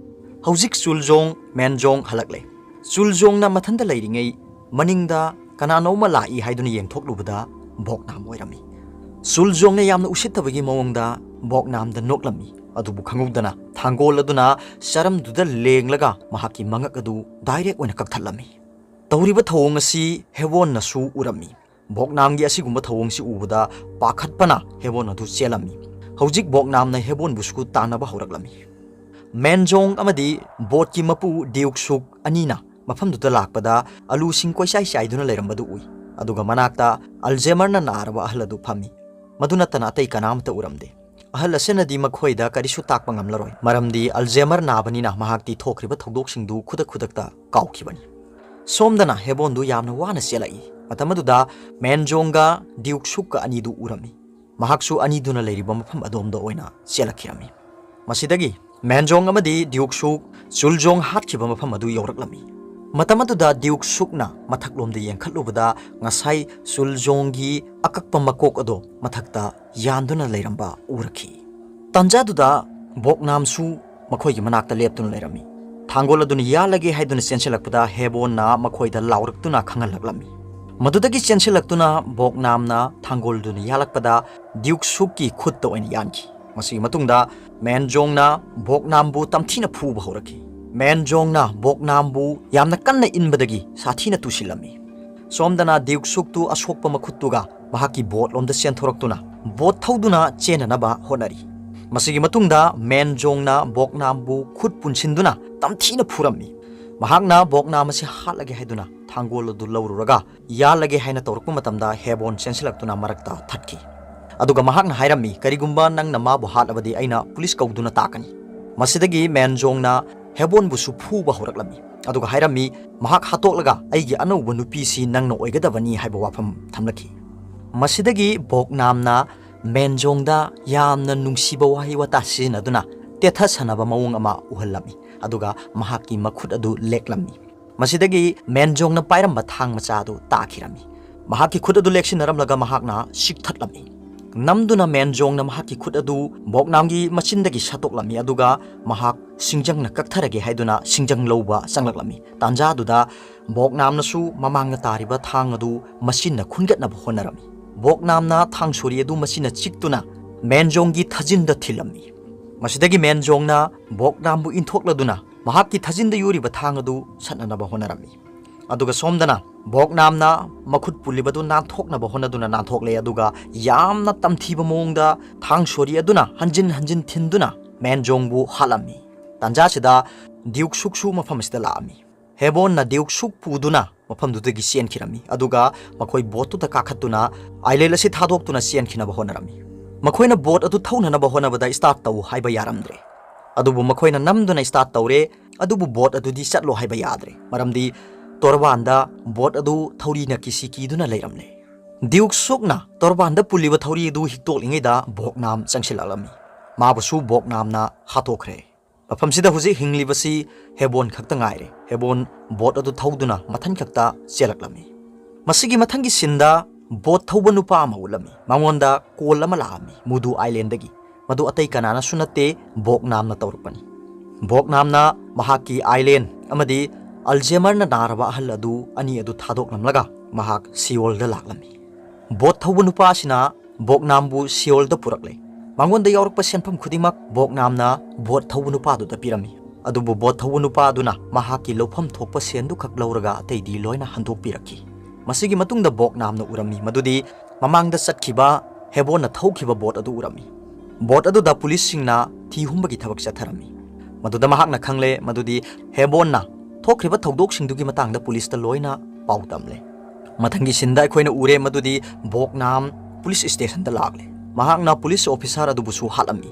ꯍꯧꯖꯤꯛ ꯆꯨꯜꯖꯣꯡ ꯃꯦꯟꯖꯣꯡ ꯍꯜꯂꯛꯂꯦ꯫ ꯆꯨꯜꯖꯣꯡꯅ ꯃꯊꯟꯇ ꯂꯩꯔꯤꯉꯩ ꯃꯅꯤꯡꯗ ꯀꯅꯥꯅꯣꯝꯃ ꯂꯥꯛꯏ ꯍꯥꯏꯗꯨꯅ ꯌꯦꯡꯊꯣꯛꯂꯨꯕꯗ ꯕꯣꯛꯅꯥꯝ ꯑꯣꯏꯔꯝꯃꯤ꯫ ꯆꯨꯜꯖꯣꯡꯅ ꯌꯥꯝꯅ ꯎꯁꯤꯠꯇꯕꯒꯤ ꯃꯑꯣꯡꯗ ꯕꯣꯛꯅꯥꯝꯗ ꯅꯣꯛꯂꯝꯃꯤ꯫ ꯑꯗꯨꯕꯨ ꯈꯪꯍꯧꯗꯅ ꯊꯥꯡꯒꯣꯜ ꯑꯗꯨꯅ ꯆꯔꯝꯗꯨꯗ ꯂꯦꯡꯂꯒ ꯃꯍꯥꯛꯀꯤ ꯃꯉꯛ ꯑꯗꯨ ꯗꯥꯏꯔꯦꯛ ꯑꯣꯏꯅ ꯀꯛꯊꯠꯂꯝꯃꯤ꯫ ꯇꯧꯔꯤꯕ ꯊꯧꯑꯣꯡ ꯑꯁꯤ ꯍꯦꯕꯣꯟꯅꯁꯨ ꯎꯔꯝꯃꯤ꯫ ꯕꯣꯛꯅꯥꯝꯒꯤ ꯑꯁꯤꯒꯨꯝꯕ ꯊꯧꯑꯣꯡꯁꯤ ꯎꯕꯗ ꯄꯥꯈꯠꯄꯅ ꯍꯦꯕꯣꯟ ꯑꯗꯨ ꯆꯦꯜꯂꯝꯃꯤ꯫ ꯍꯧꯖꯤꯛ ꯕꯣꯛꯅꯥꯝꯅ ꯍꯦꯕꯣꯟꯕꯨꯁꯨ ꯇꯥꯟꯅꯕ ꯍꯧꯔꯛꯂꯝꯃꯤ꯫ ꯃꯦꯟꯖꯣꯡ ꯑꯃꯗꯤ ꯕꯣꯠꯀꯤ ꯃꯄꯨ ꯗ꯭ꯌꯨꯛ ꯁꯨꯛ ꯑꯅꯤꯅ ꯃꯐꯝꯗꯨꯗ ꯂꯥꯛꯄꯗ ꯑꯂꯨꯁꯤꯡ ꯀꯣꯏꯆꯥꯏ ꯆꯥꯏꯗꯨꯅ ꯂꯩꯔꯝꯕꯗꯨ ꯎꯏ꯫ ꯑꯗꯨꯒ ꯃꯅꯥꯛꯇ ꯑꯜꯖꯦꯃꯔꯅ ꯅꯥꯔꯕ ꯑꯍꯜ ꯑꯗꯨ ꯐꯝꯃꯤ꯫ ꯃꯗꯨ ꯅꯠꯇꯅ ꯑꯇꯩ ꯀꯅꯥꯃꯠꯇ ꯎꯔꯝꯗꯦ꯫ ꯑꯍꯜ ꯑꯁꯤꯅꯗꯤ ꯃꯈꯣꯏꯗ ꯀꯔꯤꯁꯨ ꯇꯥꯛꯄ ꯉꯝꯂꯔꯣꯏ, ꯃꯔꯝꯗꯤ ꯑꯜꯖꯦꯃꯔ ꯅꯥꯕꯅꯤꯅ ꯃꯍꯥꯛꯇꯤ ꯊꯣꯛꯈ꯭ꯔꯤꯕ ꯊꯧꯗꯣꯛꯁꯤꯡꯗꯨ ꯈꯨꯗꯛ ꯈꯨꯗꯛꯇ ꯀꯥꯎꯈꯤꯕꯅꯤ꯫ ꯁꯣꯝꯗꯅ ꯍꯦꯕꯣꯟꯗꯨ ꯌꯥꯝꯅ ꯋꯥꯅ ꯆꯦꯜꯂꯛꯏ꯫ ꯃꯇꯝ ꯑꯗꯨꯗ ꯃꯦꯟꯖꯣꯡꯒ ꯗ꯭ꯌꯨꯛ ꯁꯨꯛꯀ ꯑꯅꯤꯗꯨ ꯎꯔꯝꯃꯤ꯫ ꯃꯍꯥꯛꯁꯨ ꯑꯅꯤꯗꯨꯅ ꯂꯩꯔꯤꯕ ꯃꯐꯝ ꯑꯗꯣꯝꯗ ꯑꯣꯏꯅ ꯆꯦꯜꯂꯛꯈꯤꯔꯝꯃꯤ꯫ ꯃꯁꯤꯗꯒꯤ ꯃꯦꯟꯖꯣꯡ ꯑꯃꯗꯤ ꯗ꯭ꯌꯨꯛ ꯁꯨꯛ ꯆꯨꯜꯖꯣꯡ ꯍꯥꯠꯈꯤꯕ ꯃꯐꯝ ꯑꯗꯨ ꯌꯧꯔꯛꯂꯝꯃꯤ꯫ ꯃꯇꯝ ꯑꯗꯨꯗ ꯗ꯭ꯌꯨꯛ ꯁꯨꯛꯅ ꯃꯊꯛꯂꯣꯝꯗ ꯌꯦꯡꯈꯠꯂꯨꯕꯗ ꯉꯁꯥꯏ ꯆꯨꯜꯖꯣꯡꯒꯤ ꯑꯀꯛꯄ ꯃꯀꯣꯛ ꯑꯗꯨ ꯃꯊꯛꯇ ꯌꯥꯟꯗꯨꯅ ꯂꯩꯔꯝꯕ ꯎꯔꯛꯈꯤ꯫ ꯇꯥꯟꯖꯥꯗꯨꯗ ꯕꯣꯛꯅꯥꯝꯁꯨ ꯃꯈꯣꯏꯒꯤ ꯃꯅꯥꯛꯇ ꯂꯦꯞꯇꯨꯅ ꯂꯩꯔꯝꯃꯤ꯫ ꯊꯥꯡꯒꯣꯜ ꯑꯗꯨꯅ ꯌꯥꯜꯂꯒꯦ ꯍꯥꯏꯗꯨꯅ ꯆꯦꯟꯁꯤꯜꯂꯛꯄꯗ ꯍꯦꯕꯣꯟꯅ ꯃꯈꯣꯏꯗ ꯂꯥꯎꯔꯛꯇꯨꯅ ꯈꯪꯍꯜꯂꯛꯂꯝꯃꯤ꯫ ꯃꯗꯨꯗꯒꯤ ꯆꯦꯟꯁꯤꯜꯂꯛꯇꯨꯅ ꯕꯣꯛꯅꯥꯝꯅ ꯊꯥꯡꯒꯣꯜꯗꯨꯅ ꯌꯥꯜꯂꯛꯄꯗ ꯗ꯭ꯌꯨꯛ ꯁꯨꯛꯀꯤ ꯈꯨꯠꯇ ꯑꯣꯏꯅ ꯌꯥꯟꯈꯤ꯫ ꯃꯁꯤꯒꯤ ꯃꯇꯨꯡꯗ ꯃꯦꯟꯖꯣꯡꯅ ꯕꯣꯛꯅꯥꯝꯕꯨ ꯇꯝꯊꯤꯅ ꯐꯨꯕ ꯍꯧꯔꯛꯈꯤ꯫ ꯃꯦꯟꯖꯣꯡꯅ ꯕꯣꯛꯅꯥꯝꯕꯨ ꯌꯥꯝꯅ ꯀꯟꯅ ꯏꯟꯕꯗꯒꯤ ꯁꯥꯊꯤꯅ ꯇꯨꯁꯤꯜꯂꯝꯃꯤ꯫ ꯁꯣꯝꯗꯅ ꯗ꯭ꯌꯨꯛ ꯁꯨꯛꯇꯨ ꯑꯁꯣꯛꯄ ꯃꯈꯨꯠꯇꯨꯒ ꯃꯍꯥꯛꯀꯤ ꯕꯣꯠꯂꯣꯝꯗ ꯆꯦꯟꯊꯣꯔꯛꯇꯨꯅ ꯕꯣꯠ ꯊꯧꯗꯨꯅ ꯆꯦꯟꯅꯅꯕ ꯍꯣꯠꯅꯔꯤ꯫ ꯃꯁꯤꯒꯤ ꯃꯇꯨꯡꯗ ꯃꯦꯟꯖꯣꯡꯅ ꯕꯣꯛꯅꯥꯝꯕꯨ ꯈꯨꯠ ꯄꯨꯟꯁꯤꯟꯗꯨꯅ ꯇꯝꯊꯤꯅ ꯐꯨꯔꯝꯃꯤ꯫ ꯃꯍꯥꯛꯅ ꯕꯣꯛꯅꯥꯝ ꯑꯁꯤ ꯍꯥꯠꯂꯒꯦ ꯍꯥꯏꯗꯨꯅ ꯊꯥꯡꯒꯣꯜ ꯑꯗꯨ ꯂꯧꯔꯨꯔꯒ ꯌꯥꯜꯂꯒꯦ ꯍꯥꯏꯅ ꯇꯧꯔꯛꯄ ꯃꯇꯝꯗ ꯍꯦꯕꯣꯟ ꯆꯦꯟꯁꯤꯜꯂꯛꯇꯨꯅ ꯃꯔꯛꯇ ꯊꯠꯈꯤ꯫ ꯑꯗꯨꯒ ꯃꯍꯥꯛꯅ ꯍꯥꯏꯔꯝꯃꯤ, "ꯀꯔꯤꯒꯨꯝꯕ ꯅꯪꯅ ꯃꯥꯕꯨ ꯍꯥꯠꯂꯕꯗꯤ ꯑꯩꯅ ꯄꯨꯂꯤꯁ ꯀꯧꯗꯨꯅ ꯇꯥꯛꯀꯅꯤ꯫" ꯃꯁꯤꯗꯒꯤ ꯃꯦꯟꯖꯣꯡꯅ ꯍꯦꯕꯣꯟꯕꯨꯁꯨ ꯐꯨꯕ ꯍꯧꯔꯛꯂꯝꯃꯤ꯫ ꯑꯗꯨꯒ ꯍꯥꯏꯔꯝꯃꯤ, "ꯃꯍꯥꯛ ꯍꯥꯠꯇꯣꯛꯂꯒ ꯑꯩꯒꯤ ꯑꯅꯧꯕ ꯅꯨꯄꯤꯁꯤ ꯅꯪꯅ ꯑꯣꯏꯒꯗꯕꯅꯤ" ꯍꯥꯏꯕ ꯋꯥꯐꯝ ꯊꯝꯂꯛꯈꯤ꯫ ꯃꯁꯤꯗꯒꯤ ꯕꯣꯛꯅꯥꯝꯅ ꯃꯦꯟꯖꯣꯡꯗ ꯌꯥꯝꯅ ꯅꯨꯡꯁꯤꯕ ꯋꯥꯍꯩ ꯋꯥꯇꯥ ꯁꯤꯖꯤꯟꯅꯗꯨꯅ ꯇꯦꯊꯁꯅꯕ ꯃꯑꯣꯡ ꯑꯃ ꯎꯍꯜꯂꯝꯃꯤ꯫ ꯑꯗꯨꯒ ꯃꯍꯥꯛꯀꯤ ꯃꯈꯨꯠ ꯑꯗꯨ ꯂꯦꯛꯂꯝꯃꯤ꯫ ꯃꯁꯤꯗꯒꯤ ꯃꯦꯟꯖꯣꯡꯅ ꯄꯥꯏꯔꯝꯕ ꯊꯥꯡ ꯃꯆꯥ ꯑꯗꯨ ꯇꯥꯈꯤꯔꯝꯃꯤ꯫ ꯃꯍꯥꯛꯀꯤ ꯈꯨꯠ ꯑꯗꯨ ꯂꯦꯛꯁꯤꯟꯅꯔꯝꯂꯒ ꯃꯍꯥꯛꯅ ꯁꯤꯛꯊꯠꯂꯝꯃꯤ꯫ ꯅꯝꯗꯨꯅ ꯃꯦꯟꯖꯣꯡꯅ ꯃꯍꯥꯛꯀꯤ ꯈꯨꯠ ꯑꯗꯨ ꯕꯣꯛꯅꯥꯝꯒꯤ ꯃꯆꯤꯟꯗꯒꯤ ꯁꯠꯇꯣꯛꯂꯝꯃꯤ, ꯑꯗꯨꯒ ꯃꯍꯥꯛ ꯁꯤꯡꯖꯪꯅ ꯀꯛꯊꯔꯒꯦ ꯍꯥꯏꯗꯨꯅ ꯁꯤꯡꯖꯪ ꯂꯧꯕ ꯆꯪꯂꯛꯂꯝꯃꯤ꯫ ꯇꯥꯟꯖꯥꯗꯨꯗ ꯕꯣꯛꯅꯥꯝꯅꯁꯨ ꯃꯃꯥꯡꯗ ꯇꯥꯔꯤꯕ ꯊꯥꯡ ꯑꯗꯨ ꯃꯆꯤꯟꯅ ꯈꯨꯟꯒꯠꯅꯕ ꯍꯣꯠꯅꯔꯝꯃꯤ꯫ ꯕꯣꯛꯅꯥꯝꯅ ꯊꯥꯡ ꯁꯣꯔꯤ ꯑꯗꯨ ꯃꯆꯤꯟꯅ ꯆꯤꯛꯇꯨꯅ ꯃꯦꯟꯖꯣꯡꯒꯤ ꯊꯥꯖꯤꯟꯗ ꯊꯤꯜꯂꯝꯃꯤ꯫ ꯃꯁꯤꯗꯒꯤ ꯃꯦꯟꯖꯣꯡꯅ ꯕꯣꯛꯅꯥꯝꯕꯨ ꯏꯟꯊꯣꯛꯂꯗꯨꯅ ꯃꯍꯥꯛꯀꯤ ꯊꯥꯖꯤꯟꯗ ꯌꯨꯔꯤꯕ ꯊꯥꯡ ꯑꯗꯨ ꯁꯠꯅꯅꯕ ꯍꯣꯠꯅꯔꯝꯃꯤ꯫ ꯑꯗꯨꯒ ꯁꯣꯝꯗꯅ ꯕꯣꯛꯅꯥꯝꯅ ꯃꯈꯨꯠ ꯄꯨꯜꯂꯤꯕꯗꯨ ꯅꯥꯟꯊꯣꯛꯅꯕ ꯍꯣꯠꯅꯗꯨꯅ ꯅꯥꯟꯊꯣꯛꯂꯦ, ꯑꯗꯨꯒ ꯌꯥꯝꯅ ꯇꯝꯊꯤꯕ ꯃꯑꯣꯡꯗ ꯊꯥꯡ ꯁꯣꯔꯤ ꯑꯗꯨꯅ ꯍꯟꯖꯤꯟ ꯍꯟꯖꯤꯟ ꯊꯤꯟꯗꯨꯅ ꯃꯦꯟꯖꯣꯡꯕꯨ ꯍꯥꯠꯂꯝꯃꯤ꯫ ꯇꯥꯟꯖꯥꯁꯤꯗ ꯗ꯭ꯌꯨꯛ ꯁꯨꯛꯁꯨ ꯃꯐꯝ ꯑꯁꯤꯗ ꯂꯥꯛꯑꯝꯃꯤ꯫ ꯍꯦꯕꯣꯟꯅ ꯗ꯭ꯌꯨꯛ ꯁꯨꯛ ꯄꯨꯗꯨꯅ ꯃꯐꯝꯗꯨꯗꯒꯤ ꯆꯦꯟꯈꯤꯔꯝꯃꯤ, ꯑꯗꯨꯒ ꯃꯈꯣꯏ ꯕꯣꯠꯇꯨꯗ ꯀꯥꯈꯠꯇꯨꯅ ꯑꯥꯏꯂꯦꯟ ꯑꯁꯤ ꯊꯥꯗꯣꯛꯇꯨꯅ ꯆꯦꯟꯈꯤꯅꯕ ꯍꯣꯠꯅꯔꯝꯃꯤ꯫ ꯃꯈꯣꯏꯅ ꯕꯣꯠ ꯑꯗꯨ ꯊꯧꯅꯅꯕ ꯍꯣꯠꯅꯕꯗ ꯁ꯭ꯇꯥꯔꯠ ꯇꯧ ꯍꯥꯏꯕ ꯌꯥꯔꯝꯗ꯭ꯔꯦ꯫ ꯑꯗꯨꯕꯨ ꯃꯈꯣꯏꯅ ꯅꯝꯗꯨꯅ ꯁ꯭ꯇꯥꯔꯠ ꯇꯧꯔꯦ, ꯑꯗꯨꯕꯨ ꯕꯣꯠ ꯑꯗꯨꯗꯤ ꯆꯠꯂꯣ ꯍꯥꯏꯕ ꯌꯥꯗ꯭ꯔꯦ, ꯃꯔꯝꯗꯤ ꯇꯣꯔꯕꯥꯟꯗ ꯕꯣꯠ ꯑꯗꯨ ꯊꯧꯔꯤꯅ ꯀꯤꯁꯤ ꯀꯤꯗꯨꯅ ꯂꯩꯔꯝꯂꯦ꯫ ꯗ꯭ꯌꯨꯛ ꯁꯨꯛꯅ ꯇꯣꯔꯕꯥꯟꯗ ꯄꯨꯜꯂꯤꯕ ꯊꯧꯔꯤ ꯑꯗꯨ ꯍꯤꯛꯇꯣꯛꯂꯤꯉꯩꯗ ꯕꯣꯛꯅꯥꯝ ꯆꯪꯁꯤꯜꯂꯛꯂꯝꯃꯤ꯫ ꯃꯥꯕꯨꯁꯨ ꯕꯣꯛꯅꯥꯝꯅ ꯍꯥꯠꯇꯣꯛꯈ꯭ꯔꯦ꯫ ꯃꯐꯝꯁꯤꯗ ꯍꯧꯖꯤꯛ ꯍꯤꯡꯂꯤꯕꯁꯤ ꯍꯦꯕꯣꯟ ꯈꯛꯇ ꯉꯥꯏꯔꯦ꯫ ꯍꯦꯕꯣꯟ ꯕꯣꯠ ꯑꯗꯨ ꯊꯧꯗꯨꯅ ꯃꯊꯟ ꯈꯛꯇ ꯆꯦꯜꯂꯛꯂꯝꯃꯤ꯫ ꯃꯁꯤꯒꯤ ꯃꯊꯪꯒꯤ ꯁꯤꯟꯗ ꯕꯣꯠ ꯊꯧꯕ ꯅꯨꯄꯥ ꯑꯃ ꯎꯠꯂꯝꯃꯤ꯫ ꯃꯉꯣꯟꯗ ꯀꯣꯜ ꯑꯃ ꯂꯥꯛꯑꯝꯃꯤ ꯃꯨꯗꯨ ꯑꯥꯏꯂꯦꯟꯗꯒꯤ꯫ ꯃꯗꯨ ꯑꯇꯩ ꯀꯅꯥꯅꯁꯨ ꯅꯠꯇꯦ, ꯕꯣꯛꯅꯥꯝꯅ ꯇꯧꯔꯛꯄꯅꯤ꯫ ꯕꯣꯛꯅꯥꯝꯅ ꯃꯍꯥꯛꯀꯤ ꯑꯥꯏꯂꯦꯟ ꯑꯃꯗꯤ ꯑꯜꯖꯦꯃꯔꯅ ꯅꯥꯔꯕ ꯑꯍꯜ ꯑꯗꯨ ꯑꯅꯤ ꯑꯗꯨ ꯊꯥꯗꯣꯛꯂꯝꯂꯒ ꯃꯍꯥꯛ ꯁꯤꯑꯣꯜꯗ ꯂꯥꯛꯂꯝꯃꯤ꯫ ꯕꯣꯠ ꯊꯧꯕ ꯅꯨꯄꯥ ꯑꯁꯤꯅ ꯕꯣꯛꯅꯥꯝꯕꯨ ꯁꯤꯑꯣꯜꯗ ꯄꯨꯔꯛꯂꯦ꯫ ꯃꯉꯣꯟꯗ ꯌꯥꯎꯔꯛꯄ ꯁꯦꯟꯐꯝ ꯈꯨꯗꯤꯡꯃꯛ ꯕꯣꯛꯅꯥꯝꯅ ꯕꯣꯠ ꯊꯧꯕ ꯅꯨꯄꯥꯗꯨꯗ ꯄꯤꯔꯝꯃꯤ꯫ ꯑꯗꯨꯕꯨ ꯕꯣꯠ ꯊꯧꯕ ꯅꯨꯄꯥ ꯑꯗꯨꯅ ꯃꯍꯥꯛꯀꯤ ꯂꯧꯐꯝ ꯊꯣꯛꯄ ꯁꯦꯟꯗꯨ ꯈꯛ ꯂꯧꯔꯒ ꯑꯇꯩꯗꯤ ꯂꯣꯏꯅ ꯍꯟꯗꯣꯛꯄꯤꯔꯛꯈꯤ꯫ ꯃꯁꯤꯒꯤ ꯃꯇꯨꯡꯗ ꯕꯣꯛꯅꯥꯝꯅ ꯎꯔꯝꯃꯤ ꯃꯗꯨꯗꯤ ꯃꯃꯥꯡꯗ ꯆꯠꯈꯤꯕ ꯍꯦꯕꯣꯟꯅ ꯊꯧꯈꯤꯕ ꯕꯣꯠ ꯑꯗꯨ ꯎꯔꯝꯃꯤ꯫ ꯕꯣꯠ ꯑꯗꯨꯗ ꯄꯨꯂꯤꯁꯁꯤꯡꯅ ꯊꯤ ꯍꯨꯝꯕꯒꯤ ꯊꯕꯛ ꯆꯠꯊꯔꯝꯃꯤ꯫ ꯃꯗꯨꯗ ꯃꯍꯥꯛꯅ ꯈꯪꯂꯦ ꯃꯗꯨꯗꯤ ꯍꯦꯕꯣꯟꯅ ꯊꯣꯛꯈ꯭ꯔꯤꯕ ꯊꯧꯗꯣꯛꯁꯤꯡꯗꯨꯒꯤ ꯃꯇꯥꯡꯗ ꯄꯨꯂꯤꯁꯇ ꯂꯣꯏꯅ ꯄꯥꯎ ꯇꯝꯂꯦ꯫ ꯃꯊꯪꯒꯤ ꯁꯤꯟꯗ ꯑꯩꯈꯣꯏꯅ ꯎꯔꯦ ꯃꯗꯨꯗꯤ ꯕꯣꯛꯅꯥꯝ ꯄꯨꯂꯤꯁ ꯁ꯭ꯇꯦꯁꯟꯗ ꯂꯥꯛꯂꯦ꯫ ꯃꯍꯥꯛꯅ ꯄꯨꯂꯤꯁ ꯑꯣꯐꯤꯁꯥꯔ ꯑꯗꯨꯕꯨꯁꯨ ꯍꯥꯠꯂꯝꯃꯤ꯫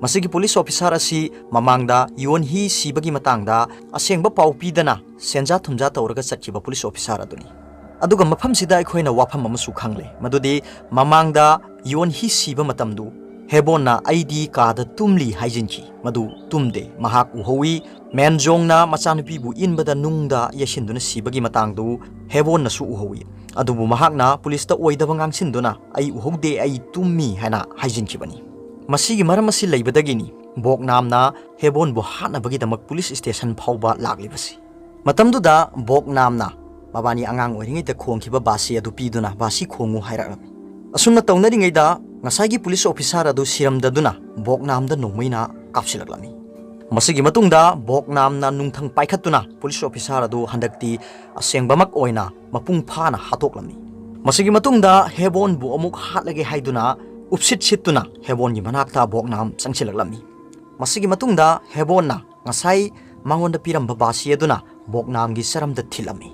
ꯃꯁꯤꯒꯤ ꯄꯨꯂꯤꯁ ꯑꯣꯐꯤꯁꯥꯔ ꯑꯁꯤ ꯃꯃꯥꯡꯗ ꯌꯣꯟꯍꯤ ꯁꯤꯕꯒꯤ ꯃꯇꯥꯡꯗ ꯑꯁꯦꯡꯕ ꯄꯥꯎ ꯄꯤꯗꯅ ꯁꯦꯟꯖꯥ ꯊꯨꯝꯖꯥ ꯇꯧꯔꯒ ꯆꯠꯈꯤꯕ ꯄꯨꯂꯤꯁ ꯑꯣꯐꯤꯁꯥꯔ ꯑꯗꯨꯅꯤ꯫ ꯑꯗꯨꯒ ꯃꯐꯝꯁꯤꯗ ꯑꯩꯈꯣꯏꯅ ꯋꯥꯐꯝ ꯑꯃꯁꯨ ꯈꯪꯂꯦ, ꯃꯗꯨꯗꯤ ꯃꯃꯥꯡꯗ ꯌꯣꯟꯍꯤ ꯁꯤꯕ ꯃꯇꯝꯗꯨ ꯍꯦꯕꯣꯟꯅ "ꯑꯩꯗꯤ ꯀꯥꯗ ꯇꯨꯝꯂꯤ" ꯍꯥꯏꯖꯤꯟꯈꯤ꯫ ꯃꯗꯨ ꯇꯨꯝꯗꯦ꯫ ꯃꯍꯥꯛ ꯎꯍꯧꯏ ꯃꯦꯟꯖꯣꯡꯅ ꯃꯆꯥꯅꯨꯄꯤꯕꯨ ꯏꯟꯕꯗ ꯅꯨꯡꯗ ꯌꯩꯁꯤꯟꯗꯨꯅ ꯁꯤꯕꯒꯤ ꯃꯇꯥꯡꯗꯨ ꯍꯦꯕꯣꯟꯅꯁꯨ ꯎꯍꯧꯏ꯫ ꯑꯗꯨꯕꯨ ꯃꯍꯥꯛꯅ ꯄꯨꯂꯤꯁꯇ ꯑꯣꯏꯗꯕ ꯉꯥꯡꯁꯤꯟꯗꯨꯅ "ꯑꯩ ꯎꯍꯧꯗꯦ, ꯑꯩ ꯇꯨꯝꯃꯤ" ꯍꯥꯏꯅ ꯍꯥꯏꯖꯤꯟꯈꯤꯕꯅꯤ꯫ ꯃꯁꯤꯒꯤ ꯃꯔꯝ ꯑꯁꯤ ꯂꯩꯕꯗꯒꯤꯅꯤ ꯕꯣꯛꯅꯥꯝꯅ ꯍꯦꯕꯣꯟꯕꯨ ꯍꯥꯠꯅꯕꯒꯤꯗꯃꯛ ꯄꯨꯂꯤꯁ ꯁ꯭ꯇꯦꯁꯟ ꯐꯥꯎꯕ ꯂꯥꯛꯂꯤꯕꯁꯤ꯫ ꯃꯇꯝꯗꯨꯗ ꯕꯣꯛꯅꯥꯝꯅ ꯃꯕꯥꯅꯤ ꯑꯉꯥꯡ ꯑꯣꯏꯔꯤꯉꯩꯗ ꯈꯣꯡꯈꯤꯕ ꯕꯥꯁꯤ ꯑꯗꯨ ꯄꯤꯗꯨꯅ "ꯕꯥꯁꯤ ꯈꯣꯡꯉꯨ" ꯍꯥꯏꯔꯛꯂꯝꯃꯤ꯫ ꯑꯁꯨꯝꯅ ꯇꯧꯅꯔꯤꯉꯩꯗ ꯉꯁꯥꯏꯒꯤ ꯄꯨꯂꯤꯁ ꯑꯣꯐꯤꯁꯥꯔ ꯑꯗꯨ ꯁꯤꯔꯝꯗꯗꯨꯅ ꯕꯣꯛꯅꯥꯝꯗ ꯅꯣꯡꯃꯩꯅ ꯀꯥꯞꯁꯤꯜꯂꯛꯂꯝꯃꯤ꯫ ꯃꯁꯤꯒꯤ ꯃꯇꯨꯡꯗ ꯕꯣꯛꯅꯥꯝꯅ ꯅꯨꯡꯊꯪ ꯄꯥꯏꯈꯠꯇꯨꯅ ꯄꯨꯂꯤꯁ ꯑꯣꯐꯤꯁꯥꯔ ꯑꯗꯨ ꯍꯟꯗꯛꯇꯤ ꯑꯁꯦꯡꯕꯃꯛ ꯑꯣꯏꯅ ꯃꯄꯨꯡ ꯐꯥꯅ ꯍꯥꯠꯇꯣꯛꯂꯝꯃꯤ꯫ ꯃꯁꯤꯒꯤ ꯃꯇꯨꯡꯗ ꯍꯦꯕꯣꯟꯕꯨ ꯑꯃꯨꯛ ꯍꯥꯠꯂꯒꯦ ꯍꯥꯏꯗꯨꯅ ꯎꯞꯁꯤꯠ ꯁꯤꯠꯇꯨꯅ ꯍꯦꯕꯣꯟꯒꯤ ꯃꯅꯥꯛꯇ ꯕꯣꯛꯅꯥꯝ ꯆꯪꯁꯤꯜꯂꯛꯂꯝꯃꯤ꯫ ꯃꯁꯤꯒꯤ ꯃꯇꯨꯡꯗ ꯍꯦꯕꯣꯟꯅ ꯉꯁꯥꯏ ꯃꯉꯣꯟꯗ ꯄꯤꯔꯝꯕ ꯕꯥꯁꯤ ꯑꯗꯨꯅ ꯕꯣꯛꯅꯥꯝꯒꯤ ꯆꯔꯝꯗ ꯊꯤꯜꯂꯝꯃꯤ꯫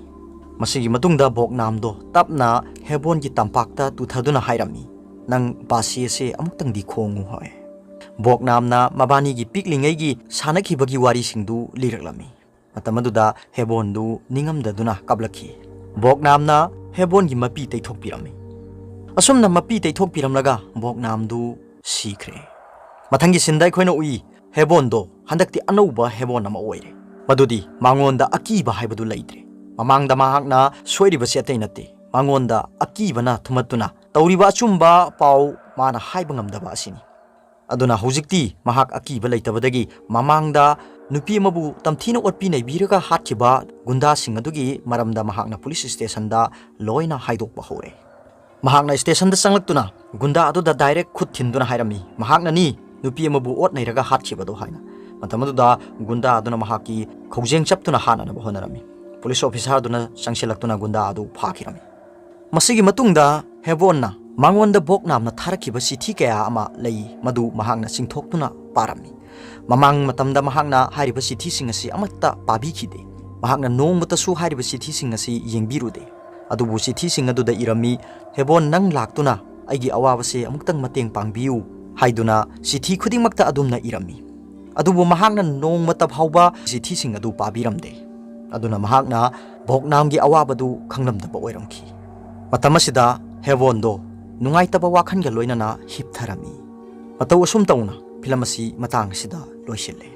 ꯃꯁꯤꯒꯤ ꯃꯇꯨꯡꯗ ꯕꯣꯛꯅꯥꯝꯗꯣ ꯇꯞꯅ ꯍꯦꯕꯣꯟꯒꯤ ꯇꯝꯄꯥꯛꯇ ꯇꯨꯊꯗꯨꯅ ꯍꯥꯏꯔꯝꯃꯤ, "ꯅꯪ ꯕꯥꯁꯤ ꯑꯁꯦ ꯑꯃꯨꯛꯇꯪꯗꯤ ꯈꯣꯡꯉꯨ" ꯍꯥꯏ꯫ ꯕꯣꯛꯅꯥꯝꯅ ꯃꯕꯥꯅꯤꯒꯤ ꯄꯤꯛꯂꯤꯉꯩꯒꯤ ꯁꯥꯟꯅꯈꯤꯕꯒꯤ ꯋꯥꯔꯤꯁꯤꯡꯗꯨ ꯂꯤꯔꯛꯂꯝꯃꯤ꯫ ꯃꯇꯝ ꯑꯗꯨꯗ ꯍꯦꯕꯣꯟꯗꯨ ꯅꯤꯡꯉꯝꯗꯗꯨꯅ ꯀꯞꯂꯛꯈꯤ꯫ ꯕꯣꯛꯅꯥꯝꯅ ꯍꯦꯕꯣꯟꯒꯤ ꯃꯄꯤ ꯇꯩꯊꯣꯛꯄꯤꯔꯝꯃꯤ꯫ ꯑꯁꯨꯝꯅ ꯃꯄꯤ ꯇꯩꯊꯣꯛꯄꯤꯔꯝꯂꯒ ꯕꯣꯛꯅꯥꯝꯗꯨ ꯁꯤꯈ꯭ꯔꯦ꯫ ꯃꯊꯪꯒꯤ ꯁꯤꯟꯗ ꯑꯩꯈꯣꯏꯅ ꯎꯏ, ꯍꯦꯕꯣꯟꯗꯣ ꯍꯟꯗꯛꯇꯤ ꯑꯅꯧꯕ ꯍꯦꯕꯣꯟ ꯑꯃ ꯑꯣꯏꯔꯦ꯫ ꯃꯗꯨꯗꯤ ꯃꯉꯣꯟꯗ ꯑꯀꯤꯕ ꯍꯥꯏꯕꯗꯨ ꯂꯩꯇ꯭ꯔꯦ꯫ ꯃꯃꯥꯡꯗ ꯃꯍꯥꯛꯅ ꯁꯣꯏꯔꯤꯕꯁꯤ ꯑꯇꯩ ꯅꯠꯇꯦ, ꯃꯉꯣꯟꯗ ꯑꯀꯤꯕꯅ ꯊꯨꯝꯍꯠꯇꯨꯅ ꯇꯧꯔꯤꯕ ꯑꯆꯨꯝꯕ ꯄꯥꯎ ꯃꯥꯅ ꯍꯥꯏꯕ ꯉꯝꯗꯕ ꯑꯁꯤꯅꯤ꯫ ꯑꯗꯨꯅ ꯍꯧꯖꯤꯛꯇꯤ ꯃꯍꯥꯛ ꯑꯀꯤꯕ ꯂꯩꯇꯕꯗꯒꯤ ꯃꯃꯥꯡꯗ ꯅꯨꯄꯤ ꯑꯃꯕꯨ ꯇꯝꯊꯤꯅ ꯑꯣꯠꯄꯤ ꯅꯩꯕꯤꯔꯒ ꯍꯥꯠꯈꯤꯕ ꯒꯨꯟꯗꯥꯁꯤꯡ ꯑꯗꯨꯒꯤ ꯃꯔꯝꯗ ꯃꯍꯥꯛꯅ ꯄꯨꯂꯤꯁ ꯁ꯭ꯇꯦꯁꯟꯗ ꯂꯣꯏꯅ ꯍꯥꯏꯗꯣꯛꯄ ꯍꯧꯔꯦ꯫ ꯃꯍꯥꯛꯅ ꯁ꯭ꯇꯦꯁꯟꯗ ꯆꯪꯂꯛꯇꯨꯅ ꯒꯨꯟꯗꯥ ꯑꯗꯨꯗ ꯗꯥꯏꯔꯦꯛ ꯈꯨꯠ ꯊꯤꯟꯗꯨꯅ ꯍꯥꯏꯔꯝꯃꯤ, ꯃꯍꯥꯛꯅꯅꯤ ꯅꯨꯄꯤ ꯑꯃꯕꯨ ꯑꯣꯠ ꯅꯩꯔꯒ ꯍꯥꯠꯈꯤꯕꯗꯣ ꯍꯥꯏꯅ꯫ ꯃꯇꯝ ꯑꯗꯨꯗ ꯒꯨꯟꯗꯥ ꯑꯗꯨꯅ ꯃꯍꯥꯛꯀꯤ ꯈꯧꯖꯦꯡ ꯆꯞꯇꯨꯅ ꯍꯥꯠꯅꯅꯕ ꯍꯣꯠꯅꯔꯝꯃꯤ꯫ ꯄꯨꯂꯤꯁ ꯑꯣꯐꯤꯁꯥꯔꯗꯨꯅ ꯆꯪꯁꯤꯜꯂꯛꯇꯨꯅ ꯒꯨꯟꯗꯥ ꯑꯗꯨ ꯐꯥꯈꯤꯔꯝꯃꯤ꯫ ꯃꯁꯤꯒꯤ ꯃꯇꯨꯡꯗ ꯍꯦꯕꯣꯟꯅ ꯃꯉꯣꯟꯗ ꯕꯣꯛꯅꯥꯝꯅ ꯊꯥꯔꯛꯈꯤꯕ ꯆꯤꯊꯤ ꯀꯌꯥ ꯑꯃ ꯂꯩ, ꯃꯗꯨ ꯃꯍꯥꯛꯅ ꯆꯤꯡꯊꯣꯛꯇꯨꯅ ꯄꯥꯔꯝꯃꯤ꯫ ꯃꯃꯥꯡ ꯃꯇꯝꯗ ꯃꯍꯥꯛꯅ ꯍꯥꯏꯔꯤꯕ ꯆꯤꯊꯤꯁꯤꯡ ꯑꯁꯤ ꯑꯃꯠꯇ ꯄꯥꯕꯤꯈꯤꯗꯦ꯫ ꯃꯍꯥꯛꯅ ꯅꯣꯡꯃꯇꯁꯨ ꯍꯥꯏꯔꯤꯕ ꯆꯤꯊꯤꯁꯤꯡ ꯑꯁꯤ ꯌꯦꯡꯕꯤꯔꯨꯗꯦ꯫ ꯑꯗꯨꯕꯨ ꯆꯤꯊꯤꯁꯤꯡ ꯑꯗꯨꯗ ꯏꯔꯝꯃꯤ, "ꯍꯦꯕꯣꯟ, ꯅꯪ ꯂꯥꯛꯇꯨꯅ ꯑꯩꯒꯤ ꯑꯋꯥꯕꯁꯦ ꯑꯃꯨꯛꯇꯪ ꯃꯇꯦꯡ ꯄꯥꯡꯕꯤꯌꯨ" ꯍꯥꯏꯗꯨꯅ ꯆꯤꯊꯤ ꯈꯨꯗꯤꯡꯃꯛꯇ ꯑꯗꯨꯝꯅ ꯏꯔꯝꯃꯤ꯫ ꯑꯗꯨꯕꯨ ꯃꯍꯥꯛꯅ ꯅꯣꯡꯃꯇ ꯐꯥꯎꯕ ꯆꯤꯊꯤꯁꯤꯡ ꯑꯗꯨ ꯄꯥꯕꯤꯔꯝꯗꯦ꯫ ꯑꯗꯨꯅ ꯃꯍꯥꯛꯅ ꯕꯣꯛꯅꯥꯝꯒꯤ ꯑꯋꯥꯕꯗꯨ ꯈꯪꯂꯝꯗꯕ ꯑꯣꯏꯔꯝꯈꯤ꯫ ꯃꯇꯝ ꯑꯁꯤꯗ ꯍꯦꯕꯣꯟꯗꯣ ꯅꯨꯡꯉꯥꯏꯇꯕ ꯋꯥꯈꯜꯒ ꯂꯣꯏꯅꯅ ꯍꯤꯞꯊꯔꯝꯃꯤ꯫ ꯃꯇꯧ ꯑꯁꯨꯝ ꯇꯧꯅ ꯐꯤꯂꯝ ꯑꯁꯤ ꯃꯇꯥꯡ ꯑꯁꯤꯗ ꯂꯣꯏꯁꯤꯜꯂꯦ꯫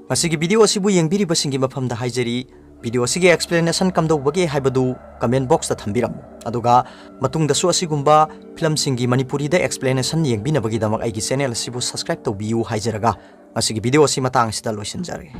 ꯉꯁꯤꯒꯤ ꯚꯤꯗꯤꯑꯣ ꯑꯁꯤꯕꯨ ꯌꯦꯡꯕꯤꯔꯤꯕꯁꯤꯡꯒꯤ ꯃꯐꯝꯗ ꯍꯥꯏꯖꯔꯤ, ꯚꯤꯗꯤꯑꯣ ꯑꯁꯤꯒꯤ explanation ꯀꯝꯗꯧꯕꯒꯦ ꯍꯥꯏꯕꯗꯨ comment box ꯇ ꯊꯝꯕꯤꯔꯝꯃꯨ꯫ ꯑꯗꯨꯒ ꯃꯇꯨꯡꯗꯁꯨ ꯑꯁꯤꯒꯨꯝꯕ ꯐꯤꯂꯝꯁꯤꯡꯒꯤ ꯃꯅꯤꯄꯨꯔꯤꯗ explanation ꯌꯦꯡꯕꯤꯅꯕꯒꯤꯗꯃꯛ ꯑꯩꯒꯤ channel ꯑꯁꯤꯕꯨ subscribe ꯇꯧꯕꯤꯌꯨ ꯍꯥꯏꯖꯔꯒ, ꯉꯁꯤꯒꯤ ꯚꯤꯗꯤꯑꯣ ꯑꯁꯤ ꯃꯇꯥꯡ ꯑꯁꯤꯗ ꯂꯣꯏꯁꯤꯟꯖꯔꯒꯦ꯫